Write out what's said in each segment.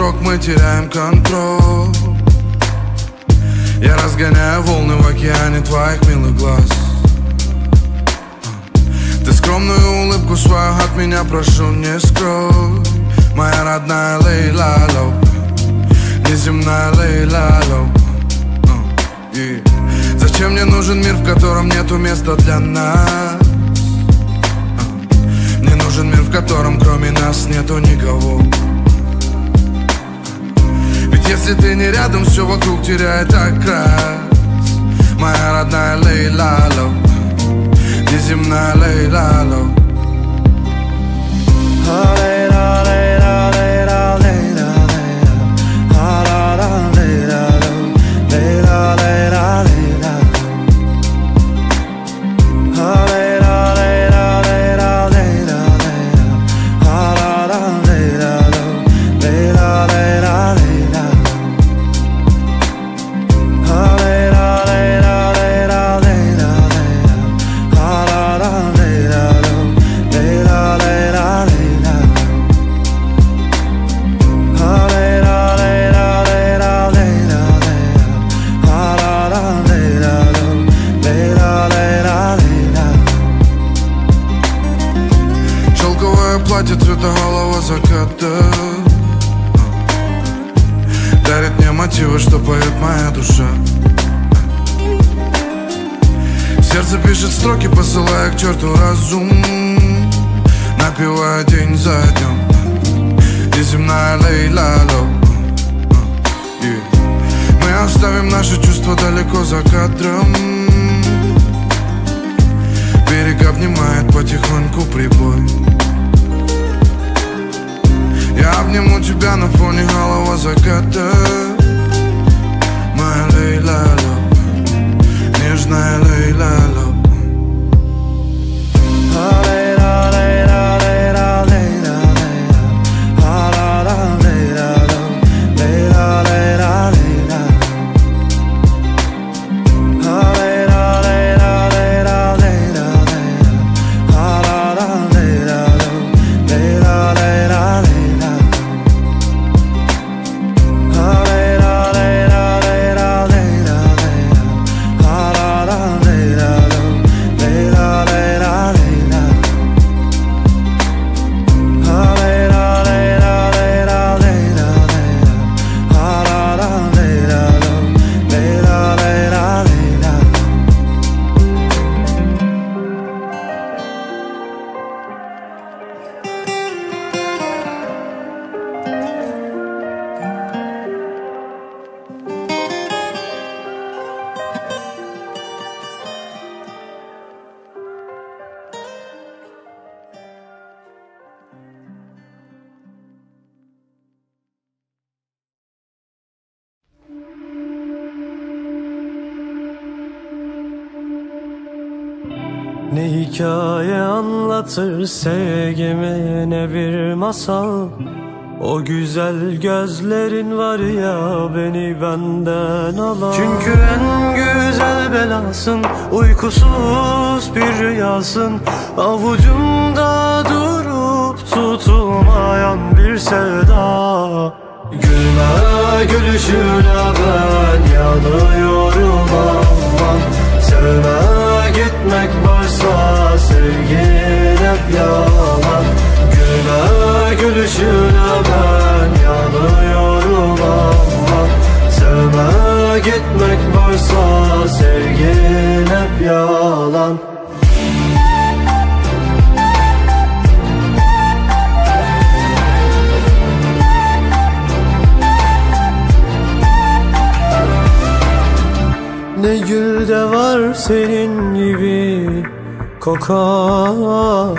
строк, мы теряем контроль. Я разгоняю волны в океане твоих милых глаз. Ты скромную улыбку свою от меня прошу не скрой. Моя родная Лейла, лоу, неземная Лейла, лоу. Зачем мне нужен мир, в котором нету места для нас? Мне нужен мир, в котором кроме нас нету никого. Ведь если ты не рядом, все вокруг теряет окрас. Моя родная Лейла, лоу, неземная Лейла, лоу. Платье цвета голого заката дарит мне мотивы, что поет моя душа. Сердце пишет строки, посылая к черту разум, напевая день за днем. Неземная Лейла, лоу. Мы оставим наши чувства далеко за кадром. Берег обнимает потихоньку прибой. Я обниму тебя на фоне голого заката. Моя Лейла, лоу, нежная Лейла, лоу. Ne hikaye anlatır sevgimi, ne bir masal. O güzel gözlerin var ya, beni benden alan. Çünkü en güzel belasın, uykusuz bir rüyasın. Avucumda durup tutulmayan bir sevda. Gülme gülüşüne ben yanıyorum aman. Sevme gitmek varsa sevgin hep yalan. Gülme gülüşüne ben yanıyorum aman. Sevme gitmek varsa sevgin hep yalan. Ne gülde var senin gibi kokan,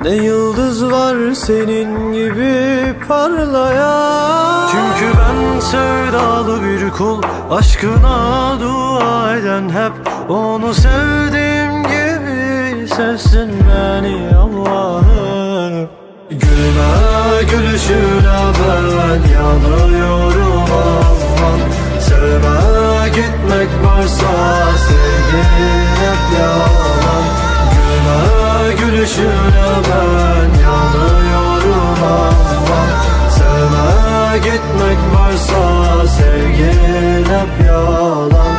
ne yıldız var senin gibi parlayan. Çünkü ben sevdalı bir kul, aşkına dua eden hep. Onu sevdiğim gibi sevsin beni Allah'ım. Gülme gülüşüne ben yanıyorum aman. Sevme gitmek varsa sevgin hep yalan. Gülme gülüşüne ben yanıyorum aman. Sevme gitmek Kaybetmek varsa sevgin hep yalan.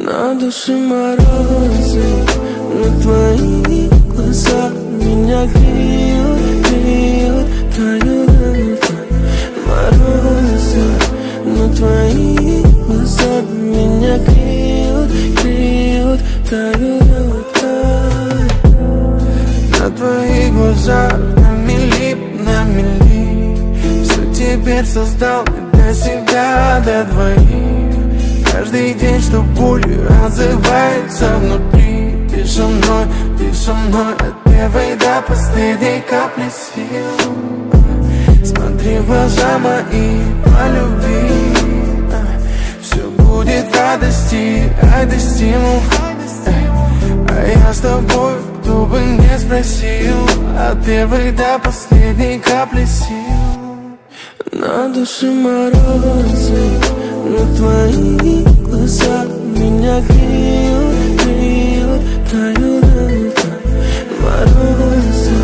На душе морозы, но твои глаза меня греют, греют, тают. Морозы, но твои глаза меня греют, греют, тают. На твоих глазах на мели, на мели. Все теперь создал для себя, для двоих. Каждый день, что болью отзывается внутри. Ты со мной, от первой до последней капли сил. Смотри в глаза мои, по любви. Все будет в радости, радости. А я с тобой, кто бы не спросил, от первой до последней капли сил. На душе морозы, но твои глаза меня греют, греют, тают. Морозы,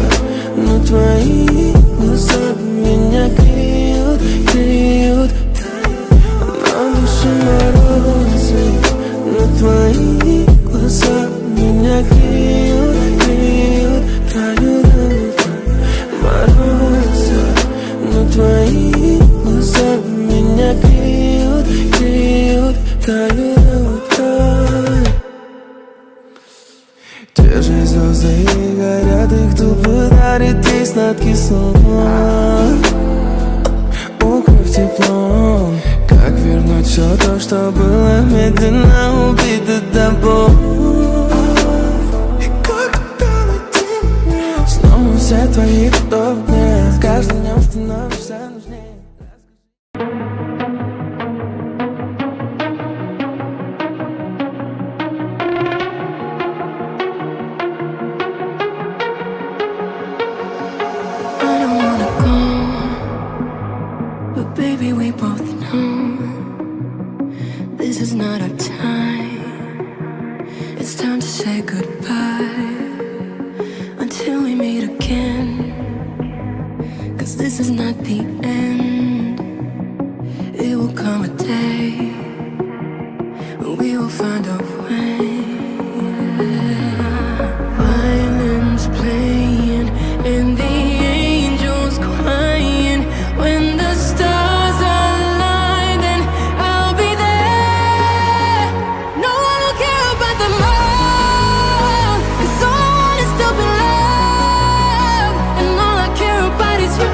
но твои глаза меня греют, греют. На душе морозы, но твои глаза меня греют, греют, тают. Морозы, но твои глаза меня греют, греют, тают. Те же звезды горят, их тупо дарит ей сладкий сон. Укрыв теплом, как вернуть все то, что было медленно убито тобой. И когда найти меня, снова все твои удобные, с каждым днем становишься нужнее. Baby, we both know this is not our time. It's time to say goodbye until we meet again. 'Cause this is not the end. It will come a day when we will find a way. Violins playing and the angels crying when the stars align, then I'll be there. No, I don't care about the love, 'cause all I want is to be loved, and all I care about is you.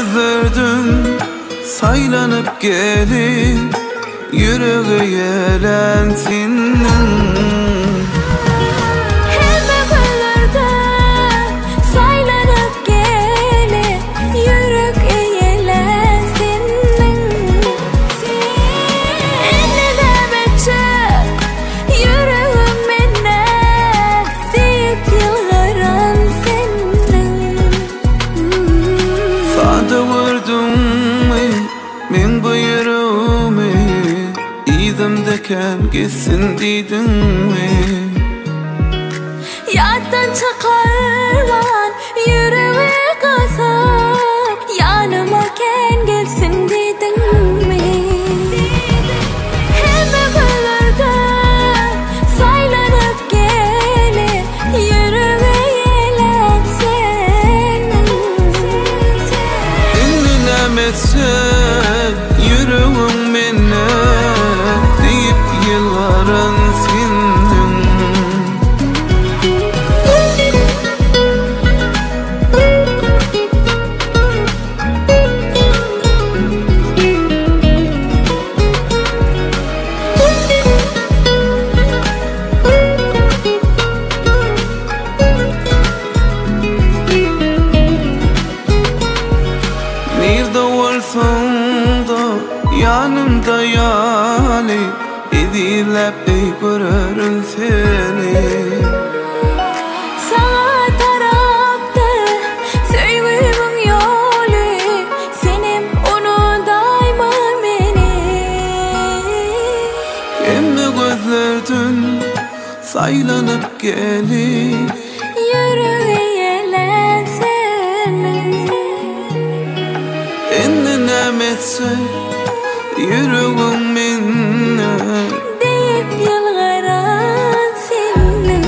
gözlerden saylanıp gelip yüreğe yelensin. Hemme gözlerden saylanıp gelip yüreğe yelensin. Inni demetçek yüreğim minne deyip yılgaran senin. Sada vurdum min bu yüreğimi İzimdeken gitsin dedin mi? Yattan çıkarman yüreği kasap yanıma ken gelsin dedin mi? Hemme günlerden saylanıp gelip yüreğe yelensin. Inni nemetsek yüreğim menne deyip yılların sindin. Nerede olsun da yanımda yani edilep ey görürüm seni. Sana tarafta sevgimin yolu senim onu daima beni. Emme gözlerden saylanıp gelip yüreğe yelensin. Inni nemetsek yüreğim minne deyip yılgaran senin.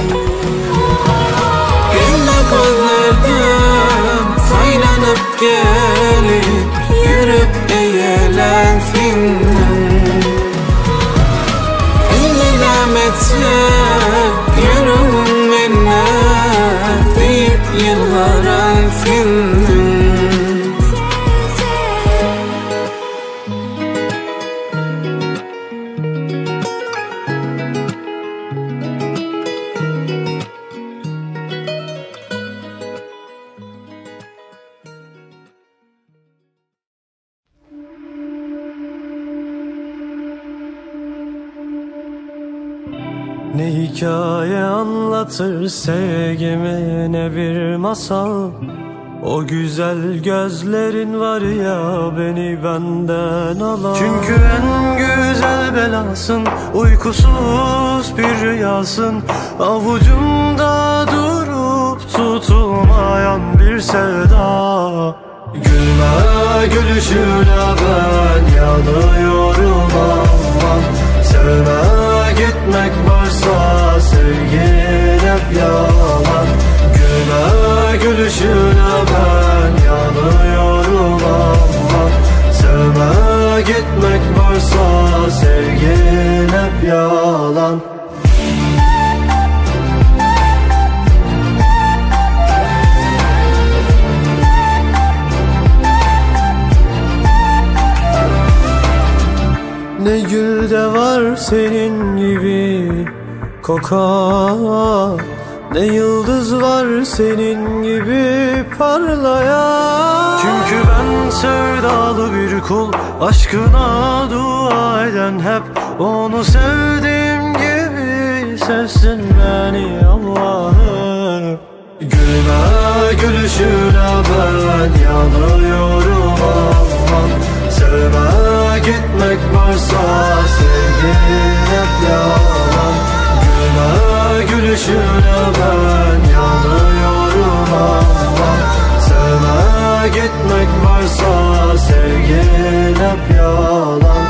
Emme gözlerden saylanıp gelip yürek eğlensin. Inni nemetsek yüreğim minne deyip yılgaran senin. Ne hikaye anlatır sevgimi ne bir masal. O güzel gözlerin var ya beni benden alan. Çünkü en güzel belasın, uykusuz bir rüyasın. Avucumda durup tutulmayan bir sevda. Gülme gülüşüne ben yanıyorum aman. Sevme gitmek varsa sevgin hep yalan. Gülme gülüşüne ben yanıyorum aman. Sevme gitmek varsa sevgin hep yalan. Ne gülde var senin gibi kokan, ne yıldız var senin gibi parlayan. Çünkü ben sevdalı bir kul, aşkına dua eden hep. Onu sevdiğim gibi sevsin beni Allah'ım. Gülme gülüşüne ben yanıyorum aman. Sevme gitmek varsa sevgin hep yalan. Gülme gülüşüne ben yanıyorum aman. Sevme gitmek varsa sevgin hep yalan.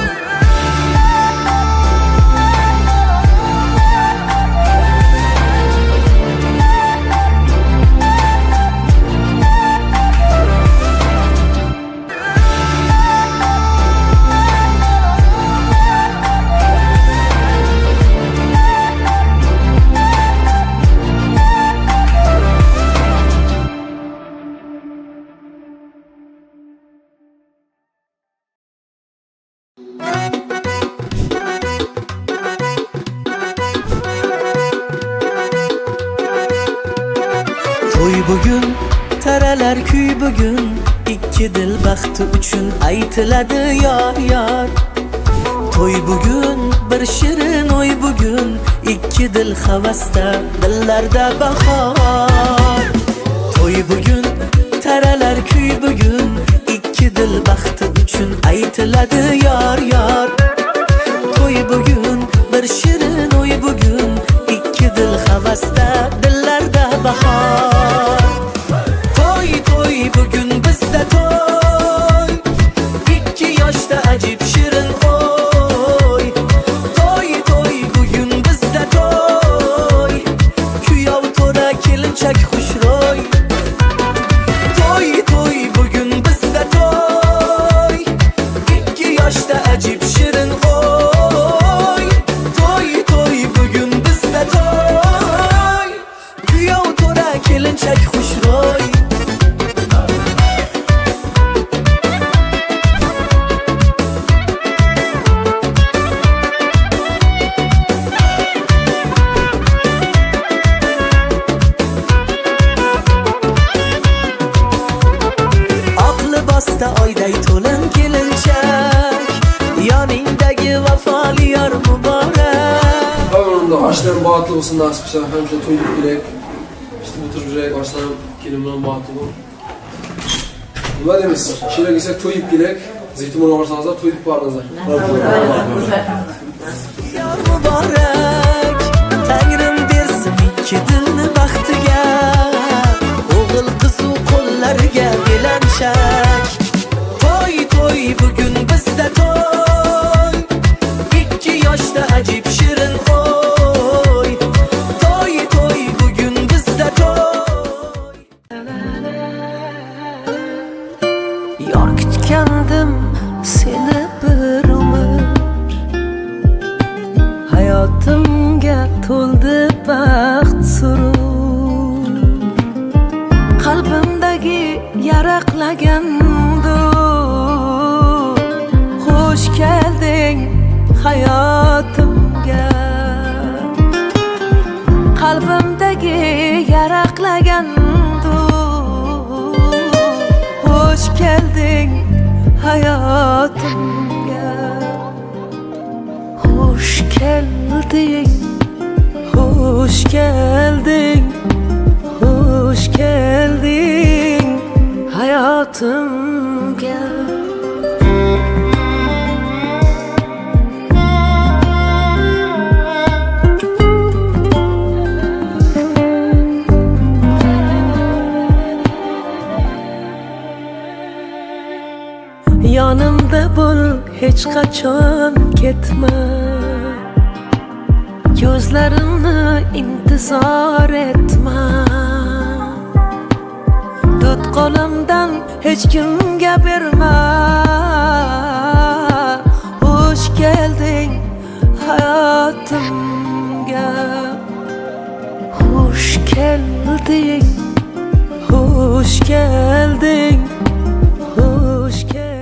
Taralar kuy bugun, ikki dil baxti uchun aytiladi yor yor. To'y bugun, bir shirin o'y bugun, ikki dil havasda, dillarda bahor. To'y bugun, taralar kuy bugun, ikki dil baxti uchun aytiladi yor yor. To'y bugun, bir shirin o'y bugun, ikki dil havasda, dillarda bahor. To'y to'y bugun bizda to'y, ikki yoshda ajib shirin o'y. To'y to'y bugun bizda to'y, kuyov to'ra kelinchak xushro'y. To'y to'y bugun bizda to'y, ikki yoshda ajib shirin o'y. To'y to'y bugun bizda to'y, kuyov to'ra kelinchak xushro'y. Oyday to'lin kelinchak, yoningdagi vafoli yor muborak. Avvalambor oshlar baxtli bo'lsin, nasib qilsa hamisha to'yib kerak. Ishda o'tirib yuraylik, oshlar kelin bilan baxtli bo'l. Nima deymiz? Kerak esa to'yib kerak. Zeytinburnu borsangizlar to'yib boringizlar. Yor muborak, Tangrim bersin ikki dilni baxtiga, o'g'il qiz u qo'llariga belanchak. To'y to'y bugun bizda to'y, ikki yoshda ajib shirin o'y. To'y to'y bugun bizda to'y. Yor kutgandim seni bir umr, hayotimga to'ldi baxt surur. Qalbimdagi yaraqlagan xush kelding hayotimga. Qalbimdagi yaraqlagan xush kelding hayotimga. Xush kelding, xush kelding, xush kelding hayotimga. Yonimda bo'l, hech qachon ketma, ko'zlarimni intizor etma. Tut qo'limdan hech kimga berma. Xush kelding hayotimga. Xush kelding, xush kelding, xush kelding.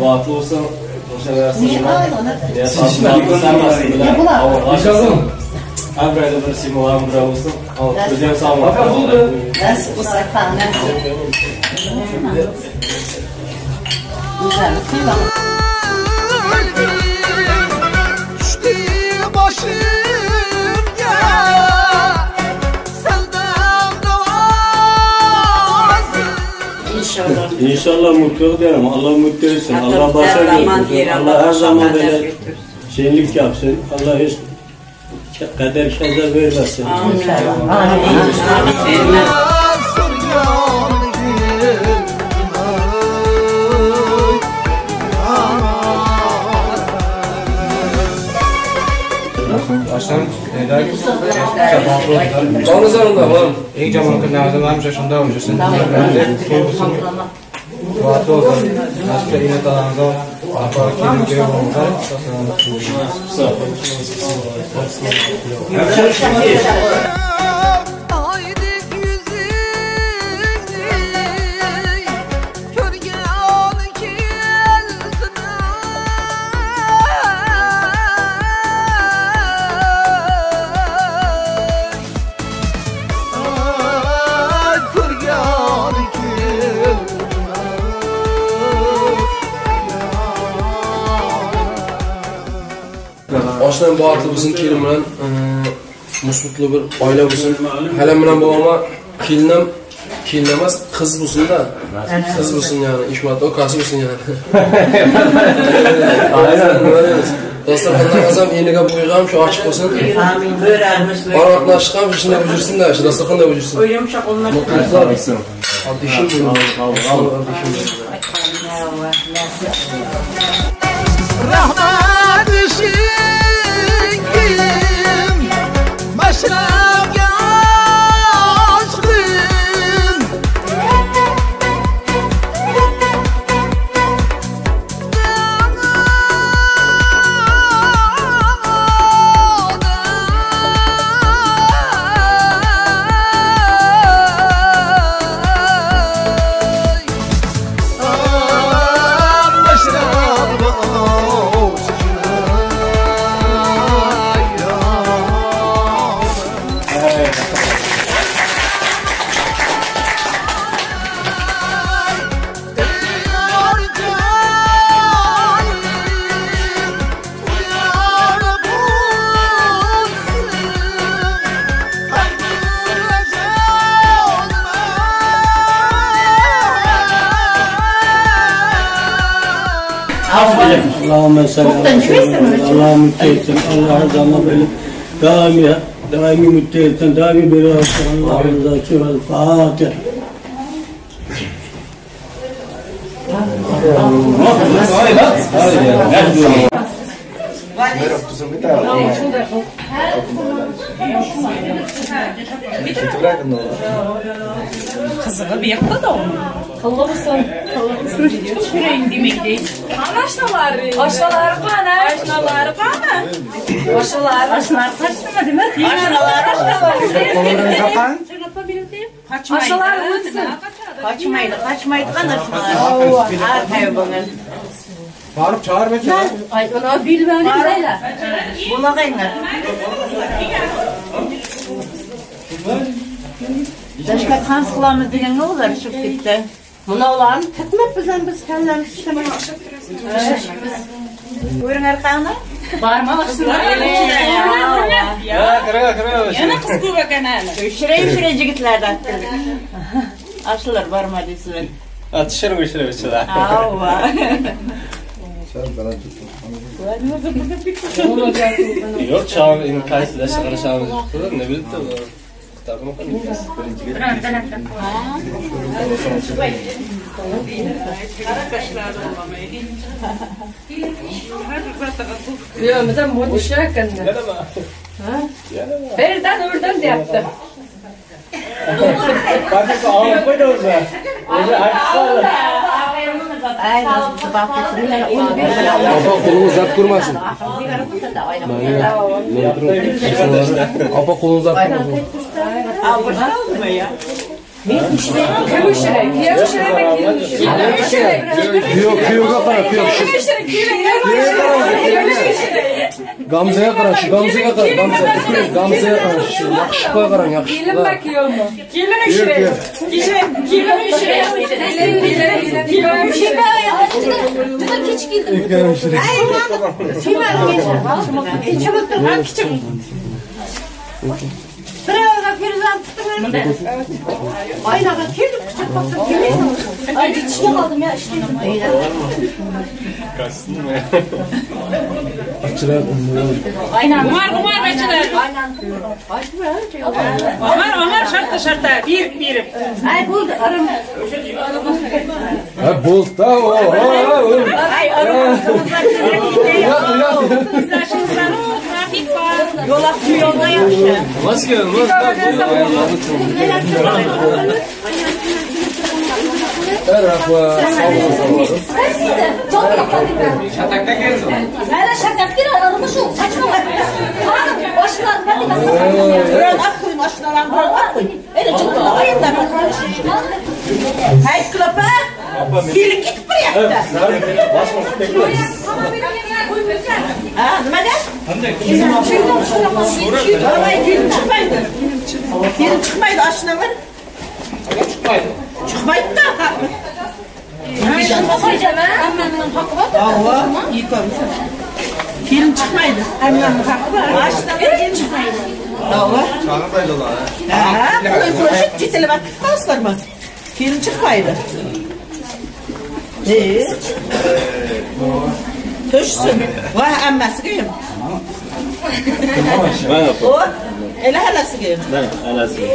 Baxtli bo'lsin, bir bo'lsin. O'zi ham sog' Tushdi boshimga. İnşallah mutluluk derim. Allah mutlu etsin. Allah başa götürsün. Allah her zaman böyle şenlik yapsın. Allah hiç kader keder vermesin. Amin. Amin. Eng yomon kunlarimizda mana shunda o'sha Quvvatli olsun. Nasib ina tog'amizga apa kelin kuyov Oshnam baxtli bo'lsin, kelin bilan mutlu bir oila bo'lsin. Halam bilan boboma kelinim, kelin emas, qiz bo'lsin-da. Qiz bo'lsin yani, ishmat ukasi bo'lsin yani. Aynen. Dasturxondan qasam eniga bo'yg'am shu ochiq bo'lsin. Amin. Böğrermiş. Barotni chiqam shunda bujursin-da, shu dasturxonda bujursin. Yumshoq olmasa. Mutluluklar bo'lsin. Abdishim Rahmat işigim, maşrabga ochdim. Allahümme salli Allah mutlu etsin. Allah her zaman böyle daimi mutlu etsin. Daimi böyle olsun. Allah rızası için. Fatiha. Kızını bir yakta da onu. Qilli bo'lsin. Tushirayın demekdek. Aşnaları. Aşnaları qani? Aşnaları qani? Aşnaları. Aşnalar qaçdimi demak? Aşnalar, aşnalar. Aşnalar o'tsin. Qochmaydi, qochmaydi qani aşnalar. Arqaya bo'lgan. Barıp çağır be. Ay, ona bilmem ne. Bo'lag'aylar. Dashka qans qilamiz degan ne ular shib ketdi. Mınalarını tikmep bizden biz kendilerimiz işlemek. Buyurun arqani. Barma aşnalar. Ya kırıyor kırıyor. Yana kız kuvvet kanali. Üşüre üşüre yigitlerden attırdık. Aşılar barma deysizlar. Atışır mı üşüre üşüre? Ava. Yok çağım kaysıda çıkarışağımız ne bildi de Kuyumizdan bu düşerken. Birden oradan yaptı. Apa qo'lini zart ko'rmasin. Apa qo'lini zart ko'rmasin. Kim üşürey? Kuyov üşürey mi? Kelin üşürey. Kuyov, kuyovga qara, kuyov. Gamzaga qara, shu Gamzaga qara, Gamza. Gamzaga qara, shu yaxshiqqa qarang, yaxshiqqa. Kelinmi kuyovmi? Kelin üşürey. Kelin üşürey. Kelin üşürey. Juda kech keldim. Ikkovi üşürey. Ay, kichik. Birovga farzand Aynaga kelib quchoqlab kelmaysan. Ay yetishmay qoldim ya ishga. Umar, Umar bachalar. Umar, Umar shartta shartta berib berib. Ay bo'ldi, arim. Ha, bo'ldi-da, o, Ay arim. Yo'laq yo'lda yaxshi. Maska, Shatakda kelsin. Mana shatakda arimi shu, saçma. Oshlar Biron ot qo'ying, oshnalarni biron ot qo'ying. Endi jildilar endi. Hayt opa. Kelin ketib boryapti. Ha, nimaga? Kelin chiqmaydi. Kelin chiqmaydi, oshnalar. Chiqmaydi. Chiqmaydi-da. Kelin chiqmaydi. Ammamning haqqi bor. Oshnalar kelin chiqmaydi. To'g'ri. Ha, qo'y qo'shib chetilib qolasizlarmi? Kelin chiqmaydi. Tushsin. Voy ammasiga ham. O, ele halasiga ham. Mana halasiga.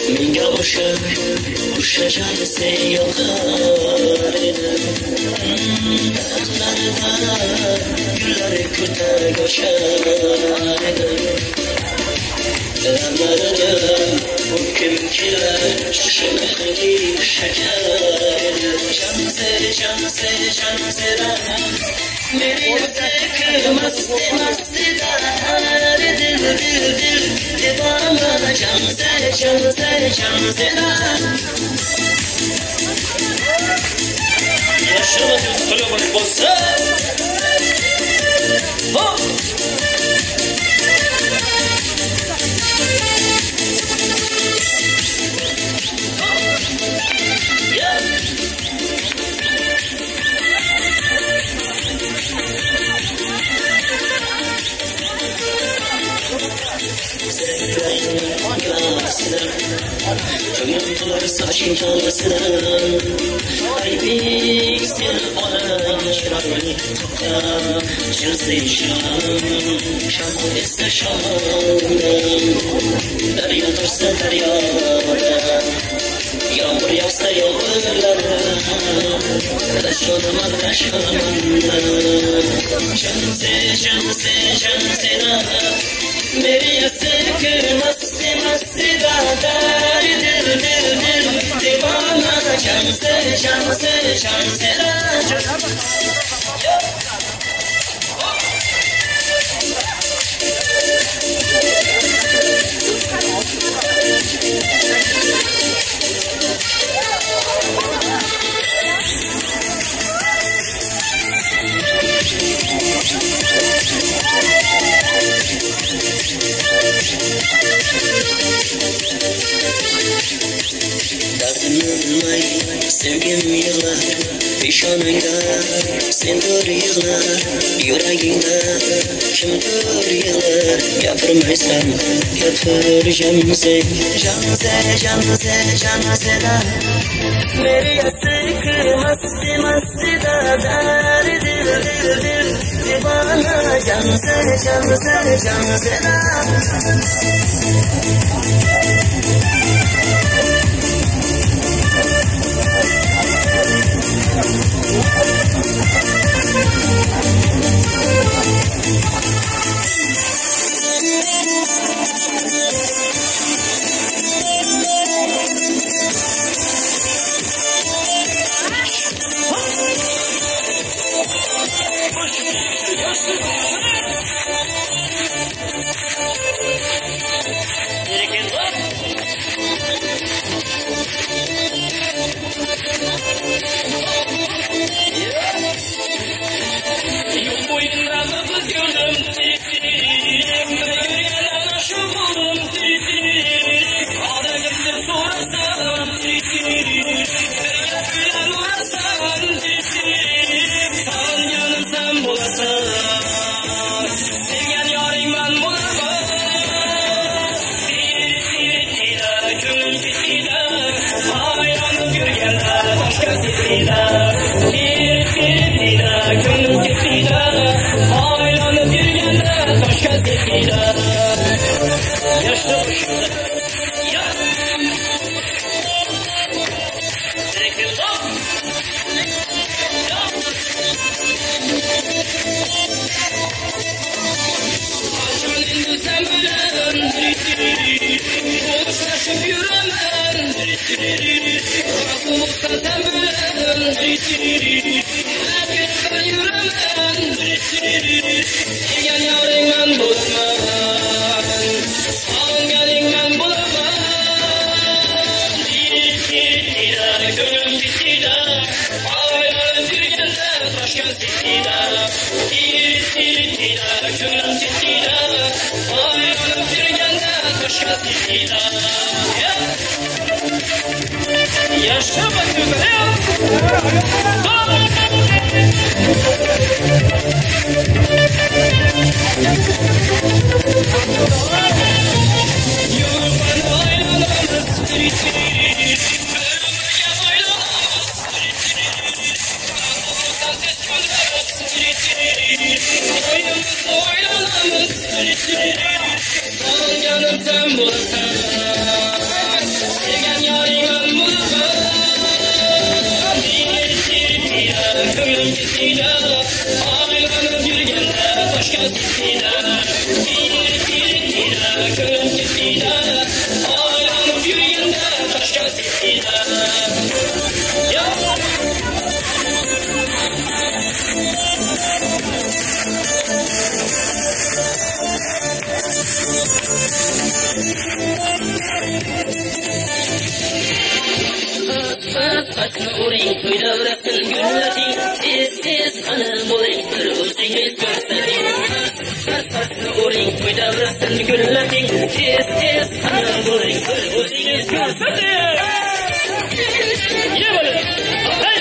Menga o'xshab o'xshashadi sen yoqar edim. Daraxtlarda gullar ko'tar oshar edim. Lablarida o'pkim kelar shimxli shakar edim. Shamsi shamsi shamsida meni zikr masti mastida dil dil dil divona shamsi shamsi shamsida. Yaşamadığız kalabalık olsa. Hop! Ko'nglim soching tolasidan Aybek sen bolang chiroyli to'xtab Jinsi sham, shamol esa shamoldan Daryo toshsa daryodan Yomg'ir yog'sa yomg'irlardan Tashonaman tashonaman Shamsi, shamsi, shamsidan Meri yasik masti masti dadar dil dil dil divana shamsi shamsi shamsida. Dardimni bilmay sevgim yig'lar peshonangda sendir yig'lar yuragingda kimdir yig'lar gapirmaysan gapir jamse jamse jamse jamseda meri yasik masti masti dadar dil dil dil divana jamse jamse jamseda. ketdi, ketdi, ko'nglim ketdi, aylanib yurganda Toshkent ketdi. Yaşlı ya. Qachon endi sen bilan uxlashib yuraman, Rasulullah sen bilan hep yuraman, sevgan yoringman bo'laman, sog'inganing man bo'laman. Ko'nglim ketdi, aylanib yurganda Toshkent ketdi, ko'nglim ketdi, aylanib yurganda Toshkent ketdi. Yaşa bakıyorum. Sog'inganim sen bo'lasan, sevgan yoringman bo'laman. Ko'nglim ketdi, aylanib yurganda Toshkent ketdi, ko'nglim ketdi, aylanib yurganda Toshkent ketdi. Qasmi uring to'y davrasin gullating, tez tez qani bo'ling bir o'zingiz ko'rsating. Qasmi uring to'y davrasin gullating, tez tez qani bo'ling bir o'zingiz ko'rsating. Ye bo'ling. Hey!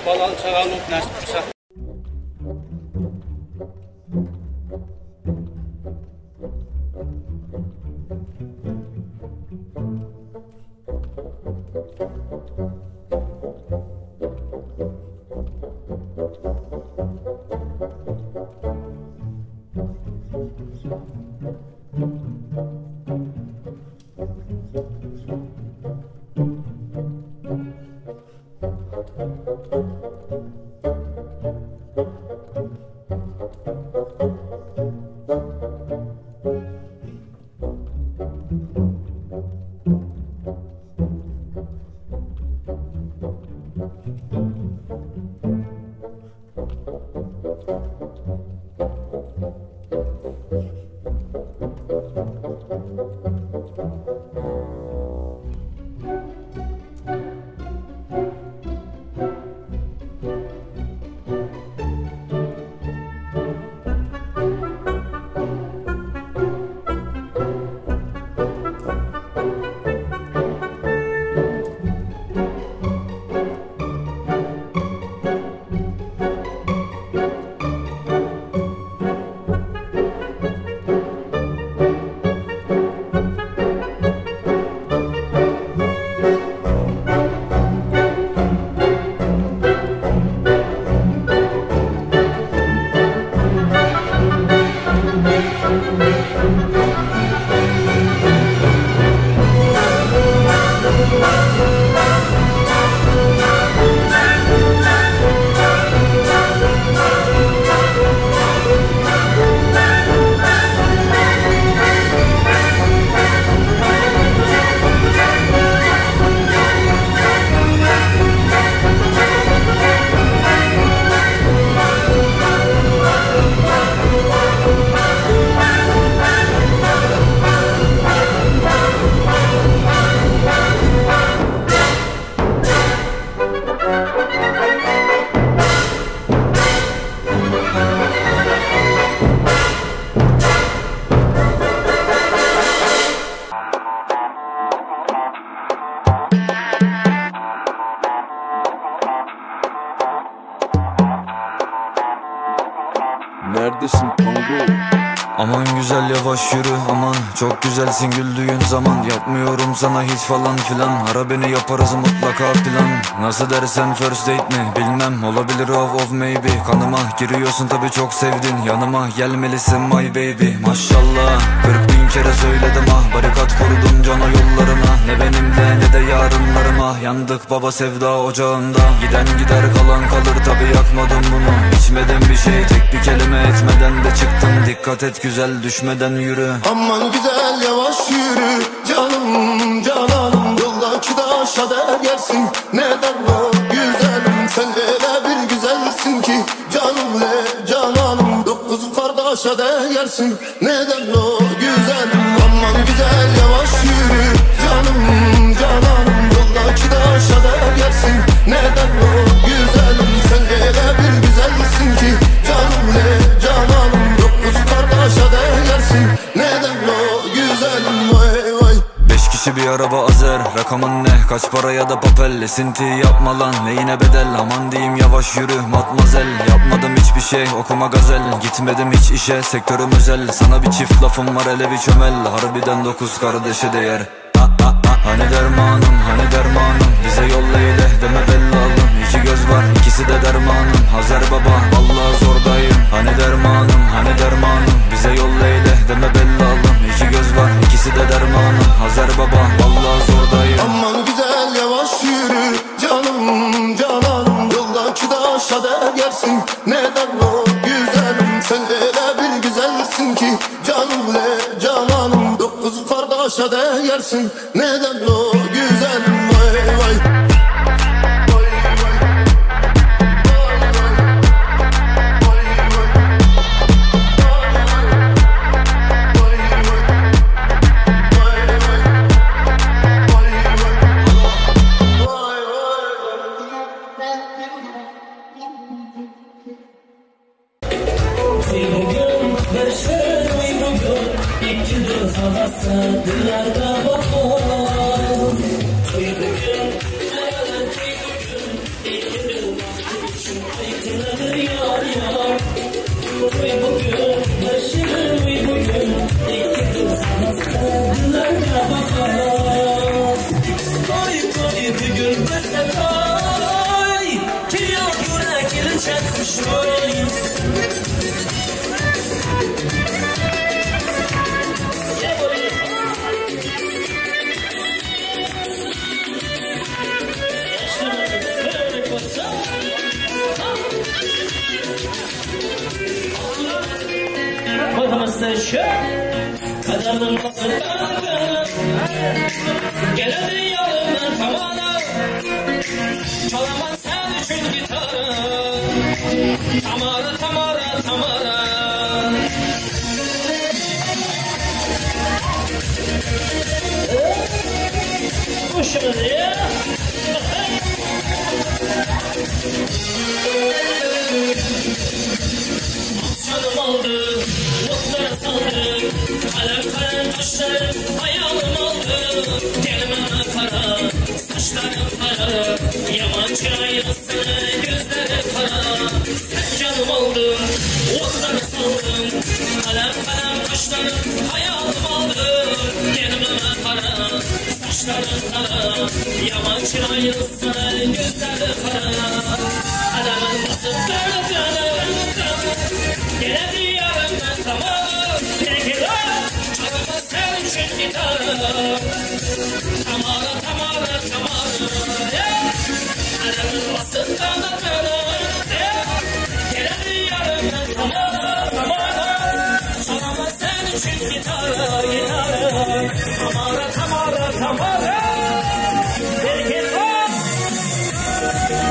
Balalı çağalı nasip olsa. Yavaş yürü aman, çok güzelsin güldüğün zaman. Yapmıyorum sana hiç falan filan, ara beni yaparız mutlaka plan. Nasıl dersen first date mi bilmem, olabilir of of maybe. Kanıma giriyorsun tabi çok sevdin, yanıma gelmelisin my baby. Maşallah 40.000 kere söyledim ah, barikat kurdum cana yollarına. Ne benimle ne de yarınlarıma, yandık baba sevda ocağında. Giden gider kalan kalır tabi yakmadım bunu. İçmedim bir şey, tek bir kelime etmeden de çıktım. Dikkat et güzel düşmeden yürü. Aman güzel yavaş yürü canım cananım, yoldaki taşa değersin neden o güzelim. Sen öyle bir güzelsin ki canım le cananım, 9 kardeşe değersin neden o güzelim. Aman güzel yavaş yürü canım cananım, yoldaki taşa değersin neden o güzelim. Sen öyle bir güzelsin ki canım le cananım, 9 kardeşe değersin neden o güzelim. Vay vay. 5 kişi bir araba azer, rakamın ne kaç para ya da papel. Esinti yapma lan neyine bedel, aman diyeyim yavaş yürü matmazel. Yapmadım hiçbir şey okuma gazel, gitmedim hiç işe sektörüm özel. Sana bir çift lafım var hele bir çömel, harbiden 9 kardeşe değer. Hani dermanım hani dermanım, bize yolla eyle deme bellalım. 2 göz var ikisi de dermanım, Hazer baba vallahi zordayım. Hani dermanım hani dermanım, bize yolla eyle deme bellalım. 2 göz var ikisi de dermanım, Hazer baba vallahi zordayım. Aman güzel yavaş yürü canım cananım, yoldaki taşa değersin neden o güzelim. Sen öyle bir güzelsin ki canım le cananım, 9 kardeşe değersin neden o güzelim. Vay vay.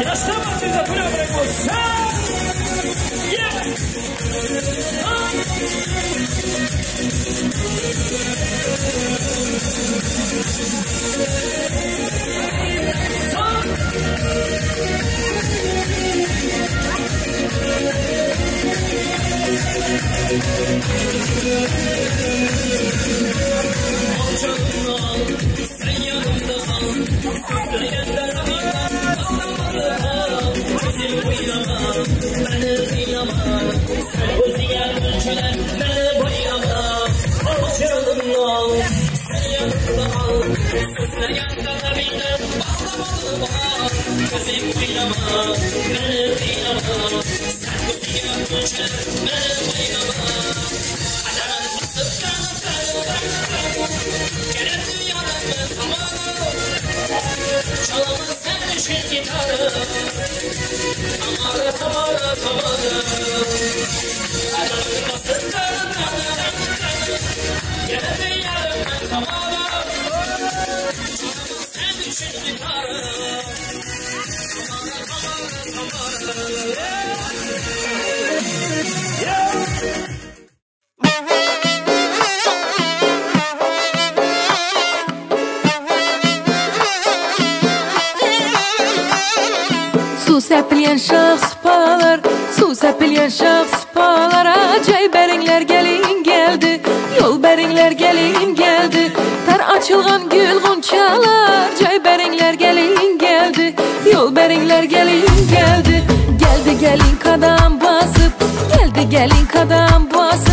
Yaşlı başında bırak olsun. Su sepilyen şahs palar, su sepilyen şahs palar. Acay beringler gelin geldi, yol beringler gelin geldi. Ter açılgan gül gonçalar, cay beringler gelin geldi, yol beringler gelin geldi. Geldi gelin kadam basıp, geldi gelin kadam basıp.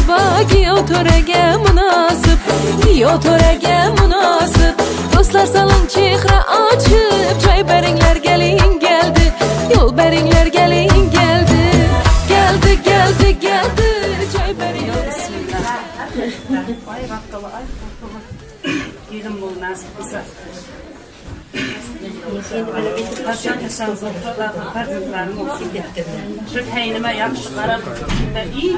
Giyo törege münasip, giyo törege münasip. Dostlar salın çihre açıp, cay beringler gelin geldi, yol beringler gelin geldi. Geldi geldi geldi, cay beringler. Ay bakkala, ay bakkala. Gelin bol nasip kısa. Şu peynime yakşı qarab, iyi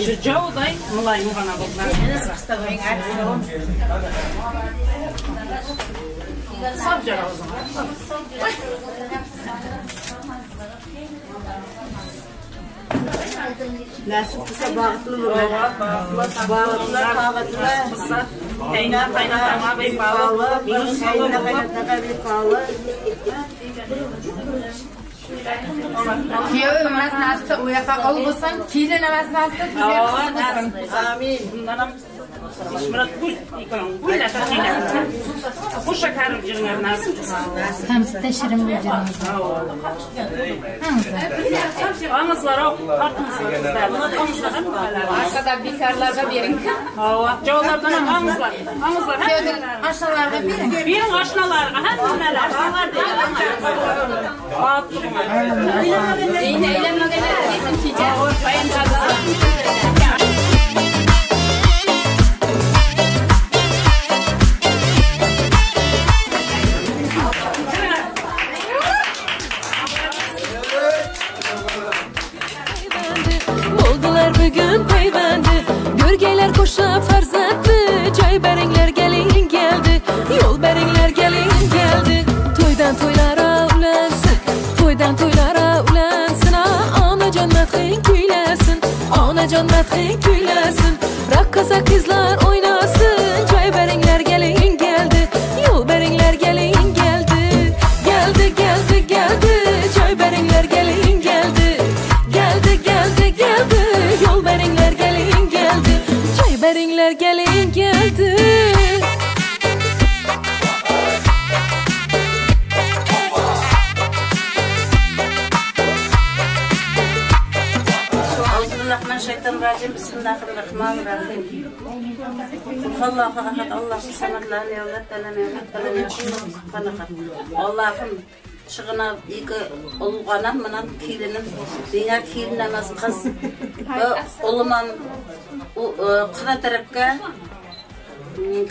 şu cavday mulayim bana bu. Nasip kısa bağıtlı bağıtlı bağıtlı Kayna kaynatama bir bağlı, kayna kaynatama bir bağlı. Kuyov emas nasipsa u yoqqa ol bo'lsin, kelin emas nasipsa bizga qiz bo'lsin. Amin. Hamsida shirin bo'lganimiz. Arkada bekarlarga bering. Javonlardan ham angizlar. Angizlar. Oshnalarga bering. Bering oshnalarga, hammalar. Oldular bugün peyvendi, Görgeyler koşa farzatlı. Cay beringler gelin geldi, yol beringler gelin geldi. Toydan toylara ulansın, toydan toylara ulansın. Anacan madhin kuylasin, anacan madhin kuylasin. Rakkasa kızlar oynasın, cay beringler gelin geldi, yol beringler gelin geldi. Geldi geldi geldi, cay beringler gelin geldi. Geldi geldi geldi, yol beringler gelin geldi. Cay beringler gelin geldi. Euzubillahimineşşeytanirracim. Bismillahirrahmanirrahim. Allahu ahad, Allahu samad, lam yalid ve lam yulad ve lam yekun lehu kufuven ahad. Allah'ım шығына екі ұлғанам мынан келінім, меңа келін емес қыз. Ұлымам құда тарапқа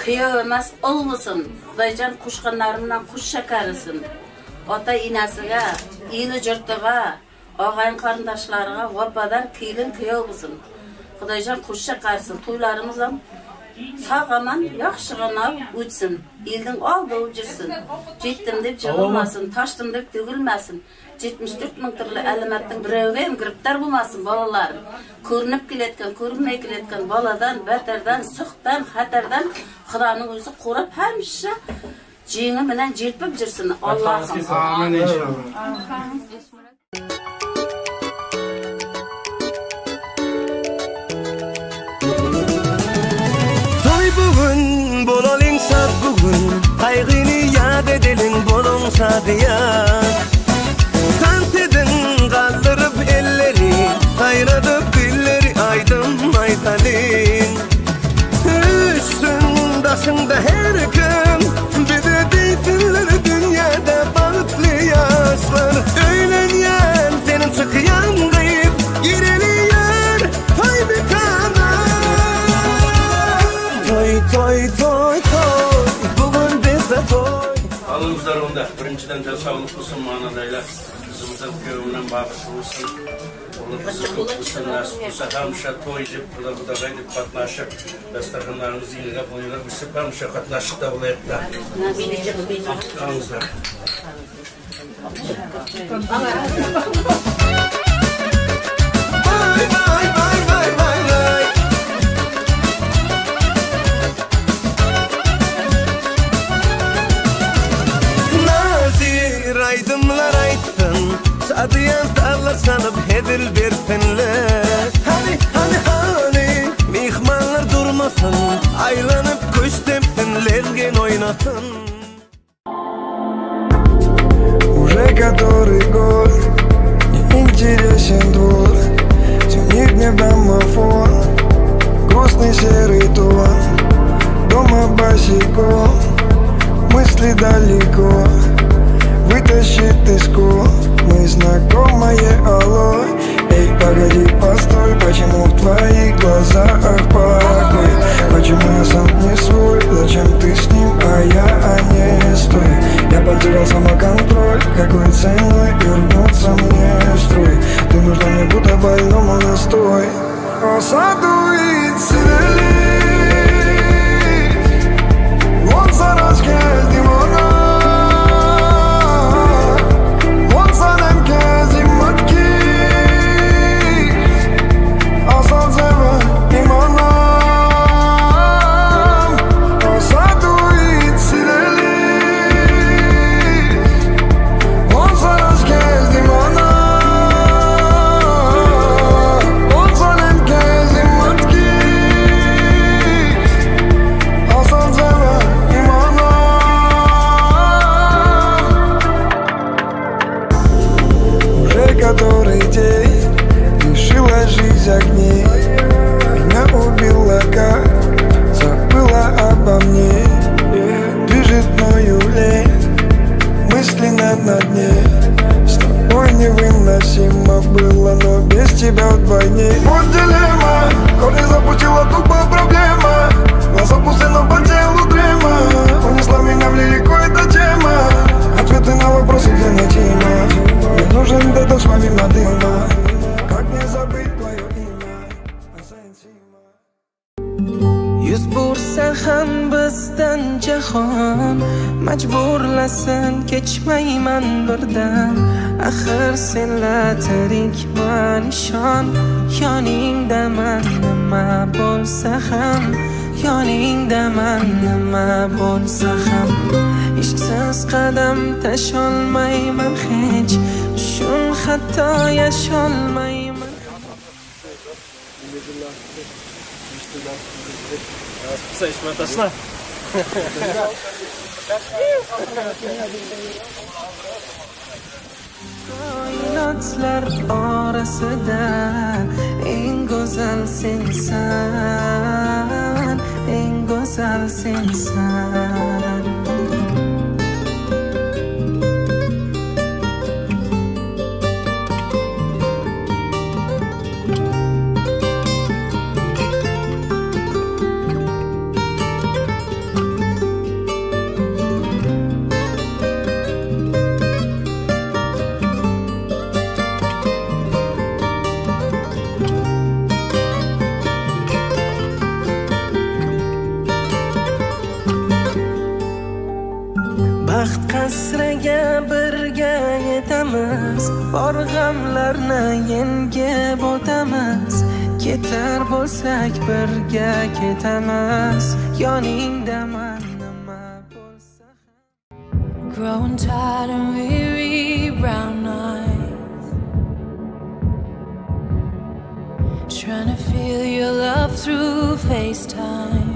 күйеу емес ұл болсын. Құдайжан қошқандарымнан қош шәкәрісін. Ата енесіге, елі жұртыға, ағайын қарындашларға вападар келін күйеу болсын. Құдайжан қош шәкәрісін. Тойларымыз сақ аман, яқшы ғана өтсін. Елдің алды болып жүрсін. Жеттім деп жығылмасын, таштым деп төгілмәсін. 74 мың түрлі әліметтің біреуге гіріптар болмасын балаларым. Көрініп келеткен, көрінмей келеткен баладан, бәтәрдан, сұқтан, хәтәрдан Құданың өзі қорып, һәмше жеңі менен желпіп жүрсін. Аллахым. Амин иншалла. Bugün bo'laling sad bugun, qayg'ini yad edeling bo'ling sadiyat. Tant edin qaldırıp elleri, qayradıp dilleri aydım aytalin. Üstün dasında her gün Da birinchidan sog'lik bo'lsin, ma'nodaylar. Qizimizdan kuyovimdan baxtli bo'lsin. O'g'li qizi ko'p bo'lsin, nasib bo'lsa hamisha to'y deb, quda qudag'ay deb qatnashib, dasturxonlarimiz yillab o'ynab o'sib hamisha qatnashishda bo'layapti. Vay vay vay vay vay vay. Nazir aydınlar aytdın, Sadıyan tarlar sanıp hedil bersinler. Hani hani hani mihmanlar durmasın, aylanıp kuş tepsin, lezgin oynasın. Уже который год не интересен двор, звонит мне домофон, грустный серый тон, дома босиком, мысли далеко, вытащит из комы знакомое алло. Эй, погоди, постой, почему в твоих глазах покой? Почему я сам не свой? Зачем ты с ним, а я, а не стой? Я потерял самоконтроль, какой ценой вернуться мне в строй? Ты нужна мне, будто больному настой. Осадует сидели, он зараз geldim ona. Который день лишила жизнь огней, меня убила, как забыла обо мне. Движет мною лень, мысли на дне. С тобой невыносимо было, но без тебя вдвойне. Вот дилемма, корни запустила тупо проблема. Глаза пусты, но по телу дрема. Унесла меня в лирику эта тема. Ответы на вопросы для тема. Мне нужен детокс помимо дыма. Как не забыть твое имя? Yuz bursa ham bizdan jahon, majburlasin kechmayman birdan. Axir senla tirikman ishon, yoningdaman nima bo'lsa ham, yoningdaman nima bo'lsa ham. Ishqsiz qadam tasholmayman hech, tushun hatto yasholmayman. Koinotlar orasida eng go'zal sensan, eng go'zal sensan. Baxt qasriga birga yetamiz, bor g'amlarni yengib o'tamiz. Ketar bo'lsak birga ketamiz, yoningdaman nima bo'lsa ham. Growing tired and weary, brown eyes, trying to feel your love through FaceTime.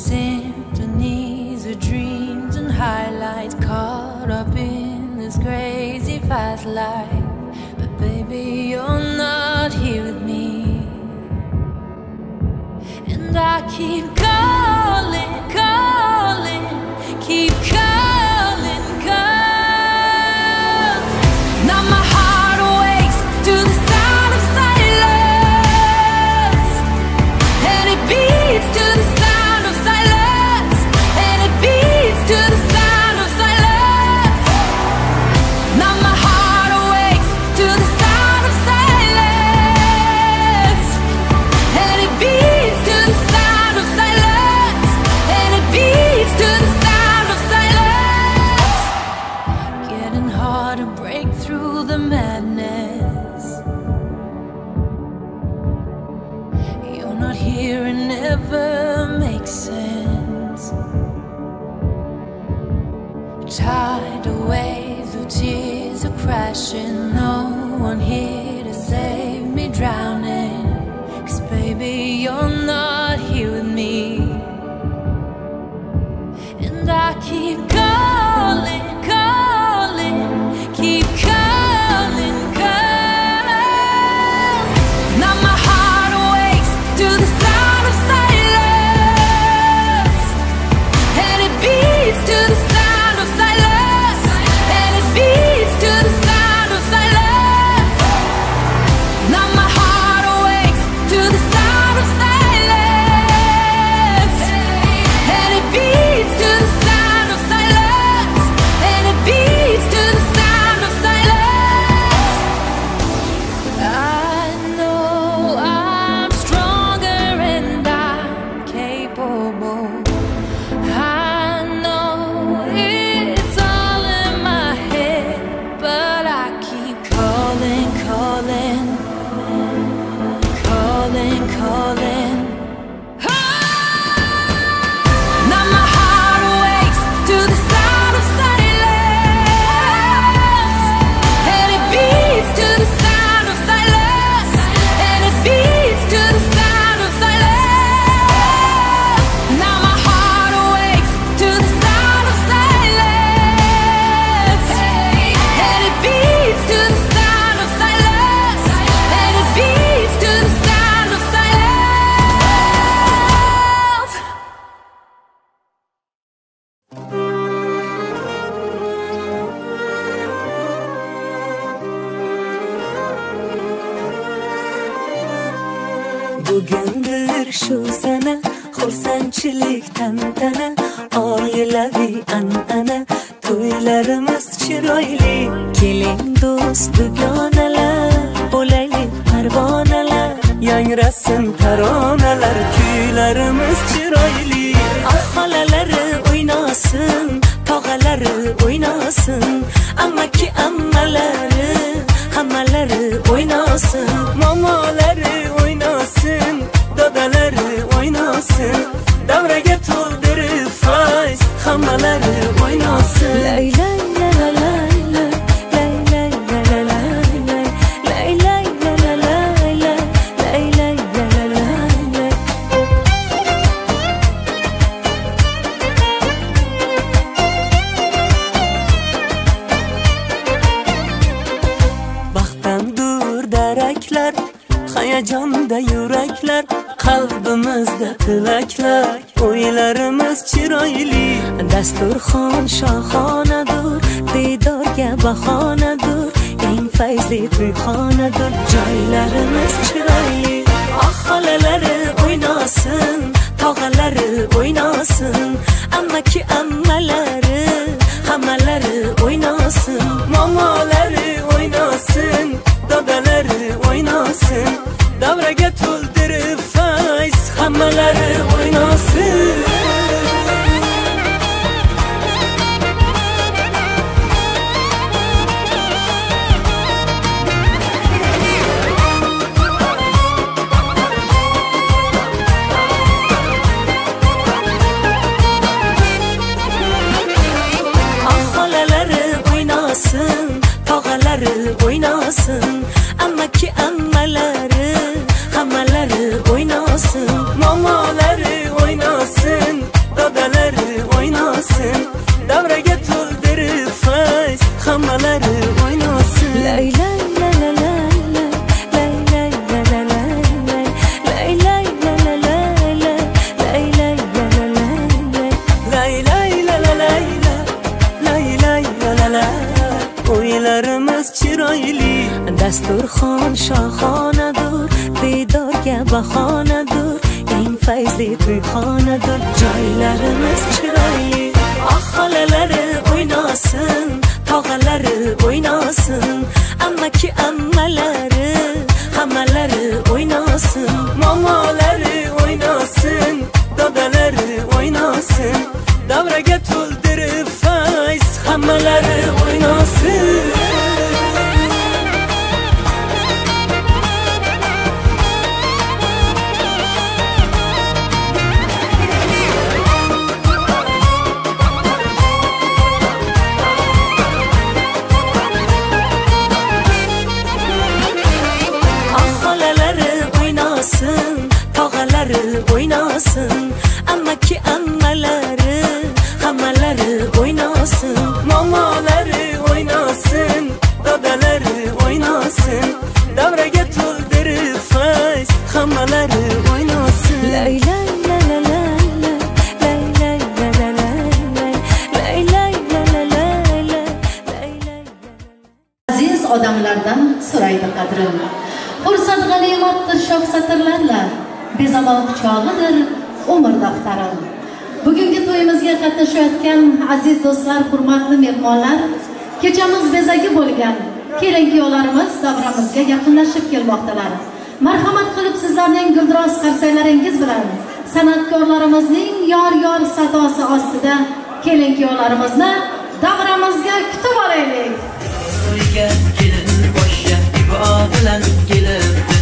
Symphonies of dreams and highlights, caught up in this crazy fast life. But baby, you're not here with me, and I keep calling, calling, keep calling, 'cause now my heart awakes to the sound of silence, and it beats to the sound of silence, and it beats. ocean, no one here to save me drowning. 'Cause baby, you're not here with me. And I keep calling, calling, keep calling, 'cause now my heart awakes to the sound of silence. And it beats to the sound of silence. And it beats to the sound of silence. Now my heart awakes to the sound of silence. And it beats to the sound of silence. And it beats to the sound of silence. I know I'm stronger and I'm capable. I know it's all in my head, but I keep calling, calling, calling, calling. Now my heart awakes to the sound of silence. And it beats to the sound of silence. And it beats to the sound of silence. Now my heart awakes to the sound of silence. And it beats to the sound of silence. And it beats to the sound of silence. Bugundir shu sana, xursandchilik tantana, oilaviy an'ana, to'ylarimiz chiroyli. Keling do'st dugonalar, bo'laylik parvonalar, yangrasin taronalar, kuylarimiz chiroyli. Ah xolalari o'ynasin, tog'alari o'ynasin, amaki ammalari, hammalari o'ynasin, momolari o'ynasin, dodalari o'ynasin, davraga to'ldirib fayz, hammalari o'ynasin. Lay lay la la lay lay lay lay la la lay lay lay lay la la lay lay lay lay la la lay lay. Baxtdan daraklar, hayajonda yuraklar, qalbimizda tilaklar, o'ylarimiz chiroyli. Dasturxon shohonadur, diydorga bahonadur, eng fayzli to'yxonadur, joylarimiz chiroyli. Ah xolalari o'ynasin, tog'alari o'ynasin, amaki ammalari, hammalari o'ynasin, momolari o'ynasin, dodalari o'ynasin, davraga to'ldirib fayz, hammalari o'ynasin. Ah xolalari o'ynasin, tog'alari o'ynasin, amaki ammalari, hammalari o'ynasin, momolari o'ynasin, dodalari o'ynasin, davraga to'ldirib fayz, hammalari o'ynasin. Lay lay la la lay lay lay lay la la lay lay lay lay la la lay lay lay lay la la lay lay lay lay la la lay lay lay la la lay. O'ylarimiz chiroyli. Dasturxon shohonadur, diydorga bahonadur, eng fayzli to'yxonadur, joylarimiz chiroyli. Ah xolalari o'ynasin, tog'alari o'ynasin, amaki ammalari, hammalari o'ynasin, momolari o'ynasin, dodalari o'ynasin, davraga to'ldirib fayz, hammalari o'ynasin. qadrim. Fursat g'animatdir shoh satrlarla, bezamoq chog'idir umr daftarim. Bugungi to'yimizga qatnashayotgan aziz do'stlar, hurmatli mehmonlar, kechamiz bezagi bo'lgan kelin-kuyovlarimiz davramizga yaqinlashib kelmoqdalar. Marhamat qilib sizlarning guldiroz qarsaklaringiz bilan san'atkorlarimizning yor-yor sadosi ostida kelin-kuyovlarimizni davramizga kutib olaylik. Kelin boshga ibo bilan kelibdi,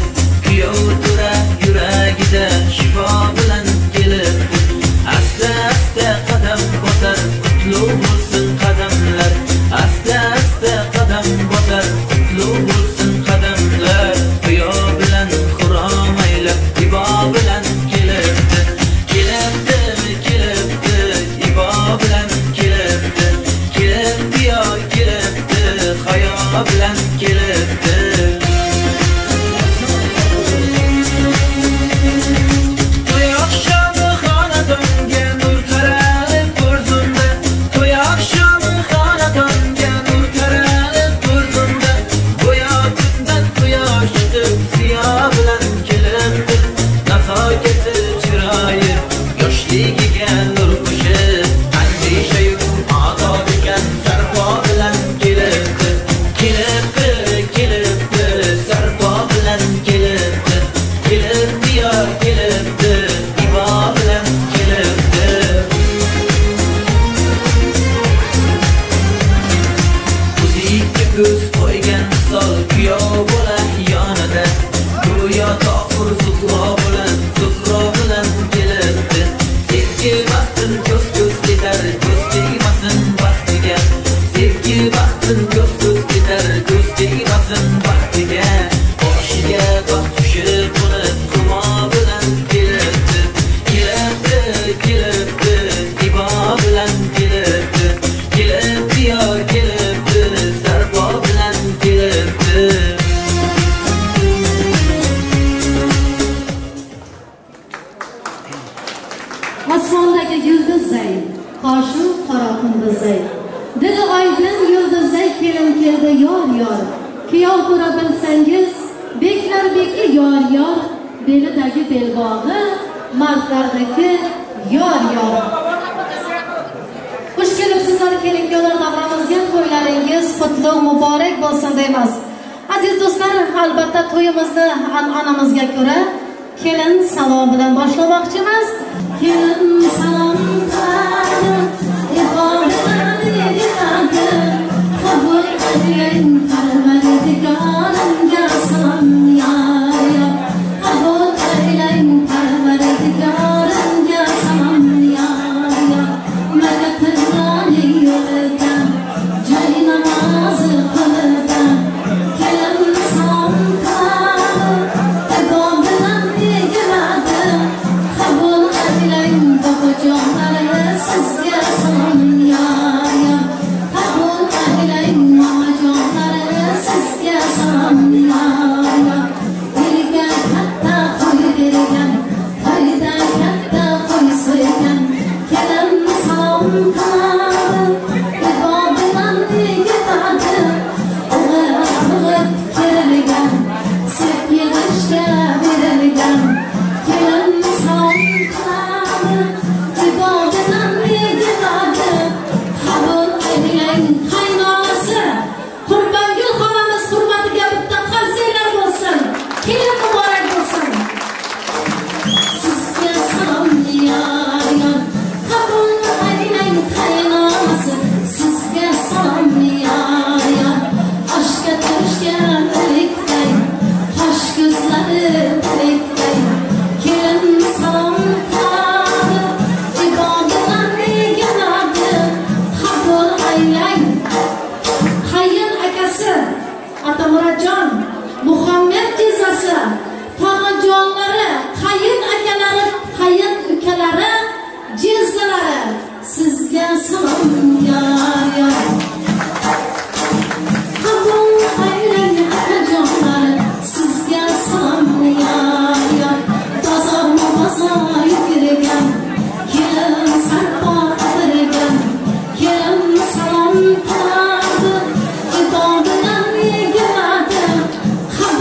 kuyov tura yuragida shifo bilan kelibdi. Asta-asta qadam bosar, qutlu bo'lsin qadamlar. Asta-asta qadam bosar, qutlu bo'lsin qadamlar. Quyo bilan xurom aylab, ibo bilan kelibdi. Kelibdi, kelibdi, ibo bilan kelibdi. Kelibdi yo kelibdi, hayo bilan kelibdi. Osmondagi yulduzday, qoshu qora qunduzday, dili oydin yulduzday kelin keldi yor yor. Kuyov ko'ra bilsangiz, beklar beki yor yor, belidagi belbog'i mardlarniki yor yor. Xush kelibsizlar kelin-kuyovlar davramizga, to'ylaringiz qutlug' muborak bo'lsin deymiz. Aziz do'stlar, albatta to'yimizni an'anamizga ko'ra kelin salom bilan boshlamoqchimiz. Kelin salom qiladi, ibo bilan yig'adi, qabul qiling parvardigorimga salom yor yor. Qabul qiling parvardigorimga salom yor yor. Malakullarning yo'lida joy namozi qo'lida, kelin salom qiladi, ibo bilan yig'adi, qabul qiling bobojonlari sizga salom yor yor. Qabul qiling mamajonlari sizga salom yor yor. Erga katta qo'y bergan, to'yda katta qo'y so'ygan, kelin salom qiladi, ibo bilan yig'adi, o'g'il tug'ib kerilgan, sevgilishga berilgan, kelin salom qiladi, ibo bilan yig'adi, qabul qiling qaynonasi Qurbongul xolamiz hurmatiga bitta qarsaklar bo'lsin. Kelin muborak bo'lsin. Sizga salom yor yor, qabul qiling qaynonasi, sizga salom yor yor. Oshga toshgan tirikday, qosh ko'zlari tirikday, kelin salom qiladi, ibo bilan yig'adi, qabul aylang. Qayin akasi Atamuratjon, Muhammad tezasi, tog'ajonlari, qayin akalari, qayin ukalari, jizzalari, sizga salom yor yor. Qabul aylang akajonlari, sizga salom yor yor. Bozorma bozor yugurgan, kelin sarpo qidirgan, kelin salom qiladi, ibo bilan yig'adi, qabul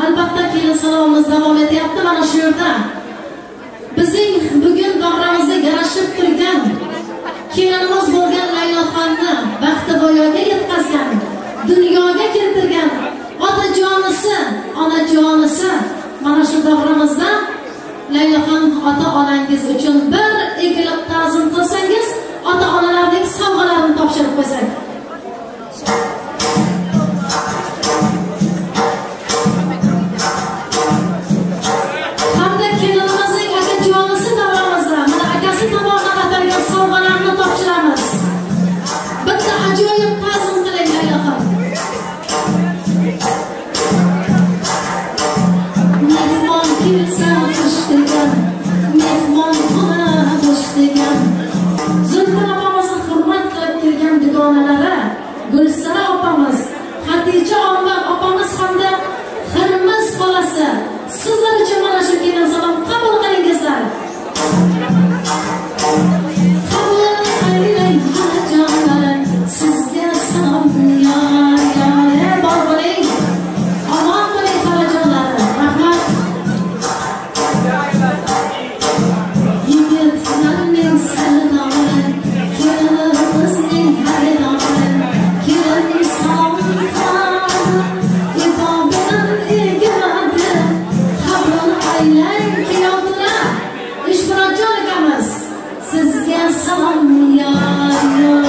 Albatta kelin salomimiz davom etyapti mana shu yerda. Bizning bugun bag'rimizga yarashib turgan kelinimiz bo'lgan Layloxonni baxti voyaga yetkazgan, dunyoga keltirgan otajonisi, onajonisi mana shu davramizda Layloxon ota-onangiz uchun bir egilib ta'zim qilsangiz, ota-onalarning sovg'alarini topshirib qo'ysak. Hamda kelinimizning akajonisi davramizda mana akasi tomonidan atalgan sovg'alarni topshiramiz. Bitta ajoyib ta'zim qiling Layloxon. Mehmon kelsa xush degan, mehmon xona xush degan. Zulfan opamizni hurmat qilib kelgan dugonalari Gulsara opamiz, Xatija opamiz hamda Xirmiz xolasi, sizlar uchun mana shu kelin salom qabul qilingizlar. Qabul aylang xolajonlar, sizga salom yor yor. Bor bo'ling, omon bo'ling xolajonlar. Rahmat. Yigitlarning sardori, kelinimizning hayroni, kelin salom ibo bilan egiladi. Qabul aylang kuyovlar, Ishmurodjon akamiz, sizga salom yor yor.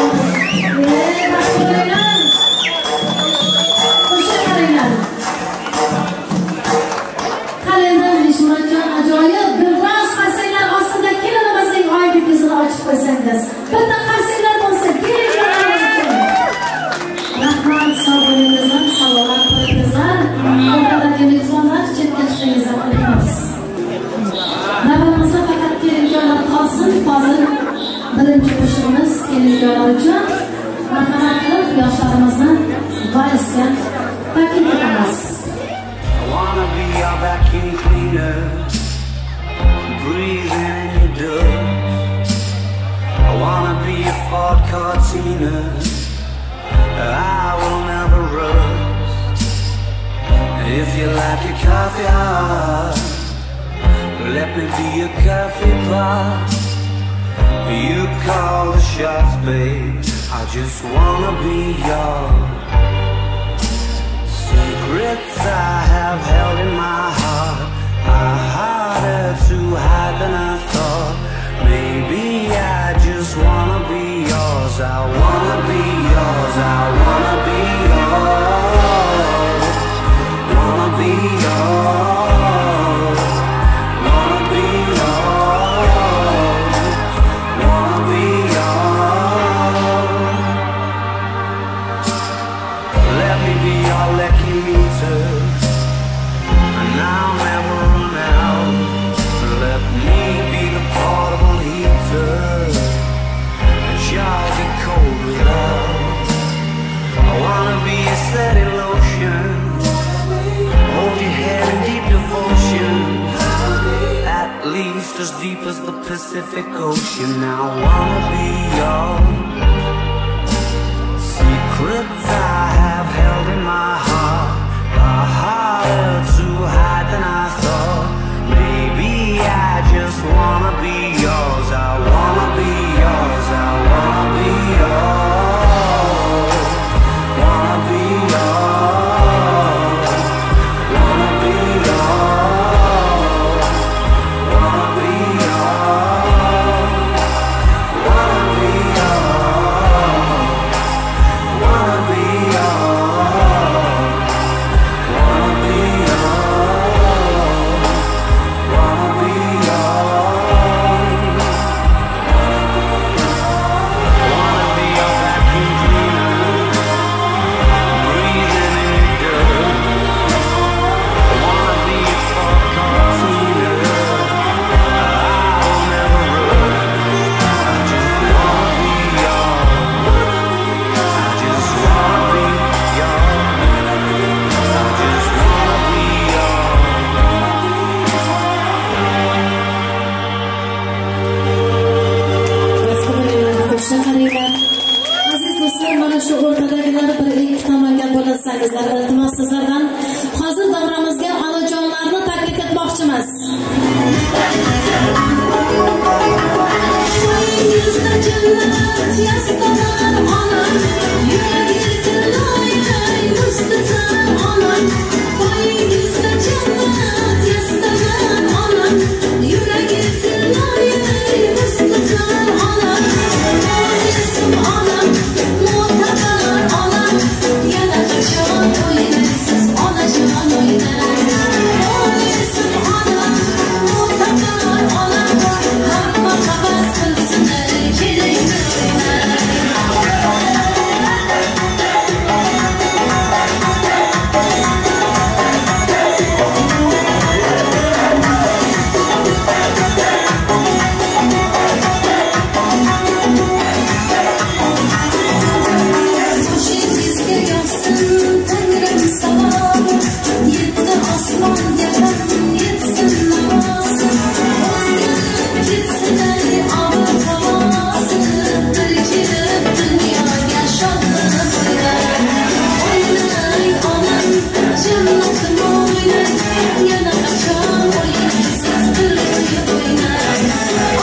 Rahmat. Qo'sha qaranglar. Qaranglar Ishmurodjon ajoyib dilroz qarsanglar ostida kelinimizning oydek yuzini ochib qo'ysangiz. Bitta qarsanglar bo'lsa kelinlarimiz uchun. Rahmat, sog' bo'lingizlar, salomat bo'lingizlar. O'rtadagi mehmonlar chetga chiqingizlar iltimos. Navbatimizda faqat kelinjonlar qolsin. Hozir birinchi qo'shig'imiz kelinjonlar uchun. Marhamat qilib yoshlarimizni valsga taklif etamiz. I wanna be your vacuum cleaner, breathing in your dust. I wanna be a Ford Cortina, I will never rust. If you like your coffee hot, let me be your coffee pot. You call the shots, babe, I just wanna be yours. Secrets I have held in my heart are harder to hide than I thought. Maybe I just wanna be yours. I wanna be yours. I wanna be yours. Wanna be yours. Wanna be yours. Wanna be yours. Let me be your lucky meter, and I'll never run out. Let me be the portable heater that y'all get cold without. I wanna be a steady lotion, hold your head in deep devotion, at least as deep as the Pacific Ocean. I wanna be yours. Secrets I have held in my heart are harder to hide than I thought. Maybe I just wanna be yours. I wanna be yours. I wanna be yours. Wanna be yours. Wanna be yours. Wanna be yours. Wanna be yours. Wanna be yours. Osmonga ham yetsin navosi, o'zgarib ketsin ey ob-havosi. Bir kelib dunyoga shodlik qo'yar. O'ynay onam, jannatim o'ynay, yana qachon o'ynaysiz bir to'y o'ynay.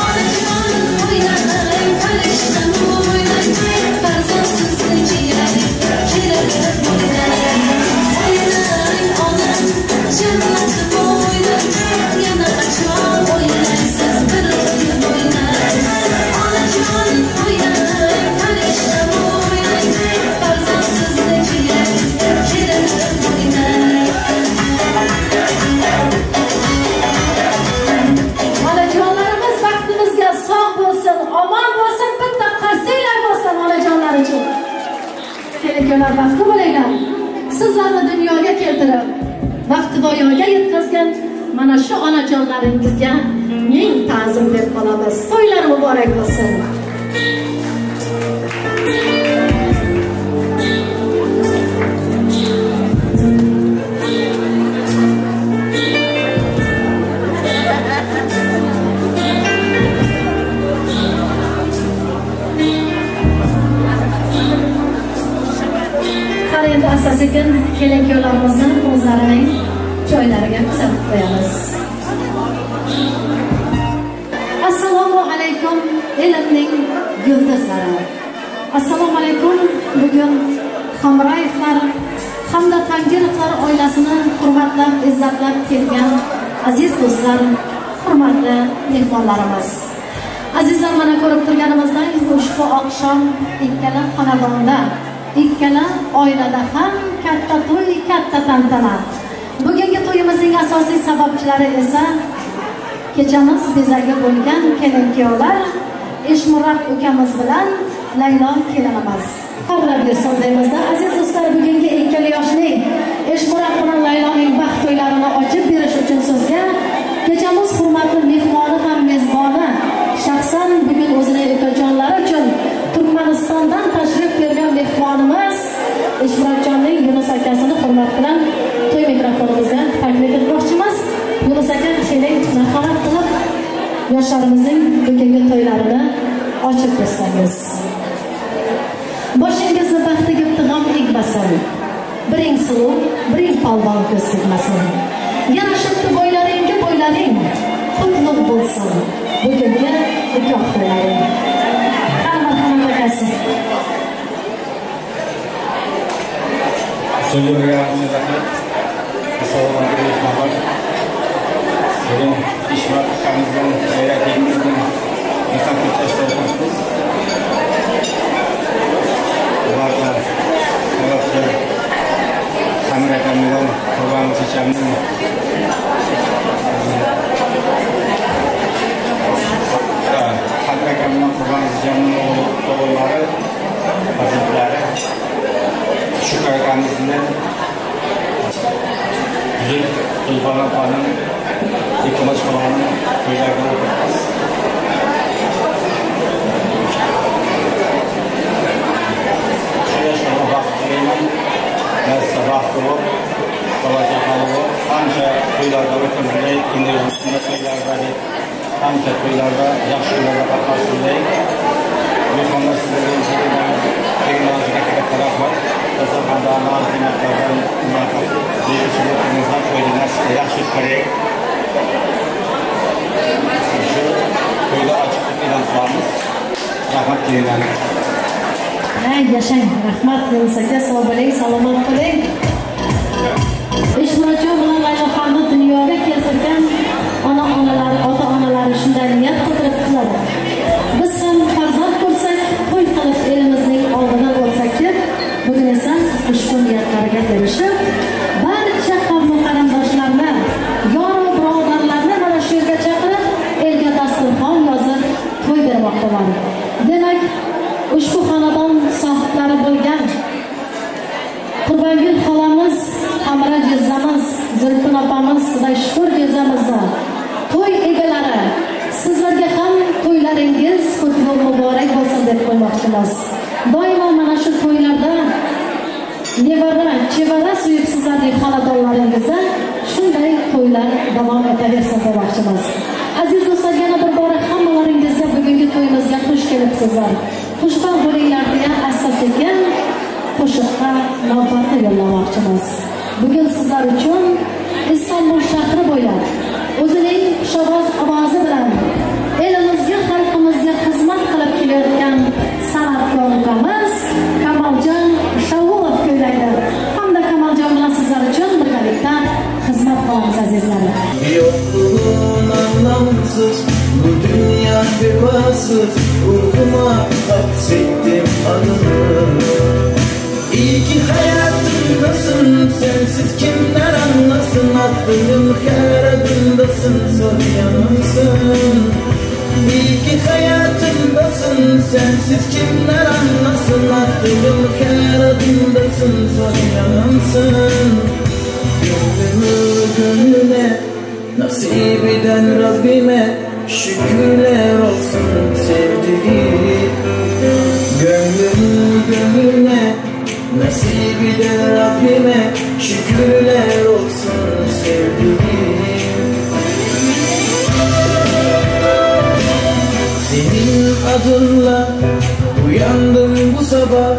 Onajon o'ynay, farishtam o'ynay, farzandsizni kerak kelib o'ynay. O'ynay onam, jannatim o'ynay, yana qachon o'ynaysiz bir to'y o'ynay. Onajon o'ynay, farishtam o'ynay, farzandsizni kerak kelib o'ynay. Onajonlarimiz baxtimizga sog' bo'lsin, omon bo'lsin, bitta qarsanglar bo'lsin onajonlar uchun. Kelin-kuyovlar baxtli bo'linglar. Sizlarni dunyoga keltirib, baxtivoyoga yetkazgan mana shu onajonlaringizga ming ta'zim deb qolamiz. To'ylar muborak bo'lsin. Qani endi asta-sekin kelin-kuyovlarimizni o'zlarining joylariga kuzatib qo'yamiz. Assalomu alaykum elimning yulduzlari. Assalomu alaykum. Bugun Hamrayevlar hamda Tangirovlar oilasini hurmatlab, izzatlab kelgan aziz do'stlar, hurmatli mehmonlarimiz. Azizlar, mana ko'rib turganimizdan ushbu oqshom ikkala xonadonda, ikkala oilada ham katta to'y, katta tantana. Bugungi to'yimizning asosiy sababchilari esa kechamiz bezagi bo'lgan kelin-kuyovlar Eshmurat ukamiz bilan Laylo kelinimiz. Alloh bersin deymizda. Aziz do'stlar, bugungi ikkala yoshning Eshmurat bilan Layloning baxt to'ylarini ochib berish uchun so'zga kechamiz hurmatli mehmoni ham mezboni, shaxsan bugun o'zining ukajonlari uchun Turkmanistondan tashrif buyurgan mehmonimiz Eshmuratjonning Yunus akasini hurmat bilan to'y mikrofonimizga taklif etmoqchimiz. Yunus aka, keling, marhamat qilib yoshlarimizning bugungi to'ylarini ochib bersangiz. Boshingizni baxtiga g'am egmasin. Biring suluv, biring polvon ko'z tegmasin. Yarashibdi bo'ylaringga bo'ylaring, qutlug' bo'lsin bugungi nikoh to'ylaring. Qani marhamat akasi. Assalomu alaykum. Bugun Eshmurat akamizdan, Laylo kelinimizning nikoh kechasida o'tiribmiz. Ularda sababchi Samir akamizdan, Qurbon chechamning Samir akamdan, Qurbon chechamning o'g'illari, farzandlari, Shukr akamizning Zulfona xonim, Ikmoch xolaning to'ylarida o'tiribmiz. Shu yoshlarga baxt tilayman. Narsa baxt bo'lib, bola chaqali bo'lib, qancha to'ylarda o'tirdik, endi to'ylarda deb, qancha to'ylarda, yaxshi kunlarda qatnashsin deb. Mehmonlar sizlarga kelganingizga katta rahmat. Dasturxonda noz ne'matlardan to'yni yaxshi o'tkazaylik. Shu to'yda ochiq e'lon qilamiz. Rahmat kelganlar. Ay, yashang, rahmat Yunus aka, sog' bo'ling, salomat bo'ling. Eshmuratjon bilan Layloxonni dunyoga keltirgan ona-onalari, ota-onalari shunday niyat qildirib qiladi. Biz ham farzand ko'rsak, to'y qilib elimizning oldidan o'tsak deb, bugun esa ushbu niyatlarga erishib, barcha qavm qarindoshlarni, yor va birodarlarni mana shu yerga chaqirib, elga dasturxon yozib to'y bermoqdalar. Demak, ushbu xonadon sohiblari bo'lgan Qurbongul xolamiz, Hamra jizzamiz, Zulfin opamiz, Xudoy shukur jizzamizni to'y egalari, sizlarga ham to'ylaringiz qutlug' muborak bo'lsin deb qo'ymoqchimiz. Doimo mana shu to'ylarda nevara, chevara suyib sizlarning xonadonlaringizda shunday to'ylar davom etaversin demoqchimiz. Aziz do'stlar, yana bir bora hammalaringizga bugungi to'yimizga xush kelibsizlar. Xushvaqt bo'linglar degan asta-sekin qo'shiqqa navbatni yo'llamoqchimiz. Bugun sizlar uchun Istanbul shahri bo'ylab o'zining xushovoz ovozi bilan elimizga, xalqimizga xizmat qilib kelayotgan san'atkor ukamiz Kamoljon Shaulov kuylaydi. Hamda Kamoljon bilan sizlar uchun birgalikda xizmat qilamiz azizlarim. Yokluğun anlamsız, bu dünya vefasız, ruhuma hapsettim adını. İyi ki hayatımdasın, sensiz kimler anlasın, attığım her adımdasın, son yanımsın. İyi ki hayatımdasın, sensiz kimler anlasın, attığım her adımdasın, son yanımsın. Gönlümü gönlüne nasip eden Rabbime şükürler olsun sevdiğim. Gönlümü gönlüne nasip eden Rabbime şükürler olsun sevdiğim. Senin adınla uyandım bu sabah,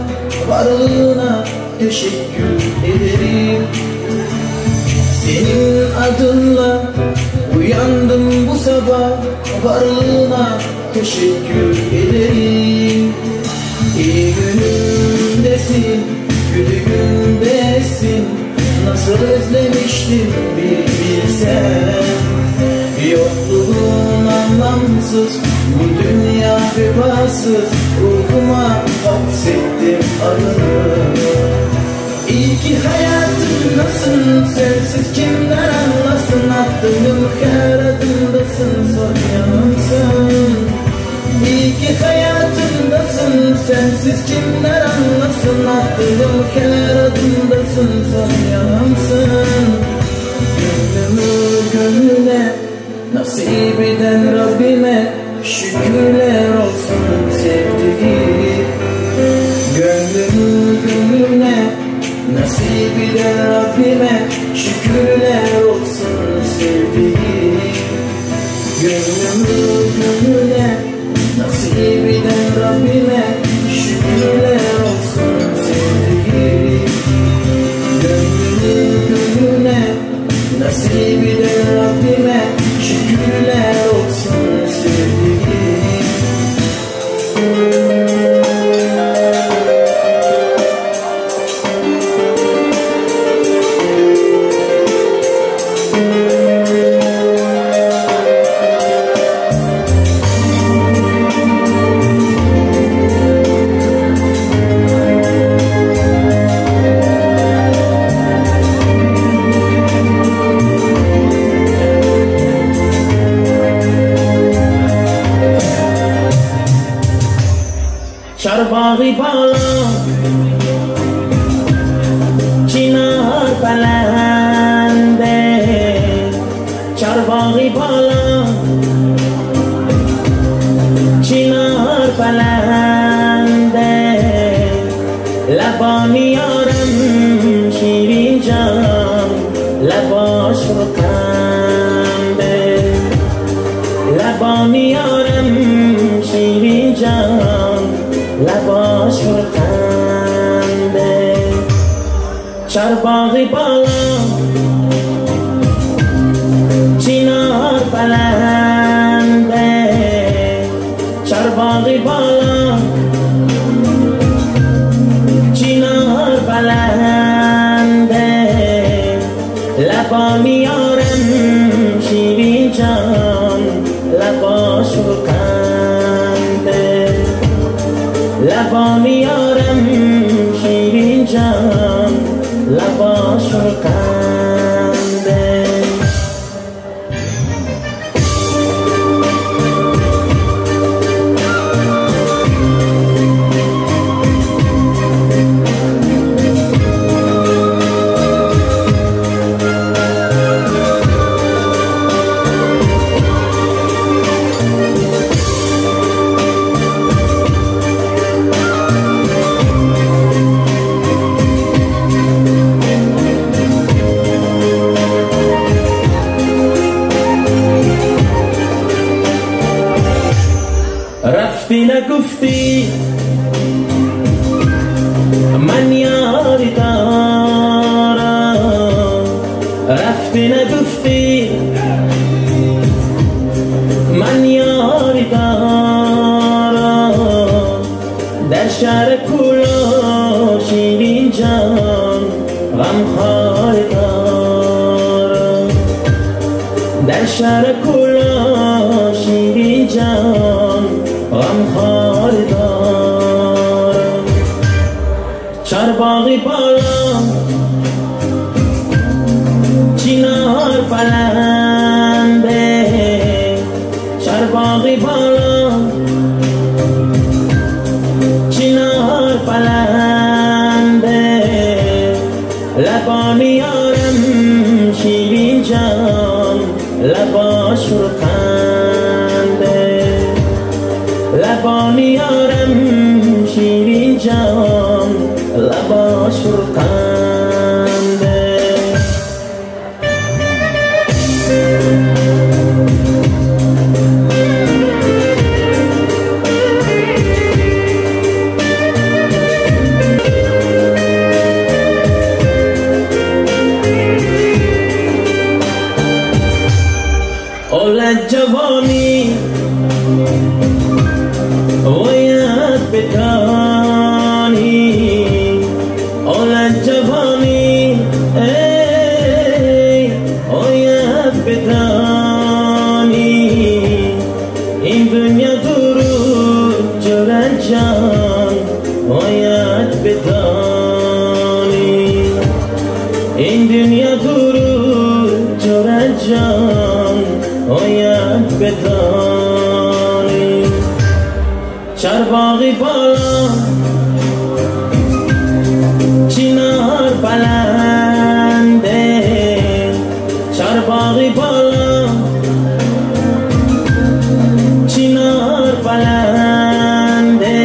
varlığına teşekkür ederim. Senin adınla uyandım bu sabah, varlığına teşekkür ederim. İyi günümdesin, kötü gündesin, nasıl özlemiştim bir bilsen. Yokluğun anlamsız, bu dünya vefasız, ruhuma hapsettim adını. İyi ki hayatımdasın, sensiz kimler anlasın, attığım her adımdasın, son yanımsın. İyi ki hayatımdasın, sensiz kimler anlasın, attığım her adımdasın, son yanımsın. Gönlümü gönlüne nasip eden Rabbime şükürler olsun sevdiğim. Gönlümü gönlüne nasip eden Rabbime şükürler olsun sevdiğim. Gönlümü gönlüne nasip eden Rabbime şükürler olsun sevdiğim. Gönlümü gönlüne nasip eden Rabbime şükürler olsun sevdiğim. Çarbağı bağla, çınar belende. Çarbağı bağla, çınar belende. Labam yarım şirin can, labaş rıkandı. Labam yarım şirin can, لباش خنده. چرباغی بالا، چنار بلنده. چرباغی بالا، چنار بلنده. لبا میارم شیرین جان، لباش نگفتی من یاری دارم، رفتی نگفتی من یاری دارم، در شهر کولا شیرین جان غمخوار دارم، در شهر کولا شیرین جان غمخوار دارم. چارباغی بالا چینار بلنده، چارباغی بالا چینار بلنده، لبانی یارم شیرین جان لباش خنده، لبانی یارم شیرین جان لباش خنده. اولاد جوانی باید بدانی، اولاد جوانی ای باید بدانی، این دنیا درود جورن جان باید بدانی، این دنیا درود جورن جان باید بدانی. چارباغی بالا چینار بلنده، چارباغی بالا چینار بلنده،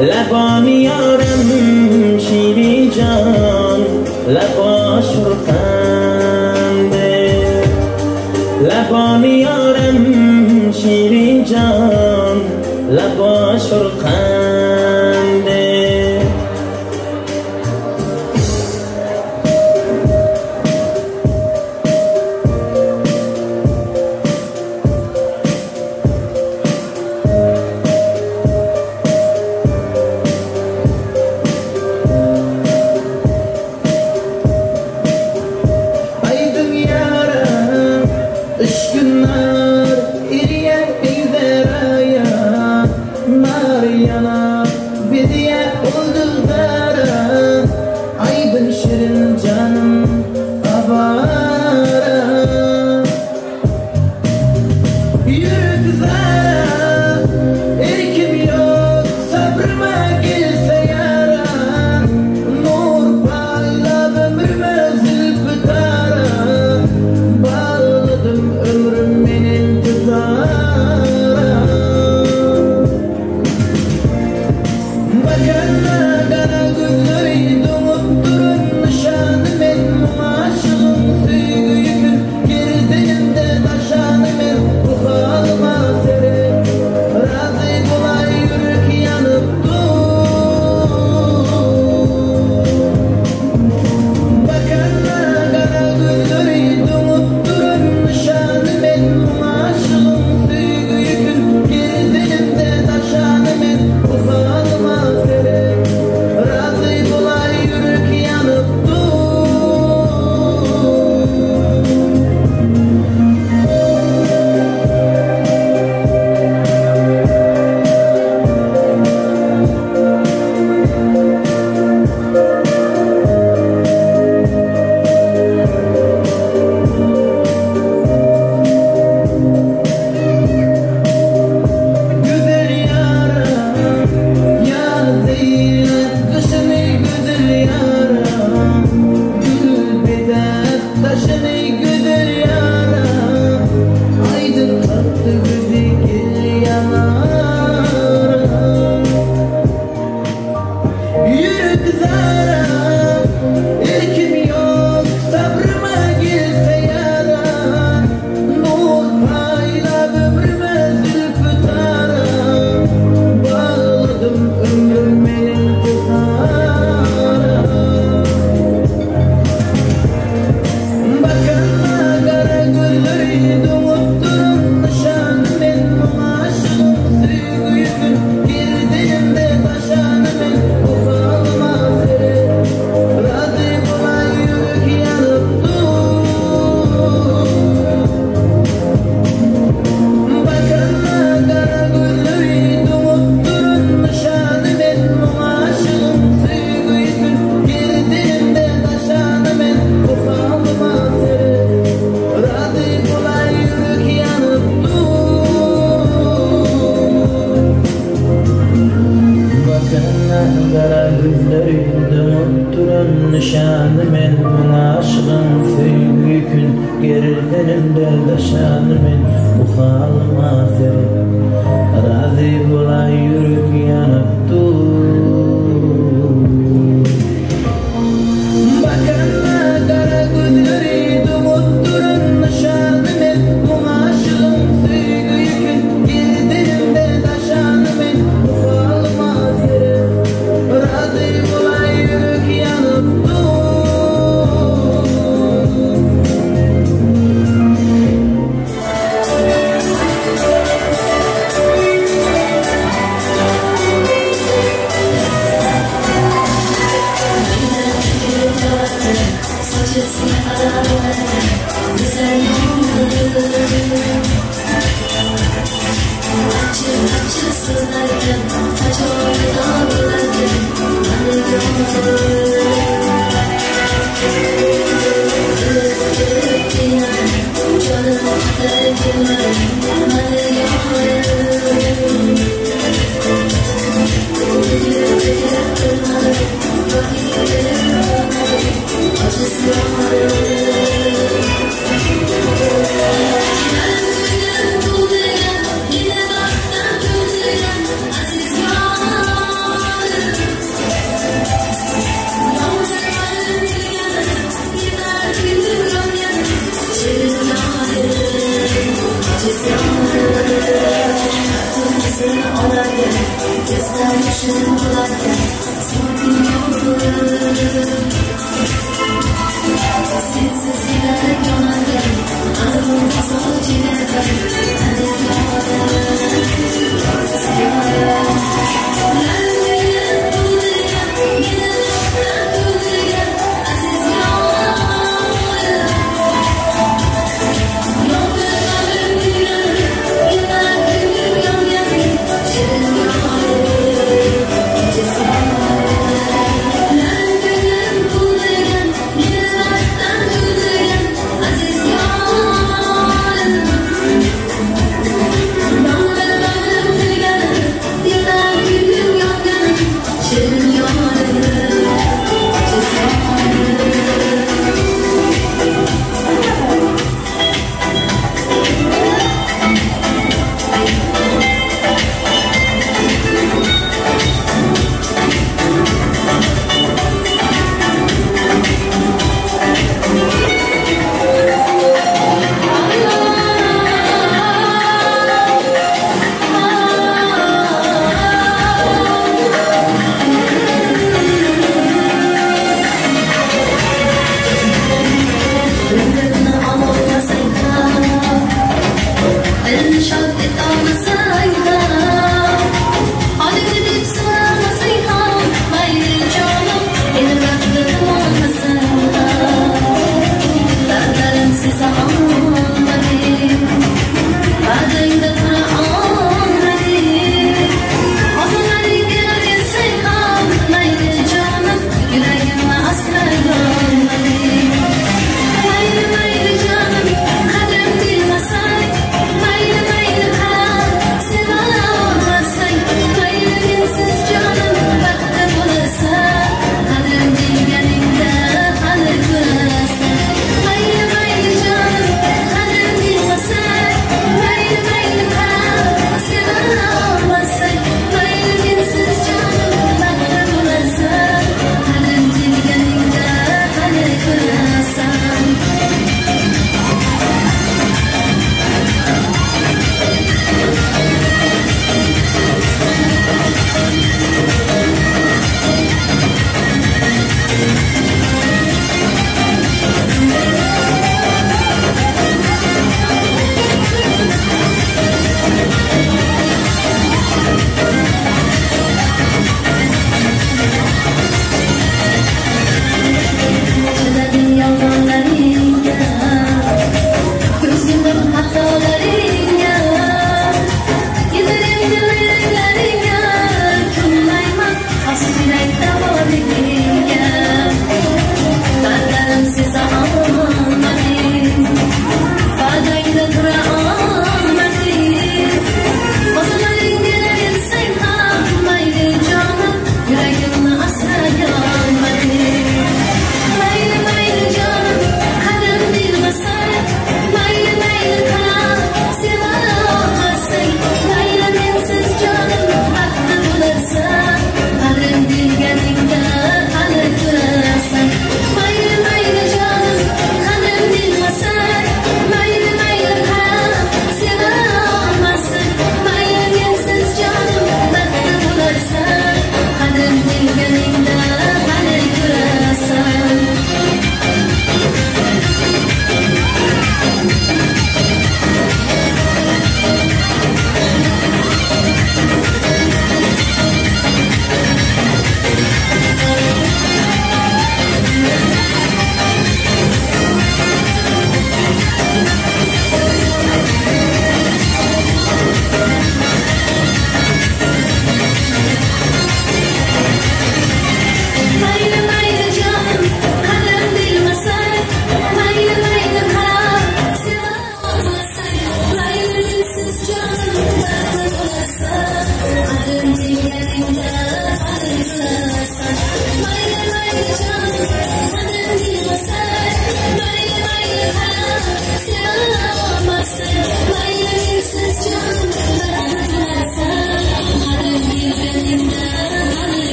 لبانی یارم شیرین جان لباش خنده، لبانی یارم شیرین جان لباش خنده. Aydın yarım ışkınlar iriye eyveraya Mariana bediye oldu dara, aydın şirin canım avara. Yürük zara erkim yok sabrıma gelse yara, nur parlab ömrüme zülfü tara, bağladım ömrüm beni. Gerdenimde daşanı men bu halıma seret. Razı bolay yürek yanıp dur. Bakanma kara gözleri dumup durun nişanı men. Bu aşığın söygü yükün gerdenimde daşanı men bu halıma seret. Razı bolay yürek yanıp dur.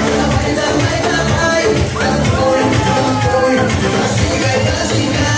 Давай, давай, давай, танцуй, танцуй, зажигай, зажигай.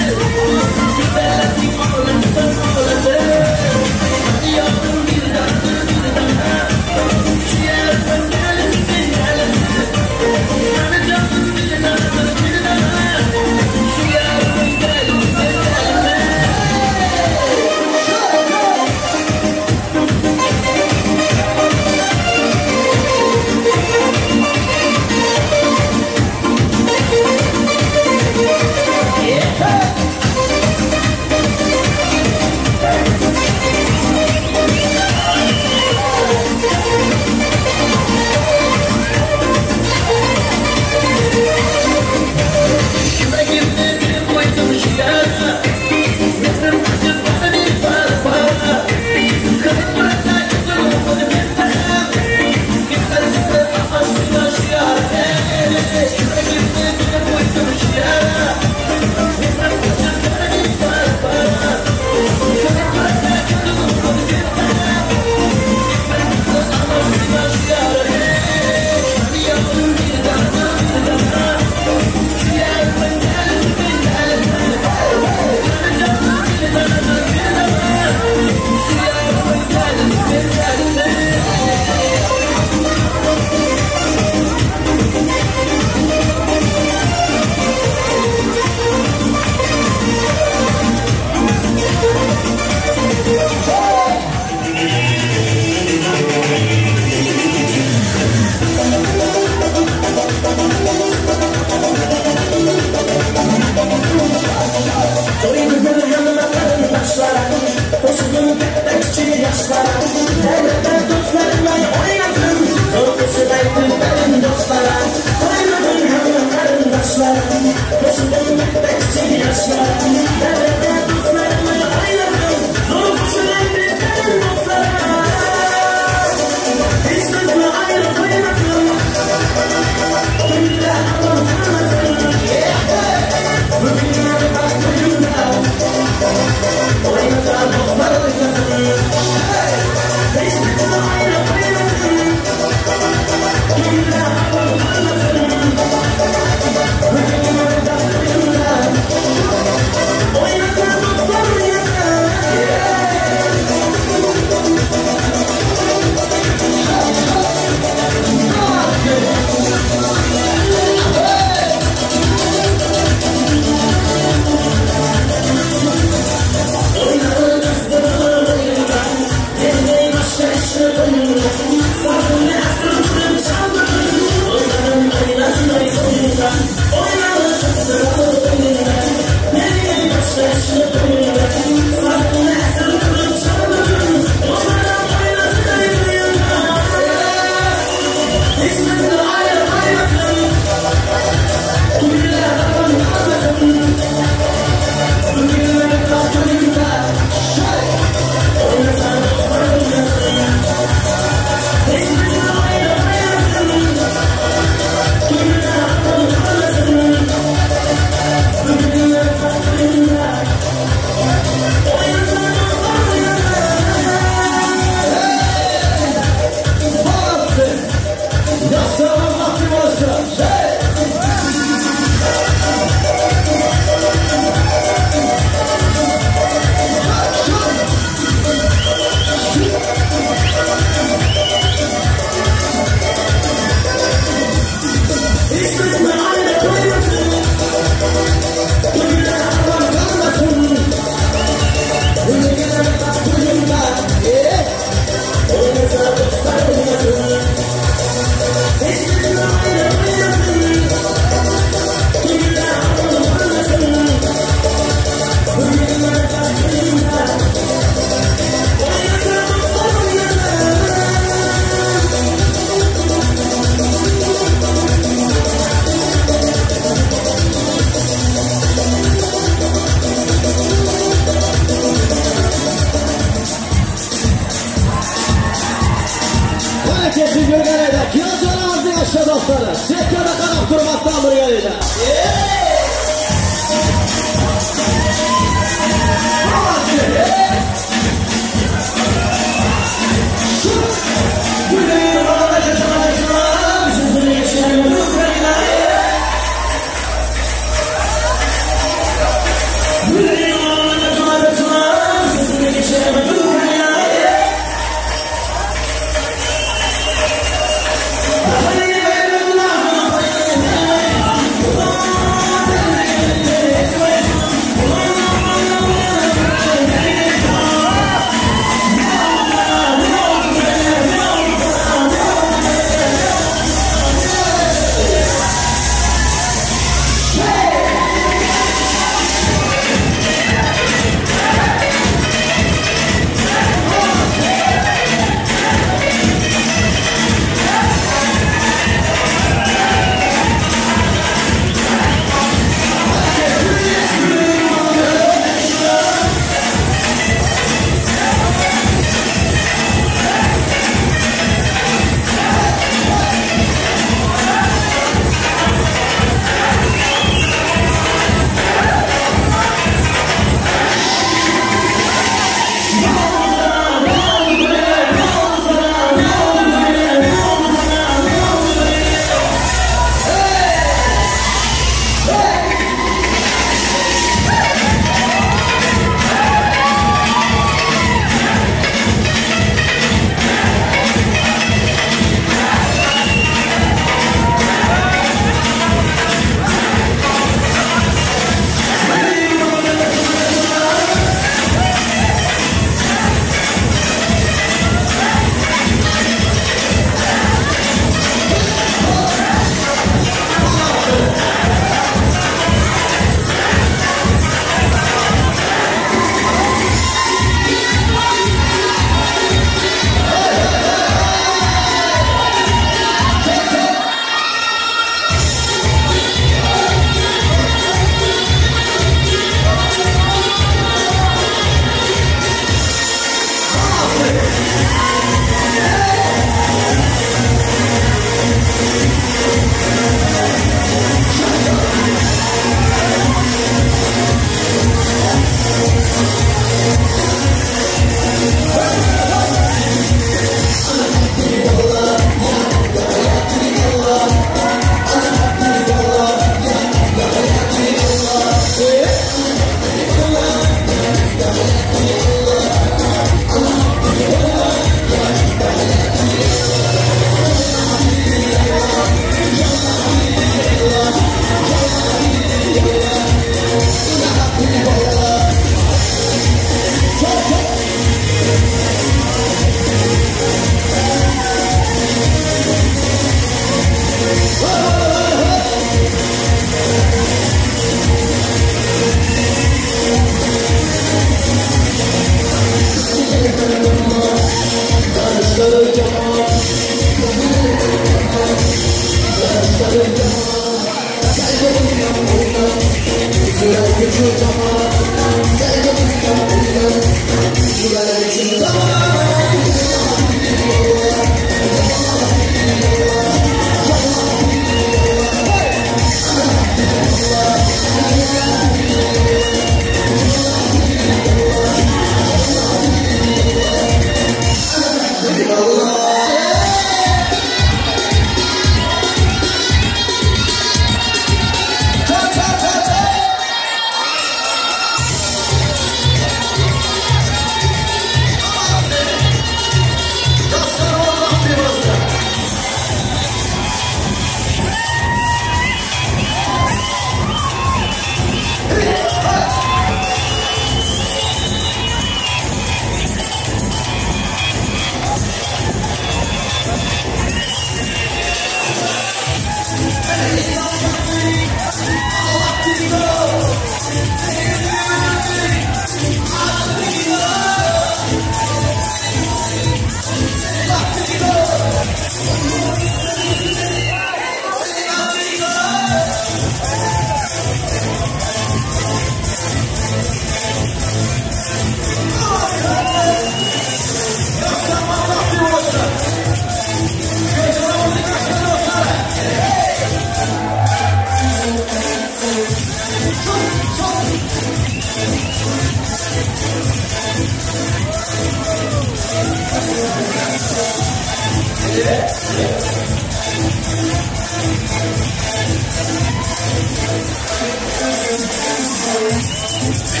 Let's go.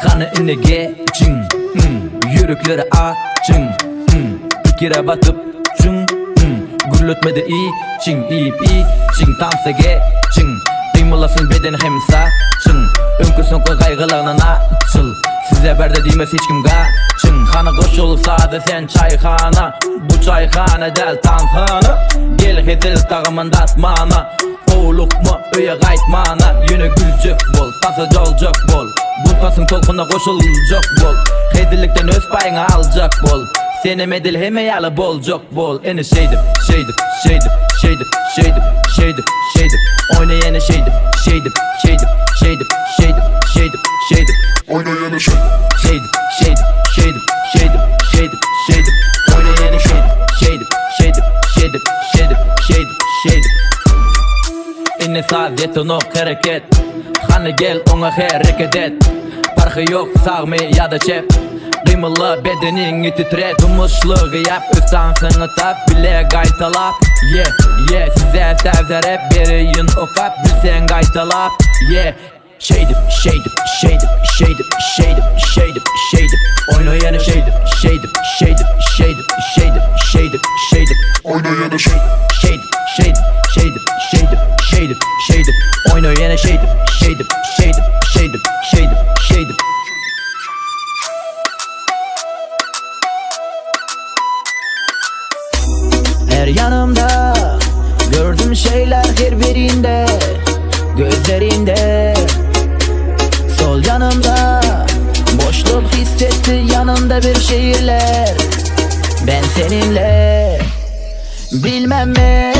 Qani iniga ching, yuraklari aching, fikra batib chung, gurlatmadi iching, iyib iching tansaga ching, qiymallasin beden hem saching, önkü so'nggi qayg'ularni nachil, size berdi deymiz hech kimga ching. Qani qo'shilsa sen chayxona, bu chayxona dal tanxona, gel hezil tag'imin datmana, hovliqma uya qaytmana, yana guljak bo'l, tasa joljak bo'l, bu tasing to'lqinga qo'shiljak bo'l, hezillikdan o'z payingni aljak bo'l, seni medil hemeyali bo'ljak bo'l. Endi şeydip, şeydip, şeydip, şeydip, şeydip, şeydip, şeydip, o'yna yana şeydip, şeydip, şeydip, şeydip, şeydip, şeydip, şeydip, o'yna yana şeydip, şeydip, şeydip, şeydip, şeydip, şeydip, şeydip, o'yna yana şeydip, şeydip, şeydip, şeydip, şeydip, şeydip, şeydip. Inni saadetini hareket, qani gel unga harakat et, farqi yo'q sog'mi yoda chep, qiymalı bedeningni titret, turmushligi yap, o'z tansingni tap, bile qaytalab, ye, ye, size sevzarep beriyin o'qab, bilsang qaytalab, ye. Şeydip, şeydip, şeydip, şeydip, şeydip, şeydip, şeydip, o'yna yana şeydip, şeydip, şeydip, şeydip, şeydip, şeydip, şeydip, o'yna yana şeydip, şeydip, şeydip, şeydip, şeydip, şeydip, şeydip, o'yna yana şeydip, şeydip, şeydip, şeydip, şeydip, şeydip. Her yanımda gördüm şeyler, her birinde gözlerinde. Sol yanımda boşluk hissetti, yanımda bir şehirler. Ben seninle bilmem mi,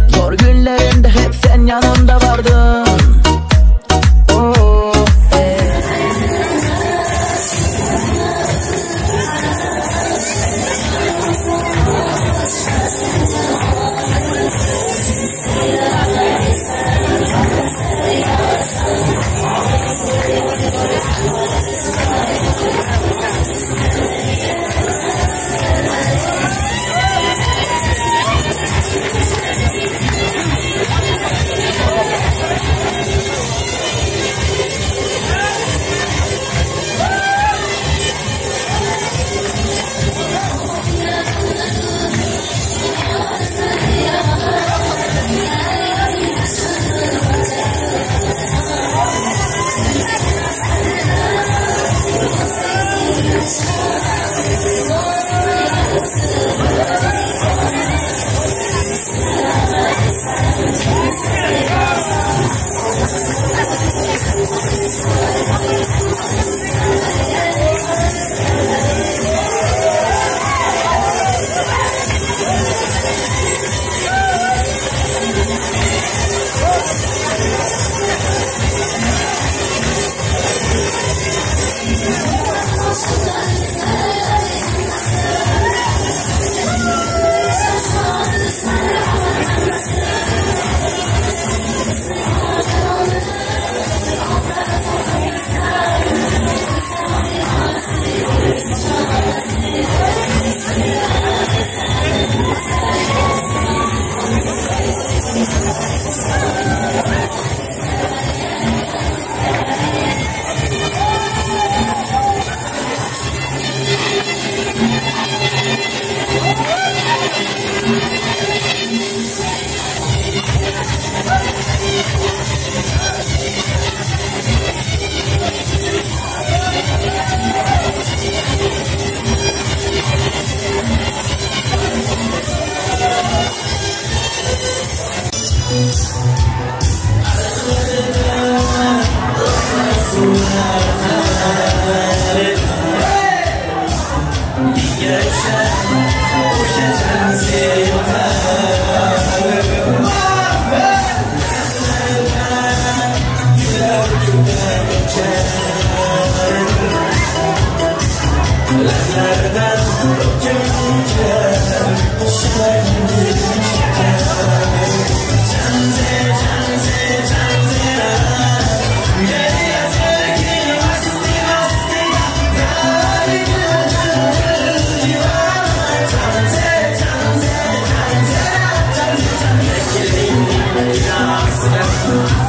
zor günlerimde hep sen yanımda vardın. Oh,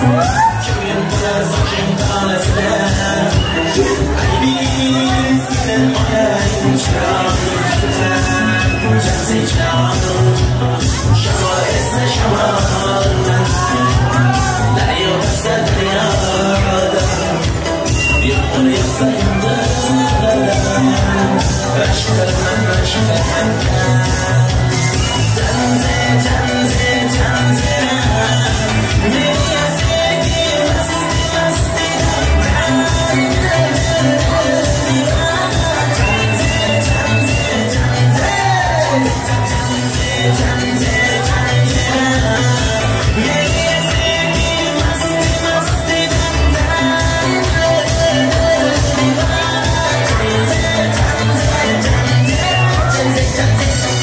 Ko'nglim to'lar soching tolasidan. Aybing seni onang chiroyli chiroyli. Shamol esa shamoldan, daryo esa daryodan, yomg'ir yog'sa yomg'irdan, rashk qilaman rashk qilaman. Chanze chanze chanze, meri masti masti chanze chanze chanze, chanze chanze chanze, masti masti chanze chanze chanze, chanze chanze.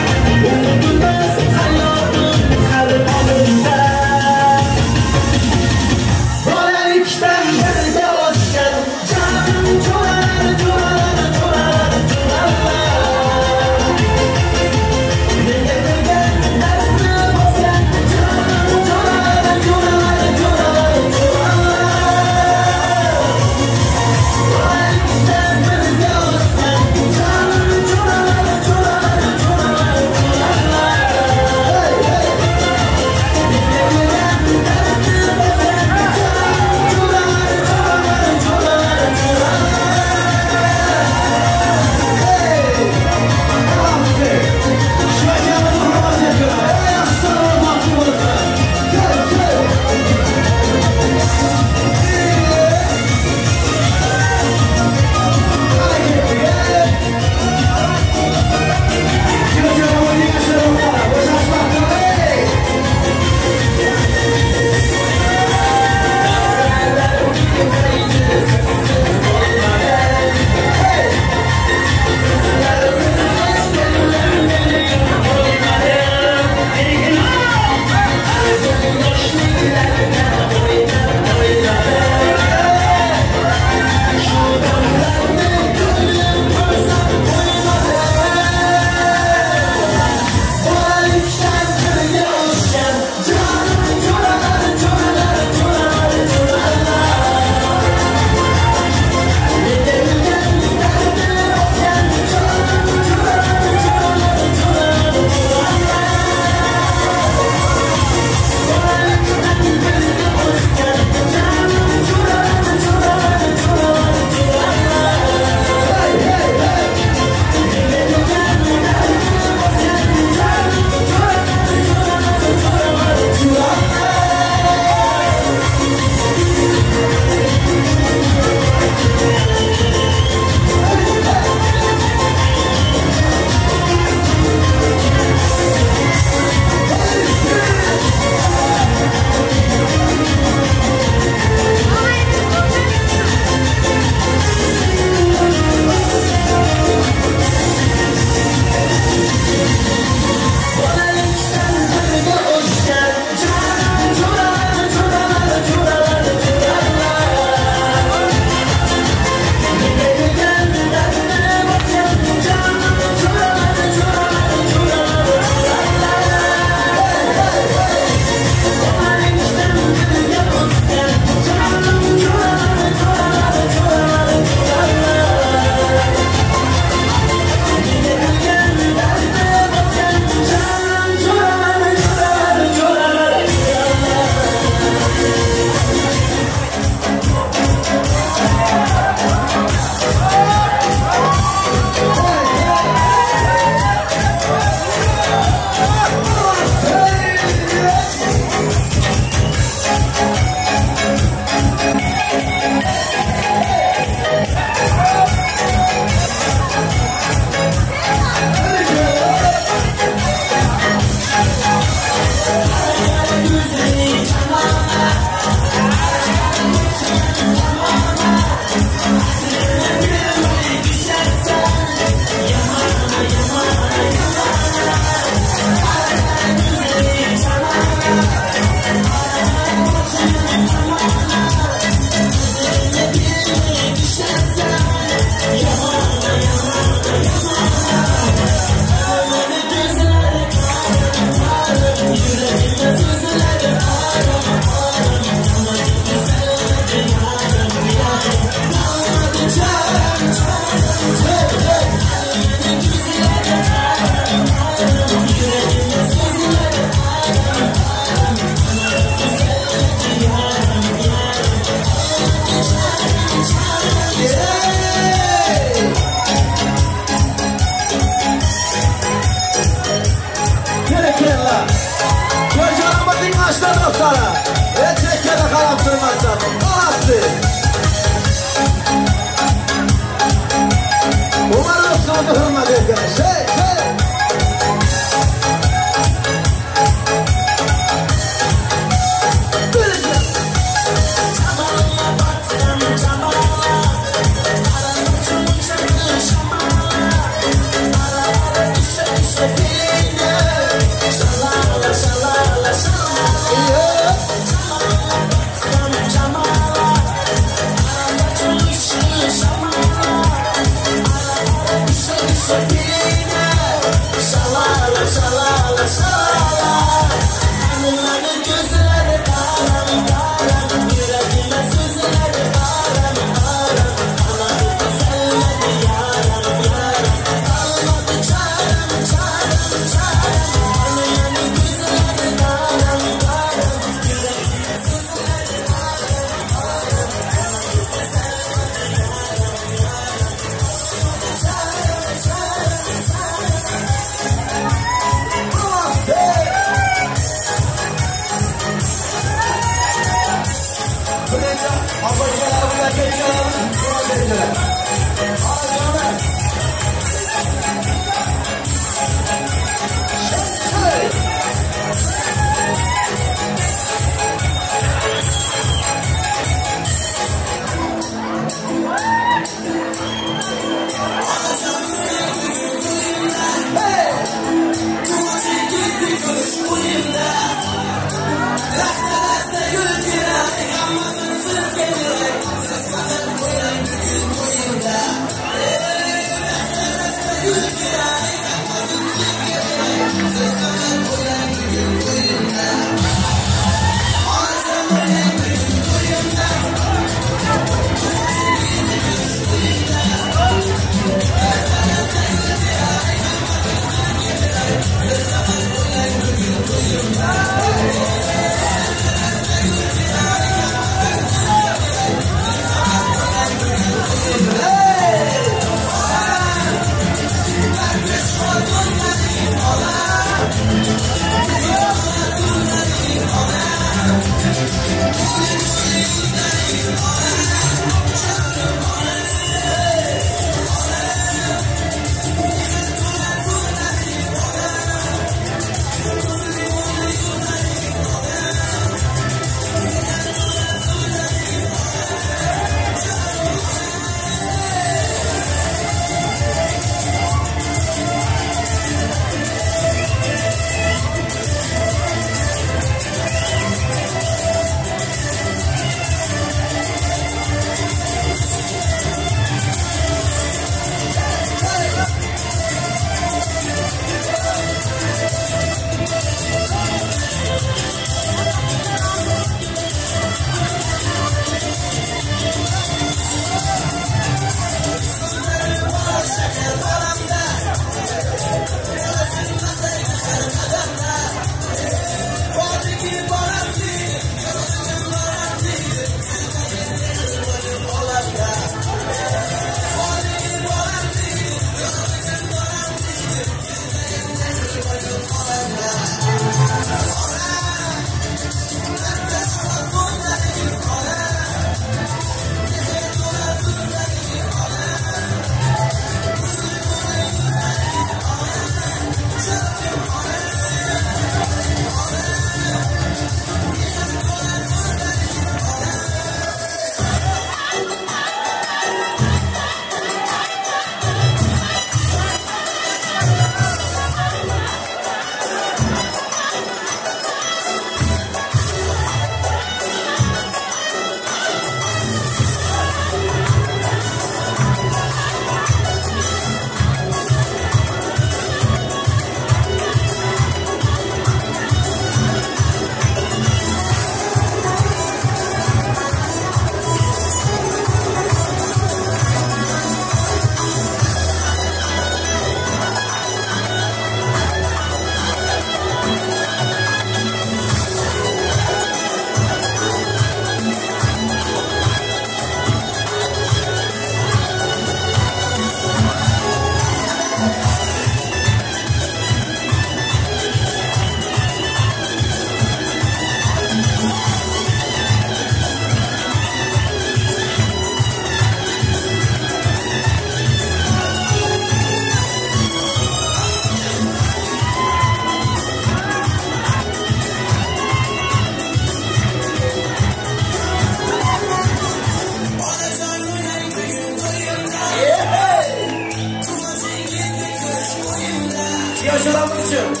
Uchun.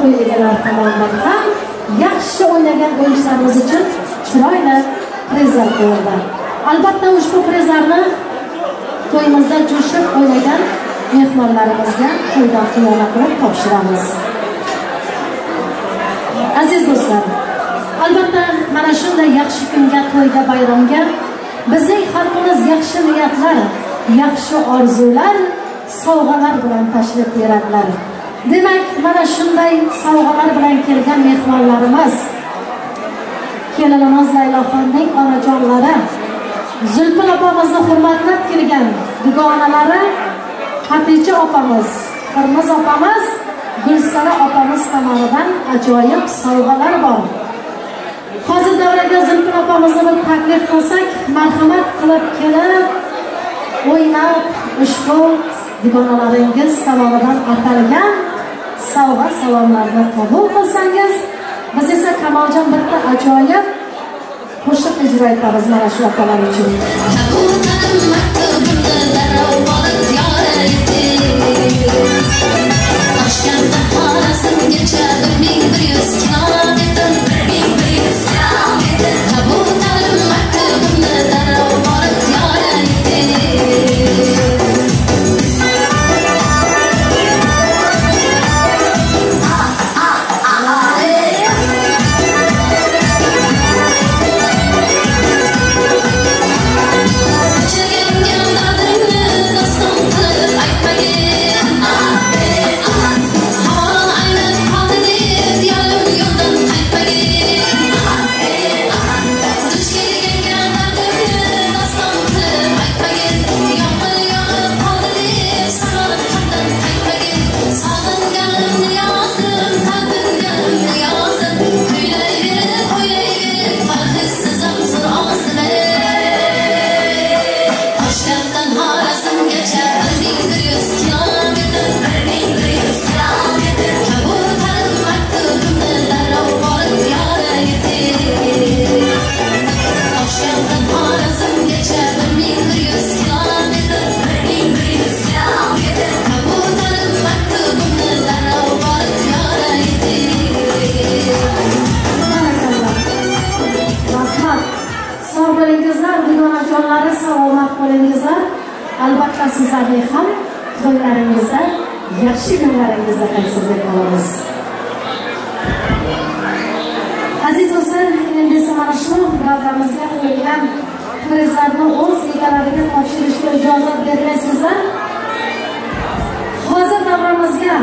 to'y egalari tomonidan ham yaxshi o'ynagan o'yinchilarimiz uchun chiroyli prizlar qo'yildi. Albatta ushbu prizlarni to'yimizda jo'shib o'ynagan mehmonlarimizga to'ydan xiyonat qilib topshiramiz. Aziz do'stlar, albatta mana shunday yaxshi kunga, to'yga, bayramga bizning xalqimiz yaxshi niyatlar, yaxshi orzular, sovg'alar bilan tashrif buyuradilar. Demak, mana shunday sovg'alar bilan kelgan mehmonlarimiz, kelinimiz Layloxonning onajonlari, Zulfin opamizni hurmatlab kelgan dugonalari Xaticha opamiz, Qirmiz opamiz, Gulsara opamiz tomonidan ajoyib sovg'alar bor. Hozir davraga Zulfin opamizni bir taklif qilsak, marhamat qilib kelib, o'ynab ushbu dugonalaringiz tomonidan atalgan sovg'a salomlarni qabul qilsangiz, biz esa Kamoljon bitta ajoyib qo'shiq ijro etamiz mana shu opalar uchun. Toshkentda Xorazmgacha 1100 kilometr, 1100 kilometr. Kabutarim maktubimni darrov borib yora yeting. Salomat bo'lingizlar. Albatta sizlarning ham to'ylaringizda, yaxshi kunlaringizda qaytsin deb qolamiz. Aziz do'stlar, endi esa mana shu davramizga qo'yilgan prizlarni o'z egalariga topshirishga ijozat bermaysizlar. Hozir davramizga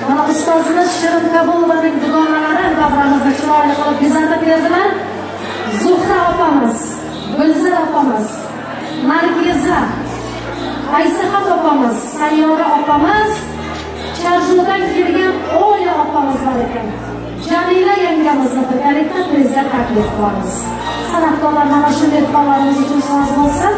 mana ustozimiz Shirin Kabulovaning dugonalari davramizni chiroyli qilib bezatib berdilar. Zuhra opamiz, Gulzar opamiz, Nargiza, Aysahat opamiz, Sayyora opamiz, Charjudan kelgan Oya opamiz bor ekan. Jamila yangamizni birgalikda prizga taklif qilamiz. San'atkorlar mana shu mehmonlarimiz uchun soz bo'lsin.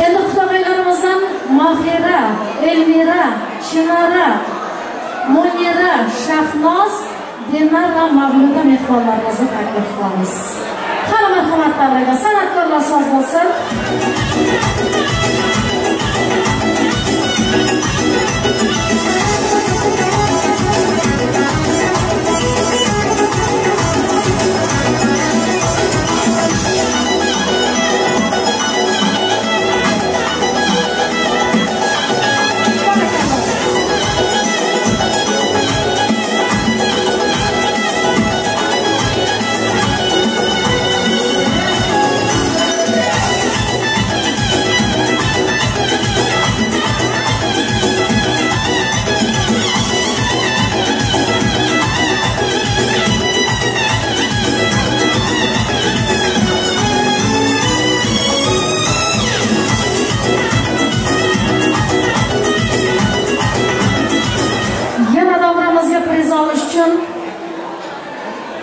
Endi qutog'aylarimizdan Mohira, Elmira, Chinora, Munira, Shahnoz, Dinar va Mavluda mehmonlarimizni taklif qilamiz. Qani marhamat davraga san'atkorlar soz bo'lsin.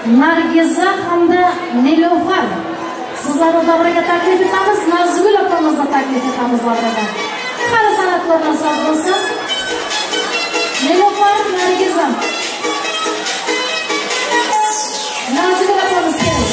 Nargiza hamda Nilufar. Sizlarni davraga taklif etamiz, Nazgul opamizni taklif etamiz davraga. Qani san'atkorlar soz bo'lsin. Nilufar, Nargiza. Nazgul opamiz keling.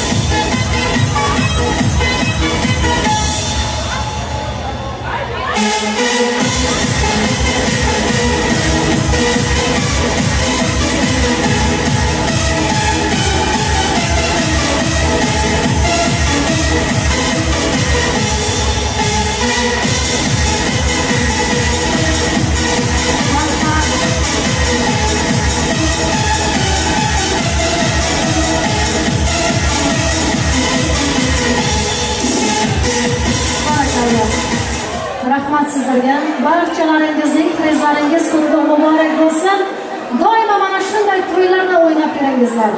Rahmat sizlarga. Barchalaringizning to'ylaringiz qutlug' muborak bo'lsin. Doimo mana shunday to'ylarda o'ynab beringizlar.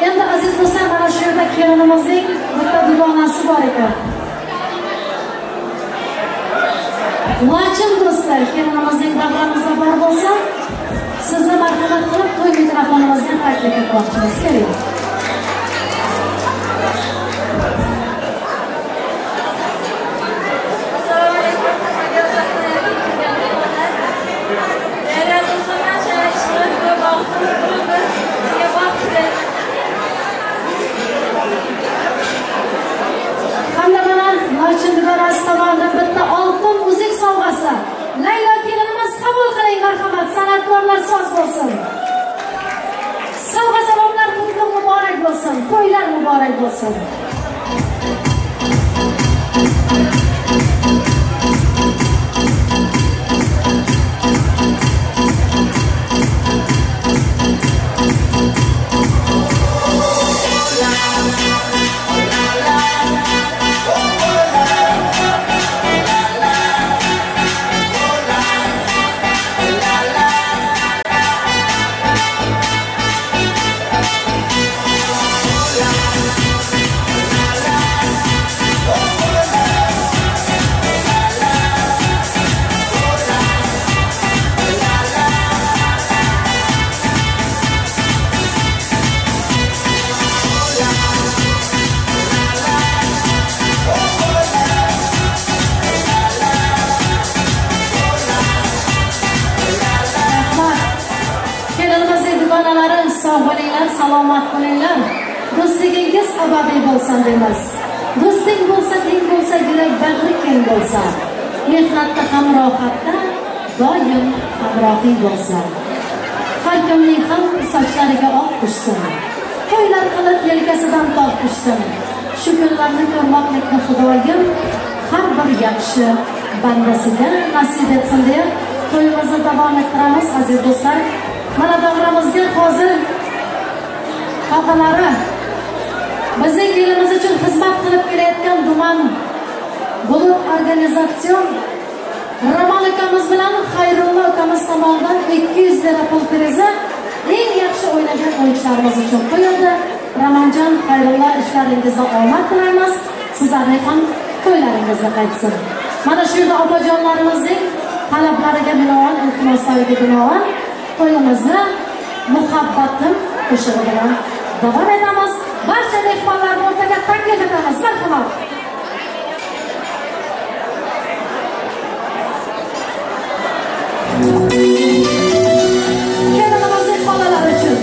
Endi aziz do'stlar, mana shu yerda kelinimizning bitta dugonasi bor ekan. Lachin do'stlar, kelinimizning davramizda bor bo'lsa, sizni marhamat qilib to'y mikrofonimizga taklif etmoqchimiz. Keling. Hamda mana Lachin dugonasi tomonidan bitta oltin uzuk sovg'asi. Laylo kelinimiz qabul qiling marhamat, san'atkorlar soz bo'lsin. Sovg'a salomlar qutlug' muborak bo'lsin, to'ylar muborak bo'lsin. Salomat bo'linglar. Do'stligingiz abadiy bo'lsin deymiz. Do'sting bo'lsa, teng bo'lsa, yurak bag'ri keng bo'lsa, mehnatda ham rohatda doim hamrohing bo'lsin. Har kimning ham sochlariga oq tushsin. To'ylar qilib yelkasidan tog' tushsin. Shu kunlarni ko'rmoqlikni Xudoyim har bir yaxshi bandasiga nasib etsin deya to'yimizni davom ettiramiz aziz do'stlar. Mana davramizga hozir tog'alari bizning elimiz uchun xizmat qilib kelayotgan Duman Bulut organizatsion Roman ukamiz bilan Xayrullo ukamiz tomonidan 200 lira pul prizi eng yaxshi o'ynagan o'yinchilarimiz uchun qo'yildi. Romanjon, Xayrullo, ishlaringizda omad tilaymiz. Sizlarning ham to'ylaringizga qaytsin. Mana shu yerda opajonlarimizning talablariga binoan, iltimoslariga binoan to'yimizni muhabbatim qo'shig'i bilan davom etamiz. Barcha mehmonlarni o'rtaga taklif etamiz. Marhamat. Kelinimizning xolalari uchun.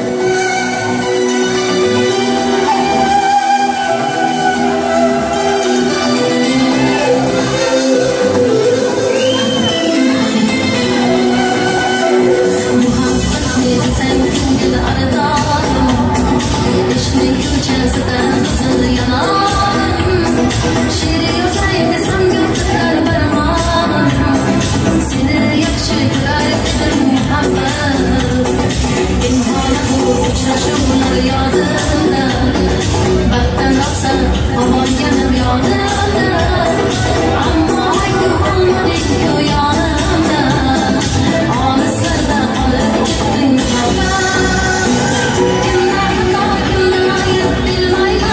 Kimlar, kimlar ayıp bilmeyler.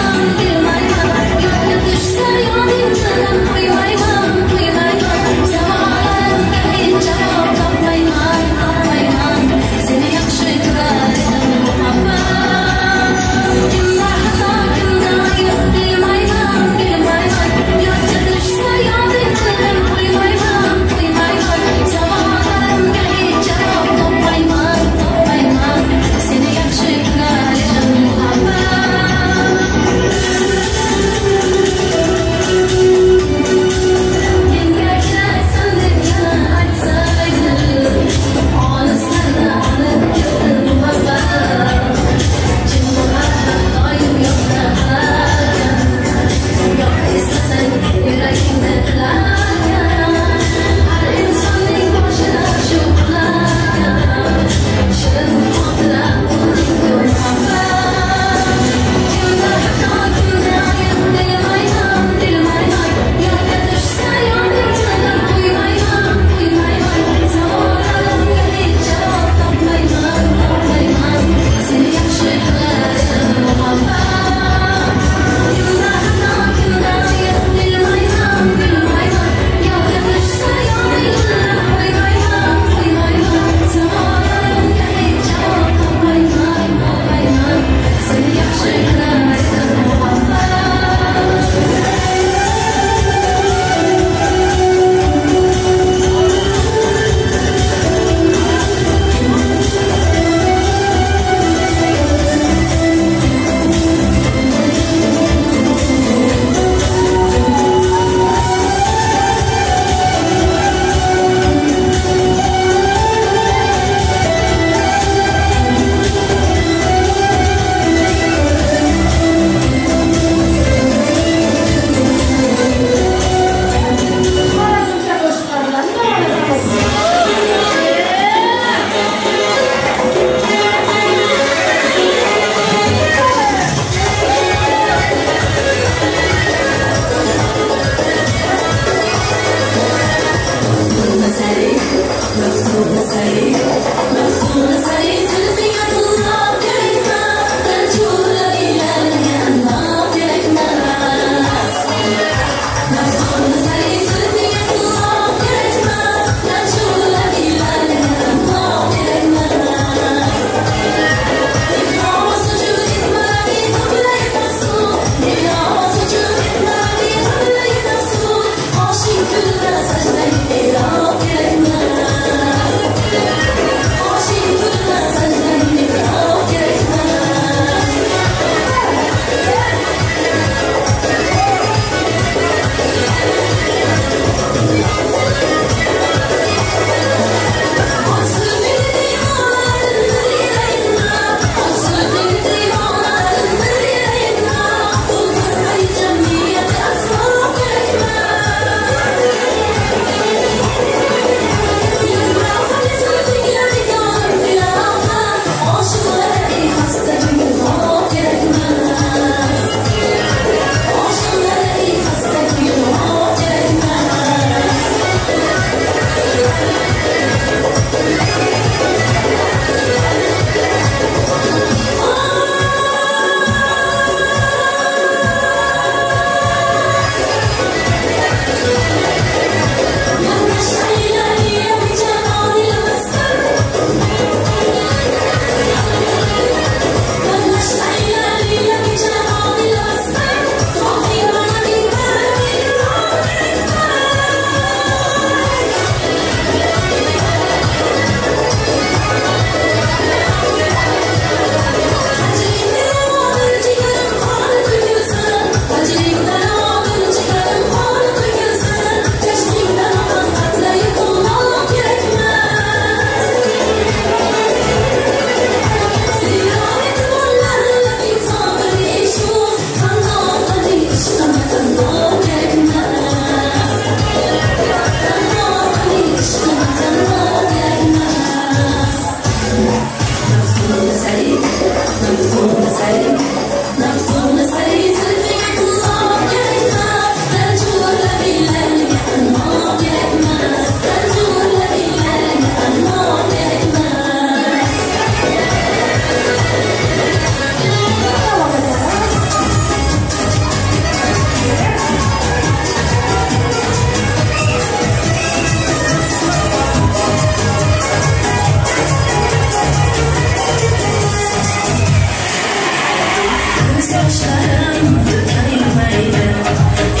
yoshlarim tugaymaydi,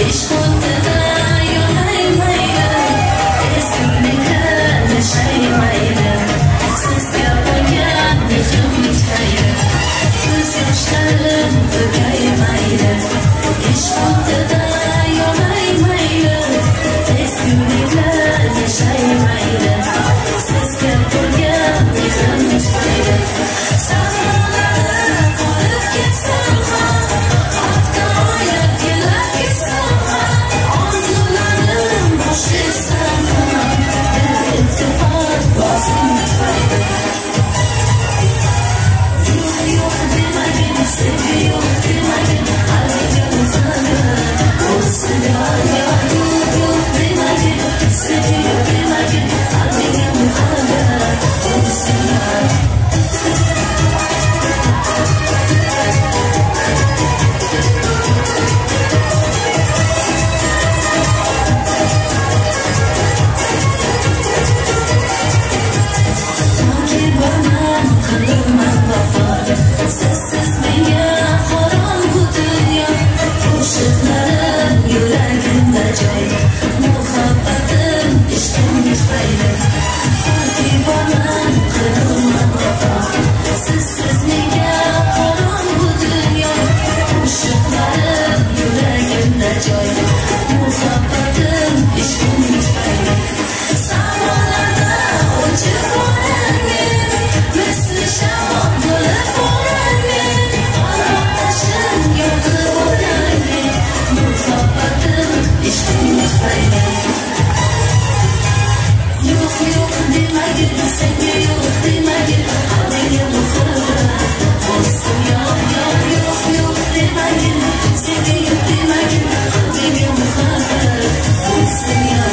ishq o'tida yonaymaydi, ezguliklar yashaymaydi, sizga bo'lgan mehrim tufayli. Ko'z yoshlarim tugaymaydi, ishq o'tida yonaymaydi, ezguliklar yashaymaydi, sizga bo'lgan mehrim tufayli. Sahrolarda qolib ketsam ham, hafta oylar yillar ketsam ham, orzularim bosh etsam ham, dil iltifot bozim tufayli. Yo'q yo'q demagin, sevgi yo'q demagin, qalbimga muhabbat bo'lsin yor yor. Yo'q yo'q demagin, sevgi yo'q demagin, qalbimga muhabbat bo'lsin yor. Toki borman, qilurman vafo, sizsiz menga qorong'u dunyo. Qo'shiqlarim yuragimda joy, muhabbatim ishqim tufayli. Toki borman, qilurman vafo, sizsiz menga qorong'u dunyo. Qo'shiqlarim yuragimda joy, muhabbatim ishqim tufayli. Sahrolarda o'chib borarmen, misli shamol bo'lib borarmen, qalb otashim yoqib borarmen, muhabbatim ishqim tufayli. Yo'q yo'q demagin, senga yo'q demagin, qalbimga muhabbat bo'lsin yor yor. Yo'q yo'q demagin, senga yo'q demagin, qalbimga muhabbat bo'lsin yor.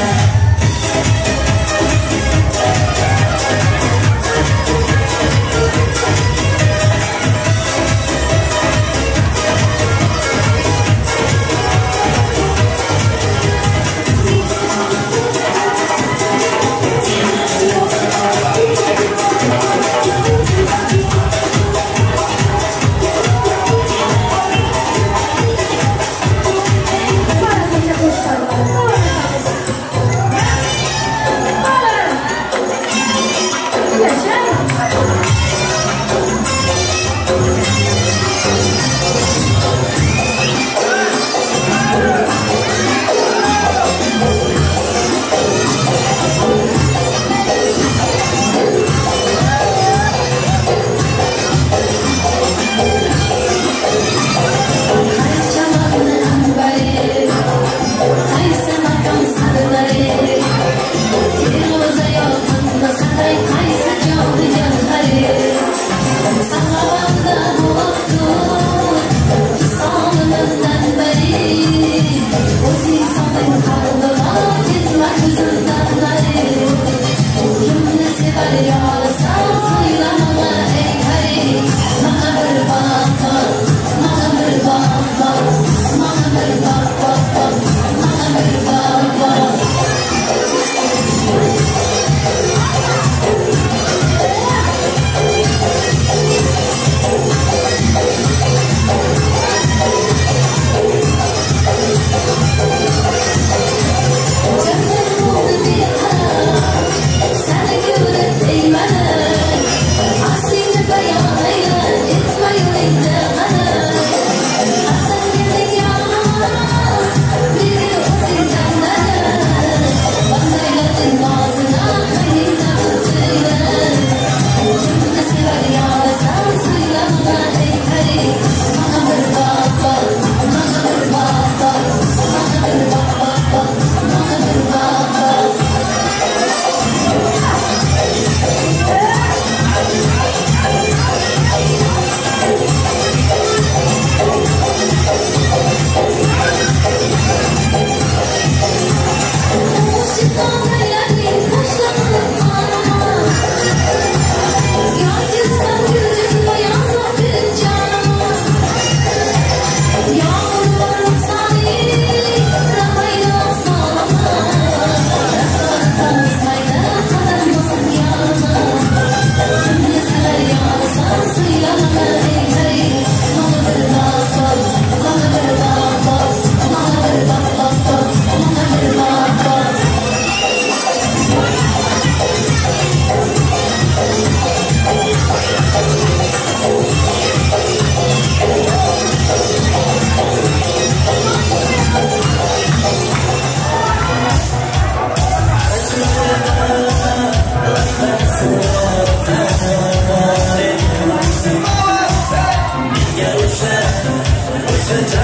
Qaysi Hey!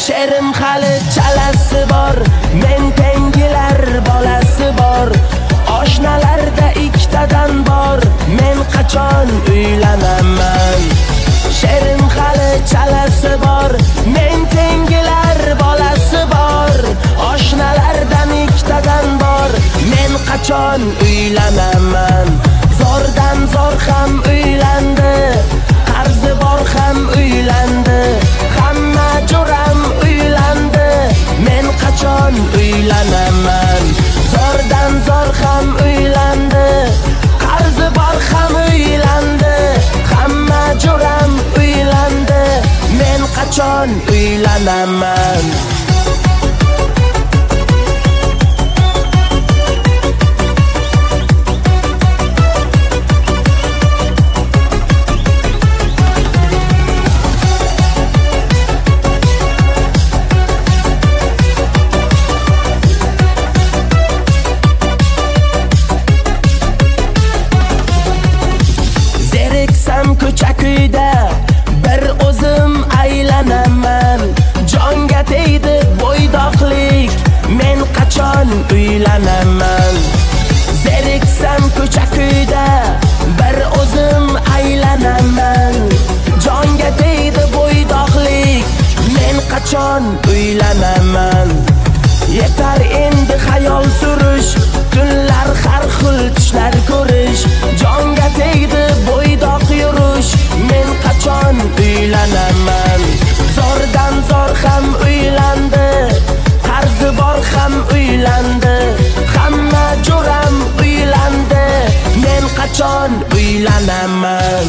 Sherim hali chalasi bor, men tengilar bolasi bor. Oshnalarda ikkitadan bor, men qachon uylanaman? Sherim hali chalasi bor, men tengilar bolasi bor. Oshnalardan ikkitadan bor, men qachon uylanaman? Zordan zor ham uylandi, qarzi bor ham uylandi, hamma jo'ram uylandi, men qachon uylanaman? Zordan zor ham uylandi, qarzi bor ham uylandi, hamma jo'ram uylandi, men qachon uylanaman? Ko'cha-ko'yda bir o'zim aylanaman, jonga tegdi bo'ydoqlik, men qachon uylanaman? Zeriksam ko'cha-ko'yda bir o'zim aylanaman, jonga tegdi bo'ydoqlik, men qachon uylanaman? Yetar endi xayol surish, tunlar har xil tushlar ko'rish, jonga tegdi bo'ydoq yurish, men qachon uylanaman? Zordan zor ham uylandi, qarzi bor ham uylandi, hamma jo'ram uylandi, men qachon uylanaman?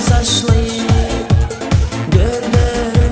Saçlı, dördüm.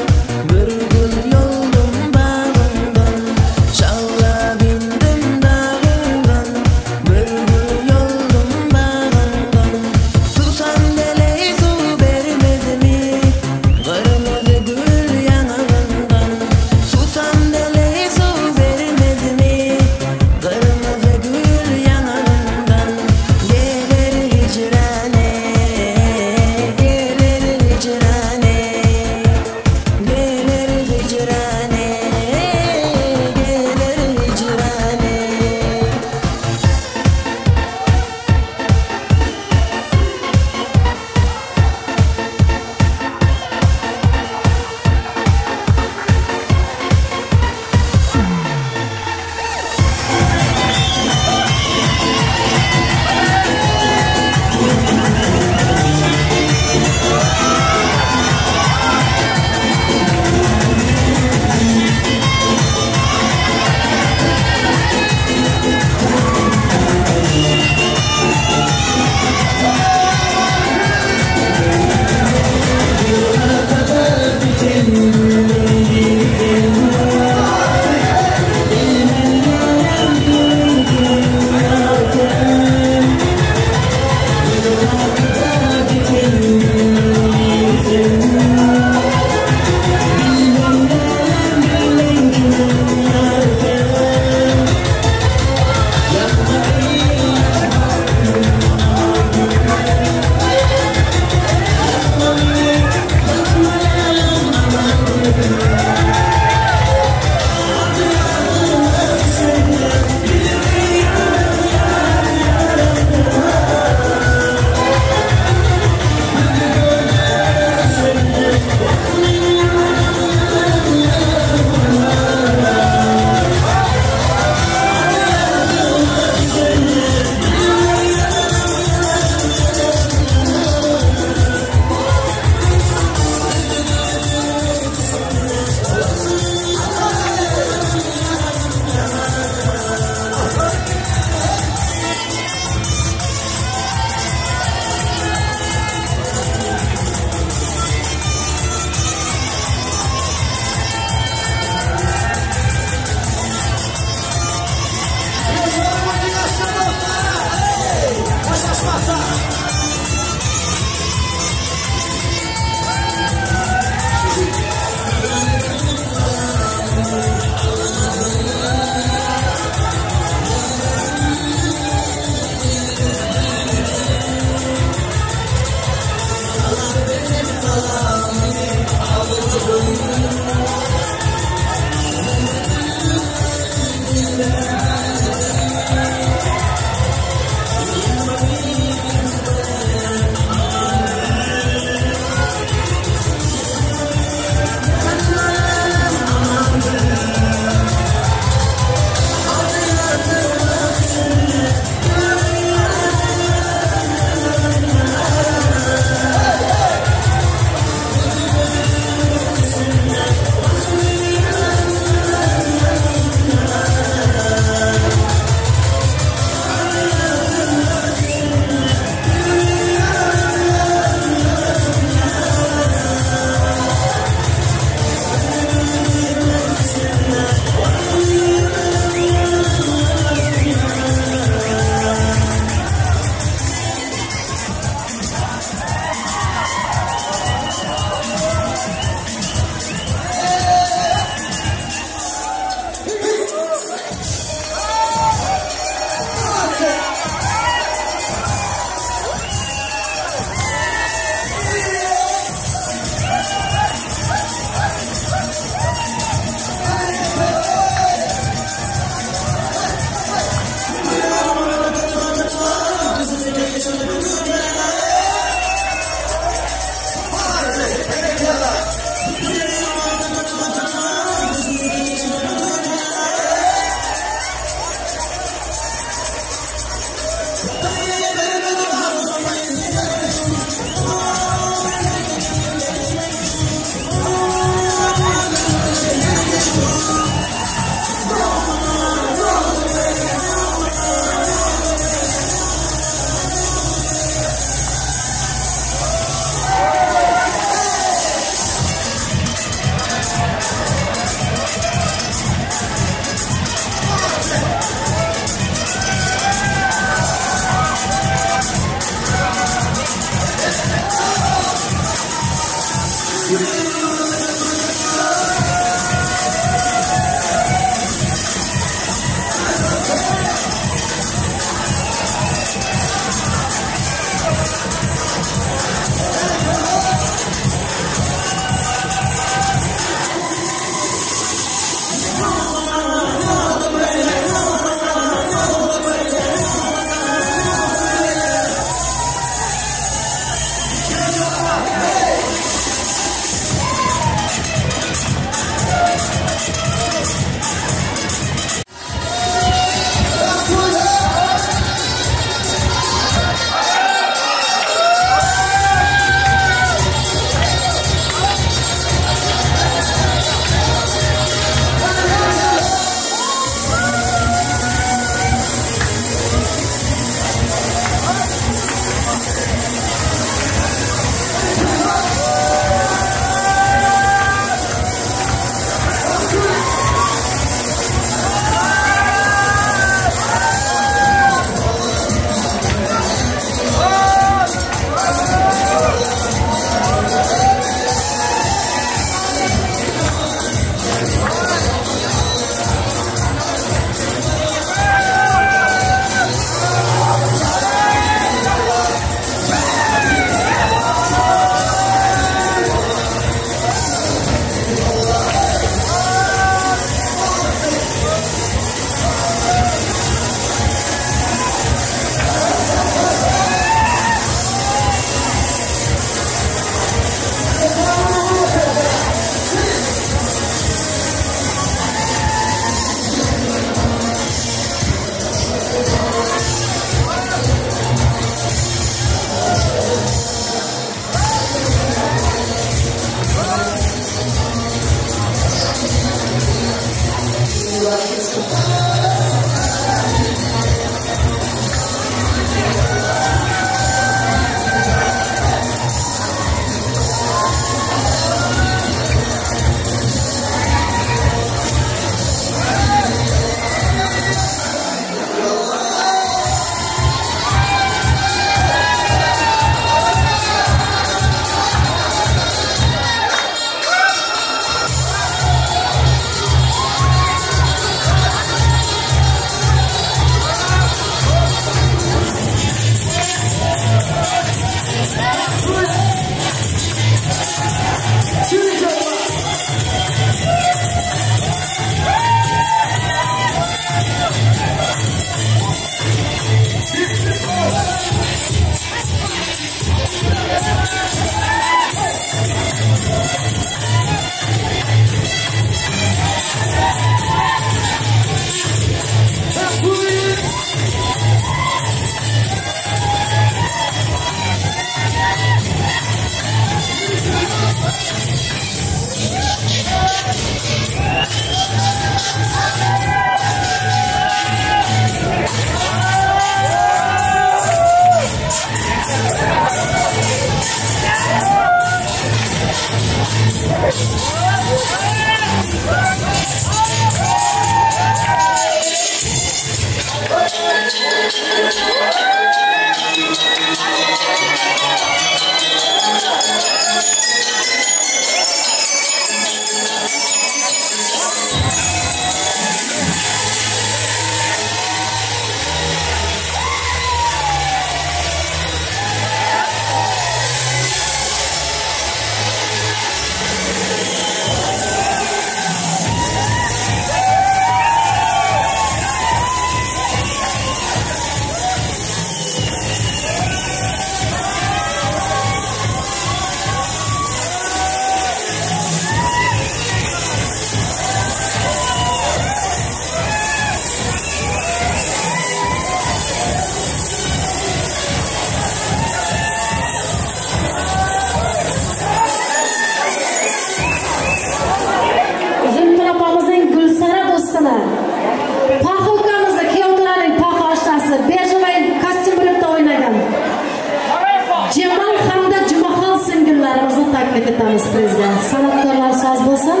Sanatkorlar soz bo'lsin.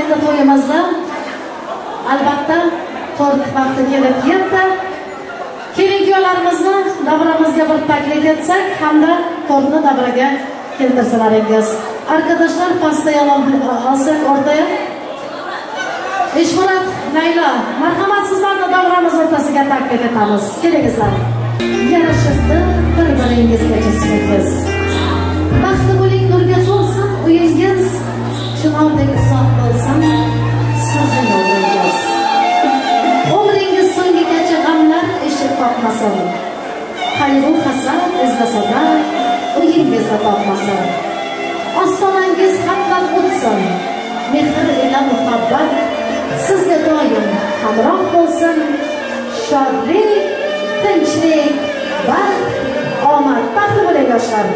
Endi to'yimizda albatta tort vaqti kelib yetdi. Kelin kuyovlarimizni davramizga bir taklif etsak hamda tortni davraga keltirsalaringiz. Arkadaşlar pastayı alsak ortaya. Eshmurat, Laylo, marhamat, sizlarni davramiz o'rtasiga taklif etamiz. Kelingizlar. Yarashibdi bir-biringizga jismingiz. Baxtli bo'ling, nurga to'lsin uyingiz, chinordek uzoq bo'lsin sizning yo'lingiz. Umringiz so'ngigacha g'amlar eshik qoqmasin. Qayg'u hasrat izlasa-da uyingizda topmasin. Ostonangiz xatlar o'tsin. Mehr ila muhabbat sizga doim hamroh bo'lsin. Shodlik, tinchlik, baxt, omad. Baxtli bo'ling yoshlar.